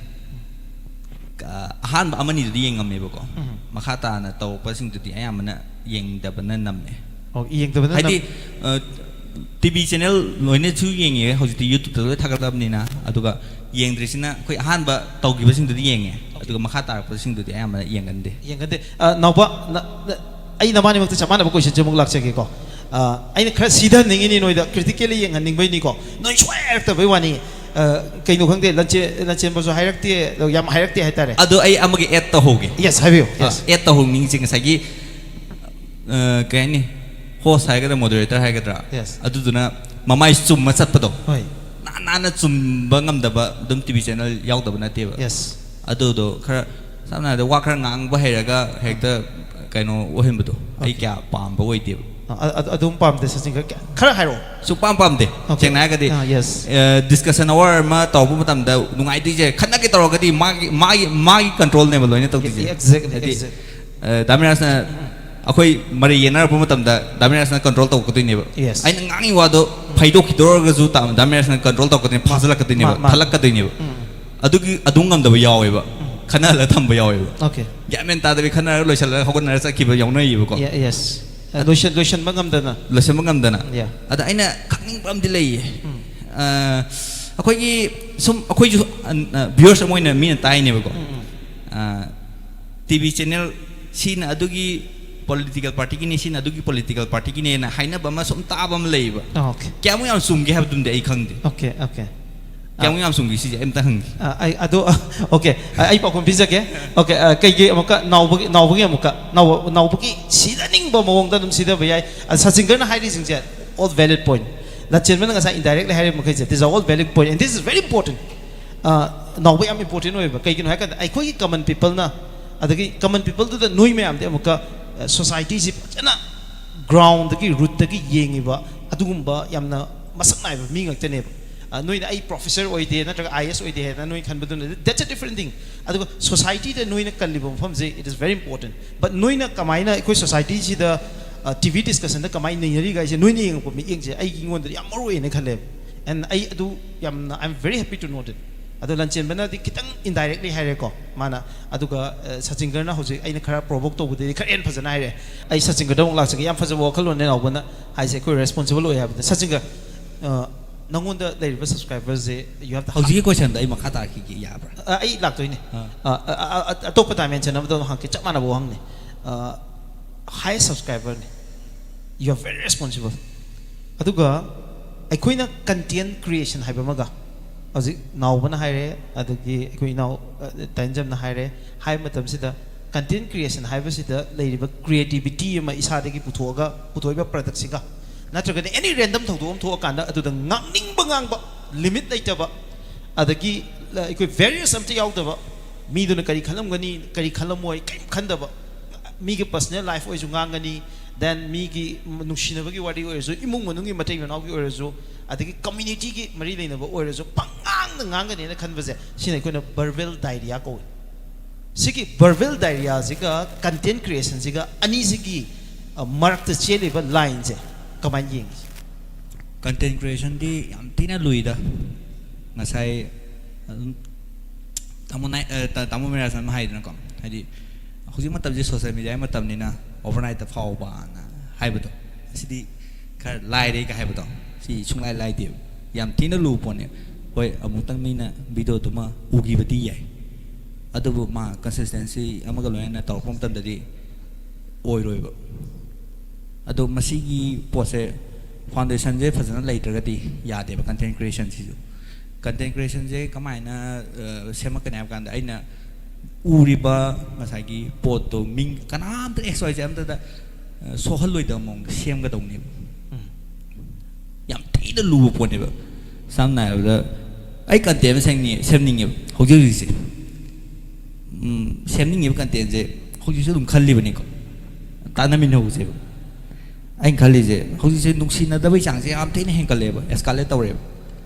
ꯑ, ꯑꯍꯥꯟꯕ ꯑꯃꯅꯤꯗꯨꯗꯤ ꯌꯦꯡꯉꯝꯃꯦꯕꯀꯣ꯫ ꯎꯝ. ꯃꯈꯥ ꯇꯥꯅ ꯇꯧꯔꯛꯄꯁꯤꯡꯗꯨꯗꯤ ꯑꯌꯥꯝꯕꯅ ꯌꯦꯡꯗꯕꯅ ꯅꯝꯃꯦ꯫ ꯑꯣ, ꯌꯦꯡꯗꯕꯅ ꯍꯥꯏꯗꯤ ꯅꯝ- ꯇꯤ ꯚꯤ ꯆꯦꯅꯦꯜ ꯂꯣꯏꯅꯁꯨ ꯌꯦꯡꯉꯦ, ꯍꯧꯖꯤꯛꯇꯤ ꯌꯨꯇ꯭ꯌꯨꯕꯇ ꯂꯣꯏ ꯊꯥꯒꯠꯂꯕꯅꯤꯅ꯫ ꯑꯗꯨꯒ ꯌꯦꯡꯗ꯭ꯔꯤꯁꯤꯅ ꯑꯩꯈꯣꯏ ꯑꯍꯥꯟꯕ ꯇꯧꯈꯤꯕꯁꯤꯡꯗꯨꯗꯤ ꯌꯦꯡꯉꯦ, ꯑꯗꯨꯒ ꯃꯈꯥ ꯇꯥꯔꯛꯄꯁꯤꯡꯗꯨꯗꯤ ꯑꯌꯥꯝꯕꯅ ꯌꯦꯡꯒꯟꯗꯦ꯫ ꯌꯦꯡꯒꯟꯗꯦ꯫ ꯑ, ꯅꯥꯎꯕ, ꯅ- ꯅ- ꯑꯩ ꯅꯕꯥꯅꯤꯃꯛꯇ ꯆꯞ ꯃꯥꯟꯅꯕ ꯀꯣꯏꯁꯟꯁꯦ ꯑꯃꯨꯛ ꯂꯥꯛꯆꯒꯦꯀꯣ꯫ ꯑ, ꯑꯩꯅ ꯈꯔ ꯁꯤꯊꯍꯟꯅꯤꯡꯉꯤꯅꯤ ꯅꯣꯏꯗ, ꯀ꯭ꯔꯤꯇꯤꯀꯦꯜꯂꯤ ꯌꯦꯡꯍꯟꯅꯤꯡꯕꯩꯅꯤꯀꯣ꯫ ꯅꯣꯏ ꯁꯨꯡꯍꯥꯏ ꯍꯥꯏꯔꯛꯇꯕꯩ ꯋꯥꯅꯤ꯫ ꯑ, ꯀꯩꯅꯣ ꯈꯪꯗꯦ, ꯂꯟꯆꯦ- ꯂꯟꯆꯦꯟꯕꯁꯨ ꯍꯥꯏꯔꯛꯇꯦ, ꯑꯗꯣ ꯌꯥꯝ ꯍꯥꯏꯔꯛꯇꯦ ꯍꯥꯏꯇꯥꯔꯦ꯫ ꯑꯗꯣ ꯑꯩ ꯑꯃꯒ ꯑꯦꯗ ꯇꯧꯍꯧꯒꯦ꯫ ꯌꯦꯁ, ꯍꯥꯏꯕꯤꯌꯨ꯫ ꯌꯦꯁ꯫ ꯑꯦꯗ ꯇꯧꯍꯧꯅꯤꯡꯉꯤꯁꯦ ꯉꯁꯥꯏꯒꯤ, ꯑ, ꯀꯩ ꯍꯥꯏꯅꯤ, ꯍꯣꯁ ꯍꯥꯏꯒꯗ꯭ꯔꯥ, ꯃꯣꯗꯔꯦꯇꯔ ꯍꯥꯏꯒꯗ꯭ꯔꯥ, ꯌꯦꯁ꯫ ꯑꯗꯨꯗꯨꯅ ꯃꯃꯥꯏ ꯆꯨꯝꯃ ꯆꯠꯄꯗꯣ꯫ ꯍꯣꯏ꯫ ꯅꯥꯟ ꯅꯥꯟꯅ ꯆꯨꯝꯕ ꯉꯝꯗꯕ ꯑꯗꯨꯝ ꯇꯤ ꯚꯤ ꯆꯦꯅꯦꯜ ꯌꯥꯎꯗꯕ ꯅꯠꯇꯦꯕ꯫ ꯌꯦꯁ꯫ ꯑꯗꯨꯗꯣ ꯈꯔ, ꯁꯝꯅ ꯍꯥꯏꯔꯕꯗ, ꯋꯥ ꯈꯔ ꯉꯥꯡꯕ ꯍꯩꯔꯒ ꯍꯦꯛꯇ ꯀꯩꯅꯣ ꯑꯣꯏꯍꯟꯕꯗꯣ ꯑꯩ Okay. ꯀꯌꯥ ꯄꯥꯝꯕ ꯑꯣꯏꯗꯦꯕ꯫ ꯑ, ꯑ- ꯑꯗꯨꯝ ꯄꯥꯝꯗꯦ ꯁꯆꯤꯟ, ꯈꯔ ꯈꯔ ꯍꯥꯏꯔꯛꯑꯣ꯫ ꯁꯨꯛꯄꯥꯝ ꯄꯥꯝꯗꯦ꯫ Okay. ꯁꯦꯡꯅ ꯍꯥꯏꯔꯒꯗꯤ, ꯑꯥ, yes. ꯗꯤꯁꯀꯁꯟ ꯑꯋꯥꯔ ꯑꯃ ꯇꯧꯔꯛꯄ ꯃꯇꯝꯗ ꯅꯨꯡꯉꯥꯏꯗꯣꯏꯁꯦ, ꯈꯠꯅꯒꯦ ꯇꯧꯔꯒꯗꯤ ꯃꯥꯒꯤ ꯃꯥꯒꯤ ꯃꯥꯒꯤ ꯀꯟꯇ꯭ꯔꯣꯜꯅꯦꯕ ꯂꯣꯏꯅ ꯇꯧꯗꯣꯏꯁꯦ꯫ Exactly, ꯍꯥꯏꯗꯤ, exactly. ꯑ, ꯗꯥ ꯃꯤꯔꯥꯖꯅ ꯑꯩꯈꯣꯏ ꯃꯔꯩ ꯌꯦꯟꯅꯔꯛꯄ ꯃꯇꯝꯗ ꯗꯥ ꯃꯤꯔꯥꯖꯅ ꯀꯟꯇ꯭ꯔꯣꯜ ꯇꯧꯔꯛꯀꯗꯣꯏꯅꯦꯕ꯫ Yes. ꯑꯩꯅ ꯉꯥꯡꯉꯤ ꯋꯥꯗꯣ ꯐꯩꯗꯣꯛꯈꯤꯗꯣꯏꯔꯒꯁꯨ ꯇꯥ- ꯗꯥ ꯃꯤꯔꯥꯖꯅ ꯀꯟꯇ꯭ꯔꯣꯜ ꯇꯧꯔꯛꯀꯗꯣꯏꯅꯦ, ꯐꯥꯖꯤꯜꯂꯛꯀꯗꯣꯏꯅꯦꯕ, ꯃꯥ- ꯃꯥ- ꯊꯠꯂꯛꯀꯗꯣꯏꯅꯦꯕ꯫ ꯎꯝ. ꯑꯗꯨꯒꯤ ꯑꯗꯨꯝ ꯉꯝꯗꯕ ꯌꯥꯎꯋꯦꯕ꯫ ꯈꯟꯅꯍꯜꯂꯒ ꯊꯝꯕ ꯌꯥꯎꯋꯦꯕ꯫ Okay. ꯒ꯭ꯌꯥꯟ ꯃꯦꯟ ꯇꯥꯗꯕꯤ ꯈꯟꯅꯔꯒ ꯂꯣꯏꯁꯤꯜꯂꯒ ꯍꯧꯒꯠꯅꯔꯒ ꯆꯠꯈꯤꯕ ꯌꯥꯎꯅꯩꯌꯦꯕꯀꯣ꯫ Yeah, yes. ꯑ, ꯂꯣꯏꯁꯟ ꯂꯣꯏꯁꯟꯕ ꯉꯝꯗꯅ꯫ ꯂꯣꯏꯁꯤꯟꯕ ꯉꯝꯗꯅ꯫ Yeah. ꯑꯗ ꯑꯩꯅ ꯈꯪꯅꯤꯡꯕ ꯑꯃꯗꯤ ꯂꯩꯌꯦ꯫ ꯎꯝ. ꯑ, ꯑꯩꯈꯣꯏꯒꯤ ꯁꯨꯝ ꯑꯩꯈꯣꯏꯁꯨ ꯚ꯭ꯌꯨꯋꯔꯁ ꯑꯃ ꯑꯣꯏꯅ ꯃꯤꯅ ꯇꯥꯏꯅꯦꯕꯀꯣ꯫ ꯎꯝ, ꯎꯝ. ꯇꯤ ꯚꯤ ꯆꯦꯅꯦꯜ ꯁꯤꯅ ꯑꯗꯨꯒꯤ ꯄꯣꯂꯤꯇꯤꯀꯦꯜ ꯄꯥꯔꯇꯤꯒꯤꯅꯤ, ꯁꯤꯅ ꯑꯗꯨꯒꯤ ꯄꯣꯂꯤꯇꯤꯀꯦꯜ ꯄꯥꯔꯇꯤꯒꯤꯅꯦꯅ ꯍꯥꯏꯅꯕ ꯑꯃ ꯁꯨꯝ ꯇꯥꯕ ꯑꯃ ꯂꯩꯌꯦꯕ꯫ ꯑꯣꯀꯦ꯫ ꯀꯌꯥꯃꯨꯛ ꯌꯥꯝ ꯆꯨꯝꯒꯦ ꯍꯥꯏꯕꯗꯨꯝꯗꯤ ꯑꯩ ꯈꯪꯗꯦ꯫ Okay, okay. ꯀꯌꯥꯃꯨꯛ ꯌꯥꯝ ꯆꯨꯝꯒꯦ ꯁꯤꯁꯦ ꯑꯩ ꯑꯝꯇ ꯍꯪꯒꯦ꯫ ꯑ, ꯑꯩ ꯑꯗꯣ ꯑꯣꯀꯦ꯫ ꯑ, ꯑꯩ ꯄꯥꯎꯈꯨꯝ ꯄꯤꯖꯒꯦ꯫ ꯑꯣꯀꯦ꯫ ꯑ, ꯀꯩꯒꯤ ꯑꯃꯨꯛꯀ ꯅꯥꯎꯕꯒꯤ ꯅꯥꯎꯕꯒꯤ ꯑꯃꯨꯛꯀ ꯅꯥꯎꯕ ꯅꯥꯎꯕꯒꯤ ꯁꯤꯗꯅꯤꯡꯕ ꯃꯑꯣꯡꯗ ꯑꯗꯨꯝ ꯁꯤꯗꯕ ꯌꯥꯏ꯫ ꯑ, ꯁꯆꯤꯟꯒꯔꯅ ꯍꯥꯏꯔꯤꯁꯤꯡꯁꯦ all valid point꯫ ꯂꯟꯆꯦꯟꯕꯅ ꯉꯁꯥꯏ indirectly ꯍꯥꯏꯔꯤꯕ ꯃꯈꯩꯁꯦ, these are all valid point and this is very important꯫ ꯑ, ꯅꯥꯎꯕ ꯌꯥꯝ important ꯑꯣꯏꯕ꯫ ꯀꯩꯒꯤꯅꯣ ꯍꯥꯏꯀꯥꯟꯗ ꯑꯩꯈꯣꯏꯒꯤ common peopleꯅ, ꯑꯗꯒꯤ common peopleꯗꯨꯗ ꯅꯣꯏ ꯃꯌꯥꯝꯗꯤ ꯑꯃꯨꯛꯀ, ꯑ, societyꯁꯤ ꯐꯖꯅ groundꯗꯒꯤ, rootꯇꯒꯤ ꯌꯦꯡꯉꯤꯕ ꯑꯗꯨꯒꯨꯝꯕ ꯌꯥꯝꯅ ꯃꯁꯛ ꯅꯥꯏꯕ ꯃꯤ ꯉꯥꯛꯇꯅꯦꯕ꯫ ꯑ, ꯅꯣꯏꯅ ꯑꯩ professor ꯑꯣꯏꯗꯦ ꯅꯠꯇ꯭ꯔꯒ I A S ꯑꯣꯏꯗꯦ ꯍꯥꯏꯅ ꯅꯣꯏ ꯈꯟꯕꯗꯨꯅ, that's a different thing꯫ ꯑꯗꯨꯒ societyꯗ ꯅꯣꯏꯅ ꯀꯜꯂꯤꯕ ꯃꯐꯝꯁꯦ, it is very important꯫ But ꯅꯣꯏꯅ ꯀꯃꯥꯏꯅ ꯑꯩꯈꯣꯏ societyꯁꯤꯗ, ꯑ, T V discussionꯗ ꯀꯃꯥꯏꯅ ꯅꯩꯅꯔꯤꯒ ꯍꯥꯏꯁꯦ, ꯅꯣꯏꯅ ꯌꯦꯡꯉꯛꯄ ꯃꯤꯠꯌꯦꯡꯁꯦ ꯑꯩꯉꯣꯟꯗꯗꯤ ꯌꯥꯝ ꯃꯔꯨ ꯑꯣꯏꯅ ꯈꯜꯂꯦꯕ꯫ And ꯑꯩ ꯑꯗꯨ ꯌꯥꯝꯅ, I'm very happy to know that꯫ ꯑꯗꯣ ꯂꯟꯆꯦꯟꯕꯅꯗꯤ ꯈꯤꯇꯪ indirectly ꯍꯥꯏꯔꯦꯀꯣ ꯃꯥꯅ꯫ ꯑꯗꯨꯒ, ꯑ, ꯁꯆꯤꯟꯒꯔꯅ ꯍꯧꯖꯤꯛ ꯑꯩꯅ ꯈꯔ provoke ꯇꯧꯕꯗꯩꯗꯤ ꯈꯔ ꯍꯦꯟꯅ ꯐꯖꯅ ꯍꯥꯏꯔꯦ꯫ ꯑꯩ ꯁꯆꯤꯟꯒꯔꯗ ꯑꯃꯨꯛ ꯂꯥꯛꯆꯒꯦ꯫ ꯌꯥꯝ ꯐꯖꯕ ꯋꯥꯈꯜꯂꯣꯟꯅꯦ ꯅꯥꯎꯕꯅ ꯍꯥꯏꯁꯦ, ꯑꯩꯈꯣꯏ responsible ꯑꯣꯏ ꯍꯥꯏꯕꯗ꯫ ꯁꯆꯤꯟꯒꯔ, ꯑ, ꯅꯉꯣꯟꯗ ꯂꯩꯔꯤꯕ subscriberꯁꯦ, you have the ꯍꯧꯖꯤꯛꯀꯤ questionꯗ ꯑꯩ ꯃꯈꯥ ꯇꯥꯔꯛꯈꯤꯒꯦ ꯌꯥꯕ꯭ꯔꯥ? ꯑ, ꯑꯩ ꯂꯥꯛꯇꯣꯏꯅꯦ꯫ ꯑꯥ꯫ ꯑ, ꯑ, ꯑ, ꯑ, ꯑꯇꯣꯞꯄ dimension ꯑꯃꯗ ꯑꯃꯨꯛ ꯍꯪꯉꯛꯀꯦ, ꯆꯞ ꯃꯥꯟꯅꯕ ꯋꯥꯍꯪꯅꯦ꯫ ꯑ, highest subscriberꯅꯦ꯫ You are very responsible꯫ ꯑꯗꯨꯒ ꯑꯩꯈꯣꯏꯅ content creation ꯍꯥꯏꯕ ꯑꯃꯒ, ꯍꯧꯖꯤꯛ ꯅꯥꯎꯕꯅ ꯍꯥꯏꯔꯦ, ꯑꯗꯒꯤ ꯑꯩꯈꯣꯏ ꯏꯅꯥꯎ, ꯑ, ꯇꯥꯏꯟꯖꯝꯅ ꯍꯥꯏꯔꯦ, ꯍꯥꯏꯕ ꯃꯇꯝꯁꯤꯗ content creation ꯍꯥꯏꯕꯁꯤꯗ ꯂꯩꯔꯤꯕ creativity ꯑꯃ ꯏꯁꯥꯗꯒꯤ ꯄꯨꯊꯣꯛꯑꯒ, ꯄꯨꯊꯣꯛꯏꯕ productꯁꯤꯒ, ꯅꯠꯇ꯭ꯔꯒꯅ any random ꯊꯧꯗꯣꯛ ꯑꯃ ꯊꯣꯛꯑꯀꯥꯟꯗ ꯑꯗꯨꯗ ꯉꯥꯡꯅꯤꯡꯕ ꯉꯥꯡꯕ, limit ꯂꯩꯇꯕ, ꯑꯗꯒꯤ, ꯑ, ꯑꯩꯈꯣꯏ various ꯑꯝꯇ ꯌꯥꯎꯗꯕ, ꯃꯤꯗꯨꯅ ꯀꯔꯤ ꯈꯜꯂꯝꯒꯅꯤ, ꯀꯔꯤ ꯈꯜꯂꯝꯃꯣꯏ, ꯀꯔꯤꯝ ꯈꯟꯗꯕ, ꯃꯤꯒꯤ personal life ꯑꯣꯏꯔꯁꯨ ꯉꯥꯡꯒꯅꯤ, then ꯃꯤꯒꯤ ꯅꯨꯡꯁꯤꯅꯕꯒꯤ ꯋꯥꯔꯤ ꯑꯣꯏꯔꯁꯨ, ꯏꯃꯨꯡ ꯃꯅꯨꯡꯒꯤ ꯃꯇꯩ ꯃꯅꯥꯎꯒꯤ ꯑꯣꯏꯔꯁꯨ, ꯑꯗꯒꯤ communityꯒꯤ ꯃꯔꯤ ꯂꯩꯅꯕ ꯑꯣꯏꯔꯁꯨ, ꯄꯪꯉꯥꯡꯗ ꯉꯥꯡꯒꯅꯦꯅ ꯈꯟꯕꯁꯦ, ꯁꯤꯅ ꯑꯩꯈꯣꯏꯅ verbal diarrhea ꯀꯧꯏ꯫ ꯁꯤꯒꯤ verbal diarrheaꯁꯤꯒ content creationꯁꯤꯒ ꯑꯅꯤꯁꯤꯒꯤ, ꯑ, ꯃꯔꯛꯇ ꯆꯦꯜꯂꯤꯕ lineꯁꯦ ꯀꯃꯥꯏꯅ ꯌꯦꯡꯉꯤ? Content creationꯗꯤ ꯌꯥꯝ ꯊꯤꯅ ꯂꯨꯏꯗ꯫ ꯉꯁꯥꯏ ꯑꯗꯨꯝ ꯇꯥꯃꯣ ꯅꯥꯏ-, ꯑ, ꯇꯥ-, ꯇꯥꯃꯣ ꯃꯤꯔꯥꯖꯅ ꯑꯃ ꯍꯥꯏꯗꯅꯀꯣ, ꯍꯥꯏꯗꯤ ꯍꯧꯖꯤꯛ ꯃꯇꯝꯁꯦ social mediaꯒꯤ ꯃꯇꯝꯅꯤꯅ overnight ꯐꯥꯎꯕꯅ ꯍꯥꯏꯕꯗꯣ, ꯑꯁꯤꯗꯤ ꯈꯔ ꯂꯥꯏꯔꯦ ꯀꯥꯏ ꯍꯥꯏꯕꯗꯣ, ꯁꯤ ꯁꯨꯡꯂꯥꯏ ꯂꯥꯏꯗꯦꯕ꯫ ꯌꯥꯝ ꯊꯤꯅ ꯂꯨꯕ ꯄꯣꯠꯅꯦ꯫ ꯍꯣꯏ, ꯑꯃꯨꯛꯇꯪ ꯃꯤꯅ videoꯗꯨꯃ ꯎꯈꯤꯕꯗꯤ ꯌꯥꯏ, ꯑꯗꯨꯕꯨ ꯃꯥ consistency ꯑꯃꯒ ꯂꯣꯏꯅꯅ ꯇꯧꯔꯛꯄ ꯃꯇꯝꯗꯗꯤ ꯑꯣꯏꯔꯣꯏꯕ꯫ ꯑꯗꯣ ꯃꯁꯤꯒꯤ ꯄꯣꯠꯁꯦ, foundationꯁꯦ ꯐꯖꯅ ꯂꯩꯇ꯭ꯔꯒꯗꯤ ꯌꯥꯗꯦꯕ content creationꯁꯤꯁꯨ꯫ Content creationꯁꯦ ꯀꯃꯥꯏꯅ, ꯑ, ꯁꯦꯝꯃꯛꯀꯅꯤ ꯍꯥꯏꯕ ꯀꯥꯟꯗ, ꯑꯩꯅ ꯎꯔꯤꯕ ꯉꯁꯥꯏꯒꯤ ꯄꯣꯠꯇꯣ ꯃꯤꯡ ꯀꯅꯥꯝꯇ X Y Z ꯑꯝꯇꯗ, ꯑ, ꯁꯣꯛꯍꯜꯂꯣꯏꯗꯕ ꯃꯑꯣꯡꯗ ꯁꯦꯝꯒꯗꯧꯅꯦꯕ꯫ ꯌꯥꯝ ꯊꯤꯅ ꯂꯨꯕ ꯄꯣꯠꯅꯦꯕ꯫ ꯁꯝꯅ ꯍꯥꯏꯔꯕꯗ, ꯑꯩ content ꯑꯃ ꯁꯦꯝꯅꯤꯡꯉꯦ, ꯁꯦꯝꯅꯤꯡꯉꯦꯕ ꯍꯧꯖꯤꯛ ꯍꯧꯖꯤꯛꯁꯦ꯫ ꯎꯝ, ꯁꯦꯝꯅꯤꯡꯉꯤꯕ contentꯁꯦ ꯍꯧꯖꯤꯛꯁꯨ ꯑꯗꯨꯝ ꯈꯜꯂꯤꯕꯅꯤꯀꯣ, ꯇꯥꯟꯅꯃꯤꯟꯅꯍꯧꯁꯦꯕ꯫ ꯑꯩꯅ ꯈꯜꯂꯤꯁꯦ, ꯍꯧꯖꯤꯛꯁꯦ ꯅꯨꯡꯁꯤꯅꯗꯕꯩ ꯆꯥꯡꯁꯦ ꯌꯥꯝ ꯊꯤꯅ ꯍꯦꯟꯒꯠꯂꯦꯕ, escalate ꯇꯧꯔꯦꯕ꯫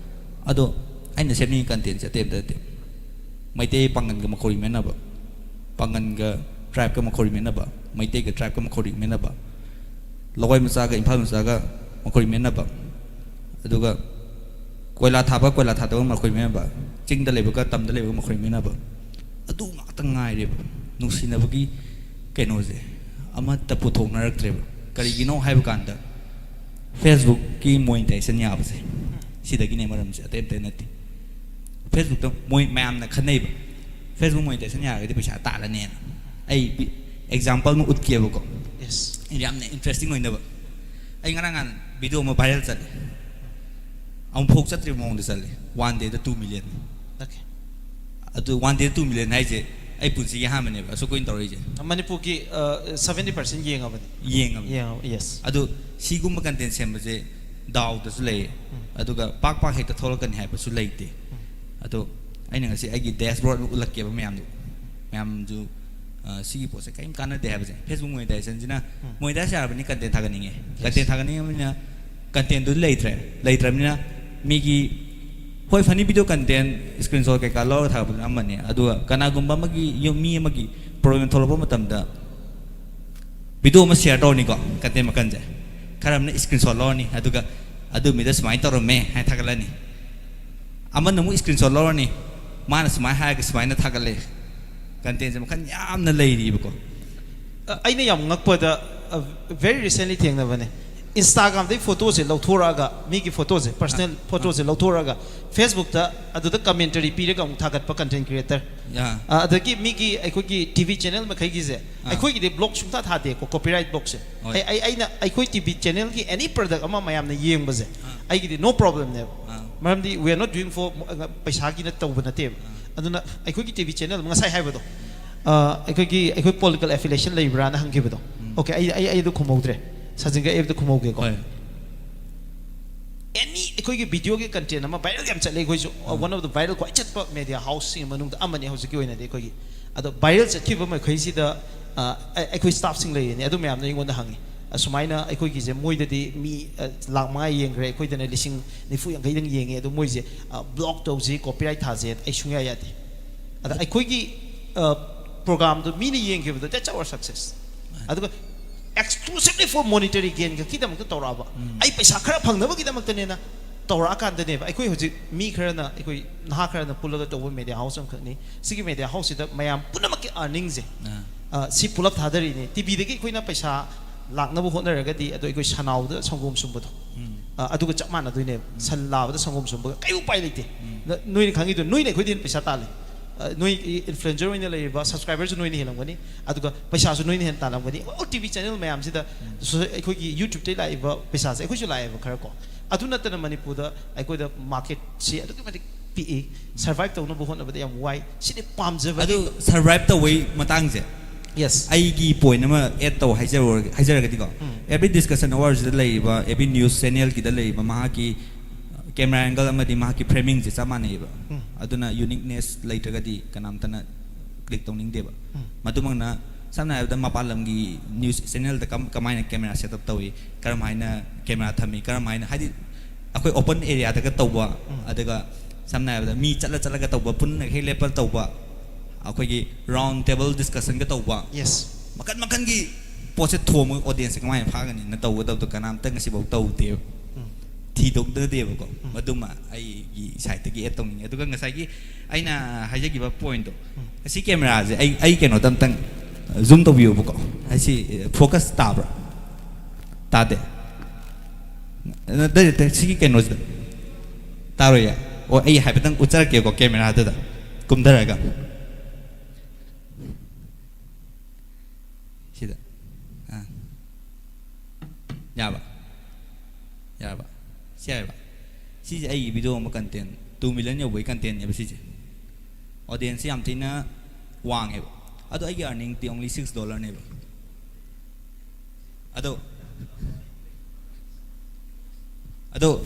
ꯑꯗꯣ ꯑꯩꯅ ꯁꯦꯝꯅꯤꯡꯉꯤ contentꯁꯦ ꯑꯇꯩ ꯑꯝꯇ ꯅꯠꯇꯦ, ꯃꯩꯇꯩ ꯄꯥꯡꯒꯟꯒ ꯃꯈꯧꯔꯤ ꯃꯦꯟꯅꯕ, ꯄꯥꯡꯒꯟꯒ tribeꯀ ꯃꯈꯧꯔꯤ ꯃꯦꯟꯅꯕ, ꯃꯩꯇꯩꯒ tribeꯀ ꯃꯈꯧꯔꯤ ꯃꯦꯟꯅꯕ, ꯂꯋꯥꯏ ꯃꯆꯥꯒ ꯏꯝꯐꯥꯜ ꯃꯆꯥꯒ ꯃꯈꯧꯔꯤ ꯃꯦꯟꯅꯕ, ꯑꯗꯨꯒ ꯀꯣꯏꯂꯥ ꯊꯥꯕ ꯀꯣꯏꯂꯥ ꯊꯥꯗꯕ ꯃꯈꯧꯔꯤ ꯃꯦꯟꯅꯕ, ꯆꯤꯡꯗ ꯂꯩꯕꯒ ꯇꯝꯗ ꯂꯩꯕꯒ ꯃꯈꯧꯔꯤ ꯃꯦꯟꯅꯕ, ꯑꯗꯨ ꯉꯥꯛꯇ ꯉꯥꯏꯔꯦꯕ꯫ ꯅꯨꯡꯁꯤꯅꯕꯒꯤ ꯀꯩꯅꯣꯁꯦ ꯑꯃꯠꯇ ꯄꯨꯊꯣꯛꯅꯔꯛꯇ꯭ꯔꯦꯕ꯫ ꯀꯔꯤꯒꯤꯅꯣ ꯍꯥꯏꯕ ꯀꯥꯟꯗ, Facebookꯀꯤ monetization ꯌꯥꯕꯁꯦ, ꯁꯤꯗꯒꯤꯅꯦ ꯃꯔꯝꯁꯦ, ꯑꯇꯩ ꯑꯝꯇ ꯅꯠꯇꯦ꯫ Facebookꯇ ꯃꯣꯏ ꯃꯌꯥꯝꯅ ꯈꯟꯅꯩꯕ, "Facebook monetization ꯌꯥꯔꯒꯗꯤ ꯄꯩꯁꯥ ꯇꯥꯜꯂꯅꯦꯅ"꯫ ꯑꯩ example ꯑꯃ ꯎꯠꯀꯦꯕꯀꯣ, Yes. ꯌꯥꯝꯅ interesting ꯑꯣꯏꯅꯕ꯫ ꯑꯩ ꯉꯔꯥꯡ ꯅꯍꯥꯟ video ꯑꯃ viral ꯆꯠꯂꯦ, ꯑꯃꯨꯛꯐꯥꯎ ꯆꯠꯇ꯭ꯔꯤꯕ ꯃꯑꯣꯡꯗ ꯆꯠꯂꯦ꯫ One dayꯗ two million꯫ Okay. ꯑꯗꯨ one dayꯗ two million ꯍꯥꯏꯁꯦ ꯑꯩ ꯄꯨꯟꯁꯤꯒꯤ ꯑꯍꯥꯟꯕꯅꯦꯕ ꯑꯁꯨꯛ ꯀꯨꯏꯅ ꯇꯧꯔꯛꯏꯁꯦ꯫ ꯃꯅꯤꯄꯨꯔꯒꯤ seventy percent ꯌꯦꯡꯉꯕꯅꯤ꯫ ꯌꯦꯡꯉꯕꯅꯤ꯫ ꯌꯦꯡꯉꯕ, yes. ꯑꯗꯨ ꯁꯤꯒꯨꯝꯕ content ꯁꯦꯝꯕꯁꯦ ꯗꯥꯎꯗꯁꯨ ꯂꯩꯌꯦ, ꯑꯗꯨꯒ ꯄꯥꯛ ꯄꯥꯛ ꯍꯦꯛꯇ ꯊꯣꯛꯂꯛꯀꯅꯤ ꯍꯥꯏꯕꯁꯨ ꯂꯩꯇꯦ꯫ ꯑꯗꯣ ꯑꯩꯅ ꯉꯁꯤ ꯑꯩꯒꯤ dashboard ꯑꯃ ꯎꯠꯂꯛꯀꯦꯕ ꯃꯌꯥꯝꯗꯨ꯫ ꯃꯌꯥꯝꯁꯨ, ꯑ, ꯁꯤꯒꯤ ꯄꯣꯠꯁꯦ ꯀꯔꯤꯝ ꯀꯥꯟꯅꯗꯦ ꯍꯥꯏꯕꯁꯦ꯫ Facebook monetizationꯁꯤꯅ, monetize ꯌꯥꯔꯕꯅꯤ, content ꯊꯥꯒꯠꯅꯤꯡꯉꯦ꯫ Content ꯊꯥꯒꯠꯅꯤꯡꯉꯕꯅꯤꯅ contentꯗꯨ ꯂꯩꯇ꯭ꯔꯦ꯫ ꯂꯩꯇ꯭ꯔꯕꯅꯤꯅ ꯃꯤꯒꯤ, ꯍꯣꯏ, funny video content, screenshot ꯀꯩꯀꯥ ꯂꯧꯔꯒ ꯊꯥꯒꯠꯄꯗꯨꯅ ꯑꯃꯅꯤ꯫ ꯑꯗꯨꯒ ꯀꯅꯥꯒꯨꯝꯕ ꯑꯃꯒꯤ ꯌꯨꯝ, ꯃꯤ ꯑꯃꯒꯤ problem ꯊꯣꯛꯂꯛꯄ ꯃꯇꯝꯗ video ꯑꯃ share ꯇꯧꯔꯅꯤꯀꯣ, content ꯃꯈꯜꯁꯦ꯫ ꯈꯔ ꯑꯃꯅ screenshot ꯂꯧꯔꯅꯤ, ꯑꯗꯨꯒ "ꯑꯗꯨ ꯃꯤꯗꯣ ꯁꯨꯃꯥꯏꯅ ꯇꯧꯔꯝꯃꯦ" ꯍꯥꯏꯅ ꯊꯥꯒꯠꯂꯅꯤ꯫ ꯑꯃꯅ ꯑꯃꯨꯛ screenshot ꯂꯧꯔꯅꯤ, ꯃꯥꯅ ꯁꯨꯃꯥꯏꯅ ꯍꯥꯏꯔꯒ ꯁꯨꯃꯥꯏꯅ ꯊꯥꯒꯠꯂꯦ꯫ ꯀꯟꯇꯦꯟꯁꯦ ꯃꯈꯜ ꯌꯥꯝꯅ ꯂꯩꯔꯤꯕꯀꯣ꯫ ꯑꯩꯅ ꯌꯥꯝ ꯉꯛꯄꯗ, ꯚꯦꯔꯤ ꯔꯤꯁꯦꯟꯂꯤ ꯊꯦꯡꯅꯕꯅꯦ꯫ ꯏꯟꯁꯇꯥꯒ꯭ꯔꯥꯝꯗꯩ ꯐꯣꯇꯣꯁꯦ ꯂꯧꯊꯣꯔꯛꯑꯒ, ꯃꯤꯒꯤ ꯐꯣꯇꯣꯁꯦ, ꯄꯔꯁꯅꯦꯜ ꯐꯣꯇꯣꯁꯦ ꯂꯧꯊꯣꯔꯛꯑꯒ, ꯐꯦꯁꯕꯨꯛꯇ ꯑꯗꯨꯗ ꯀꯃꯦꯟꯇꯔꯤ ꯄꯤꯔꯒ ꯑꯃꯨꯛ ꯊꯥꯒꯠꯄ ꯀꯟꯇꯦꯟ ꯀ꯭ꯔꯤꯌꯦꯇꯔ꯫ ꯌꯥ꯫ ꯑꯗꯒꯤ ꯃꯤꯒꯤ, ꯑꯩꯈꯣꯏꯒꯤ ꯇꯤ ꯚꯤ ꯆꯦꯅꯦꯜ ꯃꯈꯩꯒꯤꯁꯦ, ꯑꯩꯈꯣꯏꯒꯤꯗꯤ ꯕ꯭ꯂꯣꯛ ꯁꯨꯡꯊꯥ ꯊꯥꯗꯦꯀꯣ, ꯀꯣꯄꯤꯔꯥꯏꯠ ꯕ꯭ꯂꯣꯛꯁꯦ꯫ ꯍꯣꯏ꯫ ꯑꯩ ꯑꯩ- ꯑꯩꯅ ꯑꯩꯈꯣꯏ ꯇꯤ ꯚꯤ ꯆꯦꯅꯦꯜꯒꯤ ꯑꯦꯅꯤ ꯄ꯭ꯔꯗꯛ ꯑꯃ ꯃꯌꯥꯝꯅ ꯌꯦꯡꯕꯁꯦ, ꯑꯩꯒꯤꯗꯤ ꯅꯣ ꯄ꯭ꯔꯣꯕ꯭ꯂꯦꯝꯅꯦꯕ꯫ ꯑꯥ꯫ ꯃꯔꯝꯗꯤ we are not doing for, ꯄꯩꯁꯥꯒꯤꯅ ꯇꯧꯕ ꯅꯠꯇꯦꯕ꯫ ꯑꯗꯨꯅ ꯑꯩꯈꯣꯏꯒꯤ ꯇꯤ ꯚꯤ ꯆꯦꯅꯦꯜ ꯉꯁꯥꯏ ꯍꯥꯏꯕꯗꯣ, ꯑ, ꯑꯩꯈꯣꯏꯒꯤ, ꯑꯩꯈꯣꯏ ꯄꯣꯂꯤꯇꯤꯀꯦꯜ ꯑꯦꯐꯤꯂꯤꯌꯦꯁꯟ ꯂꯩꯕ꯭ꯔꯥꯅ ꯍꯪꯈꯤꯕꯗꯣ꯫ ꯑꯣꯀꯦ, ꯑꯩ ꯑꯩ ꯑꯩꯗꯣ ꯈꯨꯝꯍꯧꯗ꯭ꯔꯦ꯫ ꯁꯥꯖꯤꯟꯒ ꯑꯩ ꯑꯗꯨ ꯈꯨꯝꯍꯧꯒꯦꯀꯣ꯫ ꯍꯣꯏ꯫ ꯑꯦꯅꯤ ꯑꯩꯈꯣꯏꯒꯤ ꯚꯤꯗꯤꯑꯣꯒꯤ ꯀꯟꯇꯦꯟ ꯑꯃ ꯚꯥꯏꯔꯦꯜ ꯌꯥꯝ ꯆꯠꯂꯦ꯫ ꯑꯩꯈꯣꯏꯁꯨ ꯋꯥꯟ ꯑꯣꯐ ꯗ ꯚꯥꯏꯔꯦꯜ ꯈ꯭ꯋꯥꯏ ꯆꯠꯄ ꯃꯦꯗꯤꯌꯥ ꯍꯥꯎꯁꯁꯤꯡꯒꯤ ꯃꯅꯨꯡꯗ ꯑꯃꯅꯤ ꯍꯧꯖꯤꯛꯀꯤ ꯑꯣꯏꯅꯗꯤ ꯑꯩꯈꯣꯏꯒꯤ꯫ ꯑꯗꯣ ꯚꯥꯏꯔꯦꯜ ꯆꯠꯈꯤꯕ ꯃꯈꯩꯁꯤꯗ, ꯑ, ꯑꯩ- ꯑꯩꯈꯣꯏ ꯁ꯭ꯇꯥꯐꯁꯤꯡ ꯂꯩꯔꯤꯅꯤ, ꯑꯗꯨ ꯃꯌꯥꯝꯅ ꯑꯩꯉꯣꯟꯗ ꯍꯪꯉꯤ, "ꯑꯁꯨꯃꯥꯏꯅ ꯑꯩꯈꯣꯏꯒꯤꯁꯦ ꯃꯣꯏꯗꯗꯤ ꯃꯤ, ꯑ, ꯂꯥꯛ ꯃꯉꯥ ꯌꯦꯡꯈ꯭ꯔꯦ, ꯑꯩꯈꯣꯏꯗꯅ ꯂꯤꯁꯤꯡ ꯅꯤꯐꯨ ꯌꯥꯡꯈꯩꯗꯪ ꯌꯦꯡꯉꯦ, ꯑꯗꯣ ꯃꯣꯏꯁꯦ, ꯑ, ꯕ꯭ꯂꯣꯛ ꯇꯧꯁꯤ, ꯀꯣꯄꯤꯔꯥꯏꯠ ꯊꯥꯁꯦ?" ꯑꯩ ꯁꯨꯡꯌꯥ ꯌꯥꯗꯦ꯫ ꯑꯗ ꯑꯩꯈꯣꯏꯒꯤ, ꯑ, ꯄ꯭ꯔꯣꯒ꯭ꯔꯥꯝꯗꯣ ꯃꯤꯅ ꯌꯦꯡꯈꯤꯕꯗꯣ, that's our success꯫ ꯑꯗꯨꯒ exclusively for monetary gain ꯈꯛꯀꯤꯗꯃꯛꯇ ꯇꯧꯔꯛꯑꯕ, ꯑꯩ ꯄꯩꯁꯥ ꯈꯔ ꯐꯪꯅꯕꯒꯤꯗꯃꯛꯇꯅꯦꯅ ꯇꯧꯔꯛꯑꯀꯥꯟꯗꯅꯦꯕ꯫ ꯑꯩꯈꯣꯏ ꯍꯧꯖꯤꯛ ꯃꯤ ꯈꯔꯅ, ꯑꯩꯈꯣꯏ ꯅꯍꯥ ꯈꯔꯅ ꯄꯨꯜꯂꯒ ꯇꯧꯕ ꯃꯦꯗꯤꯌꯥ ꯍꯥꯎꯁ ꯑꯃꯈꯛꯅꯤ꯫ ꯁꯤꯒꯤ ꯃꯦꯗꯤꯌꯥ ꯍꯥꯎꯁꯁꯤꯗ ꯃꯌꯥꯝ ꯄꯨꯝꯅꯃꯛꯀꯤ ꯑꯥꯔꯅꯤꯡꯁꯦ, ꯑꯥ꯫ ꯑ, ꯁꯤ ꯄꯨꯂꯞ ꯊꯥꯗꯔꯤꯅꯦ꯫ ꯇꯤ ꯚꯤꯗꯒꯤ ꯑꯩꯈꯣꯏꯅ ꯄꯩꯁꯥ ꯂꯥꯛꯅꯕ ꯍꯣꯠꯅꯔꯒꯗꯤ, ꯑꯗꯣ ꯑꯩꯈꯣꯏ ꯁꯅꯥꯎꯗ ꯁꯪꯒꯣꯝ ꯁꯨꯝꯕꯗꯣ, ꯑ, ꯑꯗꯨꯒ ꯆꯞ ꯃꯥꯟꯅꯗꯣꯏꯅꯦꯕ꯫ ꯁꯟ ꯂꯥꯕꯗ ꯁꯪꯒꯣꯝ ꯁꯨꯝꯕꯒ ꯀꯩ ꯎꯄꯥꯏ ꯂꯩꯇꯦ꯫ ꯅ- ꯅꯣꯏꯅ ꯈꯪꯉꯤꯗꯣ, ꯅꯣꯏꯅ ꯑꯩꯈꯣꯏꯗꯤ ꯍꯦꯟꯅ ꯄꯩꯁꯥ ꯇꯥꯜꯂꯦ꯫ ꯑ, ꯅꯣꯏ ꯏꯟꯐ꯭ꯂꯨꯌꯦꯟꯁꯔ ꯑꯣꯏꯅ ꯂꯩꯔꯤꯕ ꯁꯕꯁꯀ꯭ꯔꯥꯏꯕꯔꯁꯨ ꯅꯣꯏꯅ ꯍꯦꯜꯂꯝꯒꯅꯤ, ꯑꯗꯨꯒ ꯄꯩꯁꯥꯁꯨ ꯅꯣꯏꯅ ꯍꯦꯟꯅ ꯇꯥꯜꯂꯝꯒꯅꯤ꯫ ꯑꯣꯜ ꯇꯤ ꯚꯤ ꯆꯦꯅꯦꯜ ꯃꯌꯥꯝꯁꯤꯗ, ꯁꯣ- ꯑꯩꯈꯣꯏꯒꯤ ꯌꯨꯇ꯭ꯌꯨꯕꯇꯩ ꯂꯥꯛꯏꯕ ꯄꯩꯁꯥꯁꯦ ꯑꯩꯈꯣꯏꯁꯨ ꯂꯥꯛꯑꯦꯕ ꯈꯔ ꯀꯣ꯫ ꯑꯗꯨ ꯅꯠꯇꯅ ꯃꯅꯤꯄꯨꯔꯗ ꯑꯩꯈꯣꯏꯗ ꯃꯥꯔꯀꯦꯠꯁꯤ ꯑꯗꯨꯛꯀꯤ ꯃꯇꯤꯛ ꯄꯤꯛꯏ꯫ ꯁꯔꯚꯥꯏꯚ ꯇꯧꯅꯕ ꯍꯣꯠꯅꯕꯗ ꯌꯥꯝ ꯋꯥꯏ꯫ ꯁꯤꯗꯤ ꯄꯥꯝꯖꯕꯒꯤ꯫ ꯑꯗꯨ ꯁꯔꯚꯥꯏꯚ ꯇꯧꯕꯩ ꯃꯇꯥꯡꯁꯦ, ꯌꯦꯁ꯫ ꯑꯩꯒꯤ ꯄꯣꯏꯟ ꯑꯃ ꯑꯦꯗ ꯇꯧ ꯍꯥꯏꯖꯔꯨꯔꯒ- ꯍꯥꯏꯖꯔꯒꯗꯤꯀꯣ, ꯑꯦꯚ꯭ꯔꯤ ꯗꯤꯁꯀꯁꯟ ꯑꯋꯥꯔꯁꯤꯗ ꯂꯩꯔꯤꯕ, ꯑꯦꯚ꯭ꯔꯤ ꯅ꯭ꯌꯨꯁ ꯆꯦꯅꯦꯜꯒꯤꯗ ꯂꯩꯔꯤꯕ, ꯃꯍꯥꯛꯀꯤ ꯀꯦꯃꯦꯔꯥ ꯑꯦꯡꯒꯜ ꯑꯃꯗꯤ ꯃꯍꯥꯛꯀꯤ ꯐ꯭ꯔꯦꯃꯤꯡꯁꯦ ꯆꯞ ꯃꯥꯟꯅꯩꯌꯦꯕ꯫ ꯑꯗꯨꯅ ꯌꯨꯅꯤꯛꯅꯦꯁ ꯂꯩꯇ꯭ꯔꯒꯗꯤ ꯀꯅꯥꯝꯇꯅ ꯀ꯭ꯂꯤꯛ ꯇꯧꯅꯤꯡꯗꯦꯕ꯫ ꯃꯗꯨꯃꯛꯅ ꯁꯝꯅ ꯍꯥꯏꯔꯕꯗ ꯃꯄꯥꯟ ꯂꯝꯒꯤ ꯅ꯭ꯌꯨꯁ ꯆꯦꯅꯦꯜꯗ ꯀꯝ- ꯀꯃꯥꯏꯅ ꯀꯦꯃꯦꯔꯥ ꯁꯦꯠ ꯑꯞ ꯇꯧꯏ, ꯀꯔꯝ ꯍꯥꯏꯅ ꯀꯦꯃꯦꯔꯥ ꯊꯝꯃꯤ, ꯀꯔꯝ ꯍꯥꯏꯅ, ꯍꯥꯏꯗꯤ ꯑꯩꯈꯣꯏ ꯑꯣꯄꯟ ꯑꯦꯔꯤꯌꯥꯗꯒ ꯇꯧꯕ, ꯑꯗꯨꯒ ꯁꯝꯅ ꯍꯥꯏꯔꯕꯗ ꯃꯤ ꯆꯠꯂ ꯆꯠꯂꯒ ꯇꯧꯕ, ꯄꯨꯟꯅ ꯍꯦꯛ ꯂꯦꯞꯄ ꯇꯧꯕ, ꯑꯩꯈꯣꯏꯒꯤ ꯔꯥꯎꯟ ꯇꯦꯕꯜ ꯗꯤꯁꯀꯁꯟꯒ ꯇꯧꯕ, ꯌꯦꯁ꯫ ꯃꯈꯟ ꯃꯈꯟꯒꯤ ꯄꯣꯠꯁꯦ ꯊꯣꯝꯃꯒ ꯑꯣꯗꯤꯌꯦꯟꯁꯁꯦ ꯀꯃꯥꯏꯅ ꯐꯥꯒꯅꯤꯅ ꯇꯧꯒꯗꯕꯗꯣ ꯀꯅꯥꯝꯇ ꯉꯁꯤꯐꯥꯎ ꯇꯧꯗꯦꯕ꯫ ꯊꯤꯗꯣꯛꯅꯗꯦꯕꯀꯣ꯫ ꯃꯗꯨꯃ ꯑꯩꯒꯤ ꯁꯥꯏꯠꯇꯒꯤ ꯑꯦꯗ ꯇꯧꯅꯤꯡꯉꯦ꯫ ꯑꯗꯨꯒ ꯉꯁꯥꯏꯒꯤ ꯑꯩꯅ ꯍꯥꯏꯖꯈꯤꯕ ꯄꯣꯏꯟꯠꯇꯣ, ꯑꯁꯤ ꯀꯦꯃꯦꯔꯥꯁꯦ ꯑꯩ, ꯑꯩ ꯀꯩꯅꯣꯗ ꯑꯝꯇꯪ ꯖꯨꯝ ꯇꯧꯕꯤꯌꯣꯕꯀꯣ꯫ ꯑꯩꯁꯤ ꯐꯣꯀꯁ ꯇꯥꯕ꯭ꯔꯥ? ꯇꯥꯗꯦ꯫ ꯅꯠꯇꯦ, ꯅꯠꯇꯦ, ꯁꯤꯒꯤ ꯀꯩꯅꯣꯁꯤꯗ ꯇꯥꯔꯣꯏꯌꯦ꯫ ꯑꯣ, ꯑꯩ ꯍꯥꯏꯐꯦꯠꯇꯪ ꯎꯠꯆꯔꯛꯀꯦꯀꯣ ꯀꯦꯃꯦꯔꯥꯗꯨꯗ꯫ ꯀꯨꯝꯊꯔꯒ ꯁꯤꯗ꯫ ꯑꯥ꯫ ꯌꯥꯕ? ꯌꯥꯔꯕ? ꯁꯤ ꯌꯥꯔꯕ? ꯁꯤꯁꯦ ꯑꯩꯒꯤ ꯚꯤꯗꯤꯑꯣ ꯑꯃ ꯀꯟꯇꯦꯟ, ꯇꯨ ꯃꯤꯂꯤꯌꯟ ꯌꯧꯕꯒꯤ ꯀꯟꯇꯦꯟꯅꯦꯕ ꯁꯤꯁꯦ꯫ ꯑꯣꯗꯤꯌꯦꯟꯁꯁꯤ ꯌꯥꯝ ꯊꯤꯅ ꯋꯥꯡꯉꯦꯕ꯫ ꯑꯗꯣ ꯑꯩꯒꯤ ꯑꯥꯔꯅꯤꯡꯗꯤ only six dollar ꯅꯦꯕ꯫ ꯑꯗꯣ, ꯑꯗꯣ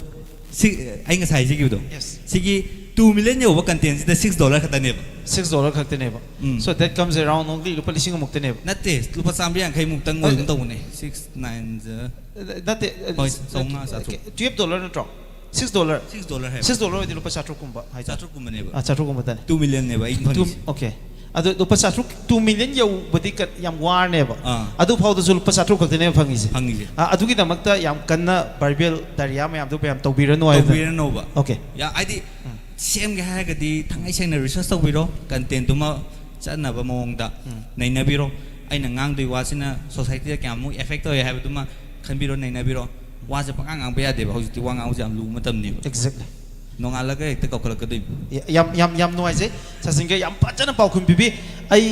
ꯁꯤ, ꯑꯩ ꯉꯁꯥꯏ ꯍꯥꯏꯖꯈꯤꯕꯗꯣ, Yes. ꯁꯤꯒꯤ ꯇꯨ ꯃꯤꯂꯤꯌꯟ ꯌꯧꯕ ꯀꯟꯇꯦꯟꯁꯤꯗ ꯁꯤꯛꯁ ꯗꯣꯂꯔ ꯈꯛꯇꯅꯦꯕ꯫ Six dollar ꯈꯛꯇꯅꯦꯕ꯫ ꯎꯝ. So that comes around only ꯂꯨꯄꯥ ꯂꯤꯁꯤꯡ ꯑꯃꯨꯛꯇꯅꯦꯕ꯫ ꯅꯠꯇꯦ, ꯂꯨꯄꯥ ꯆꯥꯝꯃꯔꯤ ꯌꯥꯡꯈꯩ ꯃꯨꯛꯇꯪ ꯑꯣꯏꯒꯨꯝ ꯑꯣꯏ- ꯇꯧꯕꯅꯦ꯫ Six nine, ꯅꯠꯇꯦ, ꯍꯣꯏ, ꯆꯥꯝꯃꯉꯥ, ꯆꯥꯇ꯭ꯔꯨꯛ꯫ Twelve dollar ꯅꯠꯇ꯭ꯔꯣ? Six dollar꯫ Six dollar ꯍꯥꯏꯕ꯫ Six dollar ꯑꯣꯏꯗꯤ ꯂꯨꯄꯥ ꯆꯥꯇ꯭ꯔꯨꯛꯀꯨꯝꯕ ꯍꯥꯏꯇꯥꯔꯦ꯫ ꯆꯥꯇ꯭ꯔꯨꯛꯀꯨꯝꯕꯅꯦꯕ꯫ ꯑꯥ, ꯆꯥꯇ꯭ꯔꯨꯛꯀꯨꯝꯕ ꯇꯥꯔꯦ꯫ Two million ꯅꯦꯕ ꯑꯩꯅ ꯐꯪꯉꯤꯁꯦ꯫ Okay. ꯑꯗꯣ ꯂꯨꯄꯥ ꯆꯥꯇ꯭ꯔꯨꯛ, two million ꯌꯧꯕꯗꯤ ꯀ-, ꯌꯥꯝ ꯋꯥꯔꯅꯦꯕ꯫ ꯑꯥ꯫ ꯑꯗꯨ ꯐꯥꯎꯗꯁꯨ ꯂꯨꯄꯥ ꯆꯥꯇ꯭ꯔꯨꯛ ꯈꯛꯇꯅꯦꯕ ꯐꯪꯉꯤꯁꯦ꯫ ꯐꯪꯉꯤꯁꯦ꯫ ꯑꯥ, ꯑꯗꯨꯒꯤꯗꯃꯛꯇ ꯌꯥꯝ ꯀꯟꯅ verbal diarrhea ꯃꯌꯥꯝꯗꯣ ꯃꯌꯥꯝ ꯇꯧꯕꯤꯔꯅꯨ ꯍꯥꯏꯕ꯫ ꯇꯧꯕꯤꯔꯅꯣꯕ꯫ Okay. ꯌꯥ, ꯍꯥꯏꯗꯤ, ꯎꯝ꯫ ꯁꯦꯝꯒꯦ ꯍꯥꯏꯔꯒꯗꯤ ꯊꯥꯡꯉꯩ ꯁꯦꯡꯅ research ꯇꯧꯕꯤꯔꯣ, contentꯗꯨꯃ ꯆꯠꯅꯕ ꯃꯑꯣꯡꯗ ꯎꯝ꯫ ꯅꯩꯅꯕꯤꯔꯣ꯫ ꯑꯩꯅ ꯉꯥꯡꯗꯣꯏ ꯋꯥꯁꯤꯅ societyꯗ ꯀꯌꯥꯃꯨꯛ effect ꯇꯧꯋꯦ ꯍꯥꯏꯕꯗꯨꯃ ꯈꯟꯕꯤꯔꯣ, ꯅꯩꯅꯕꯤꯔꯣ꯫ ꯋꯥꯁꯦ ꯄꯪꯉꯥꯡ ꯉꯥꯡꯕ ꯌꯥꯗꯦꯕ꯫ ꯍꯧꯖꯤꯛꯇꯤ ꯋꯥ ꯉꯥꯡꯕꯁꯦ ꯌꯥꯝ ꯂꯨꯕ ꯃꯇꯝꯅꯦꯕ꯫ Exactly. ꯅꯣꯡꯉꯥꯜꯂꯒ ꯍꯦꯛꯇ ꯀꯧꯈꯠꯂꯛꯀꯗꯣꯏꯅꯤ꯫ ꯌꯥꯝ, ꯌꯥꯝ, ꯌꯥꯝ ꯅꯨꯡꯉꯥꯏꯖꯩ꯫ ꯁꯥꯁꯤꯡꯒ ꯌꯥꯝ ꯐꯖꯅ ꯄꯥꯎꯈꯨꯝ ꯄꯤꯕꯤ꯫ ꯑꯩ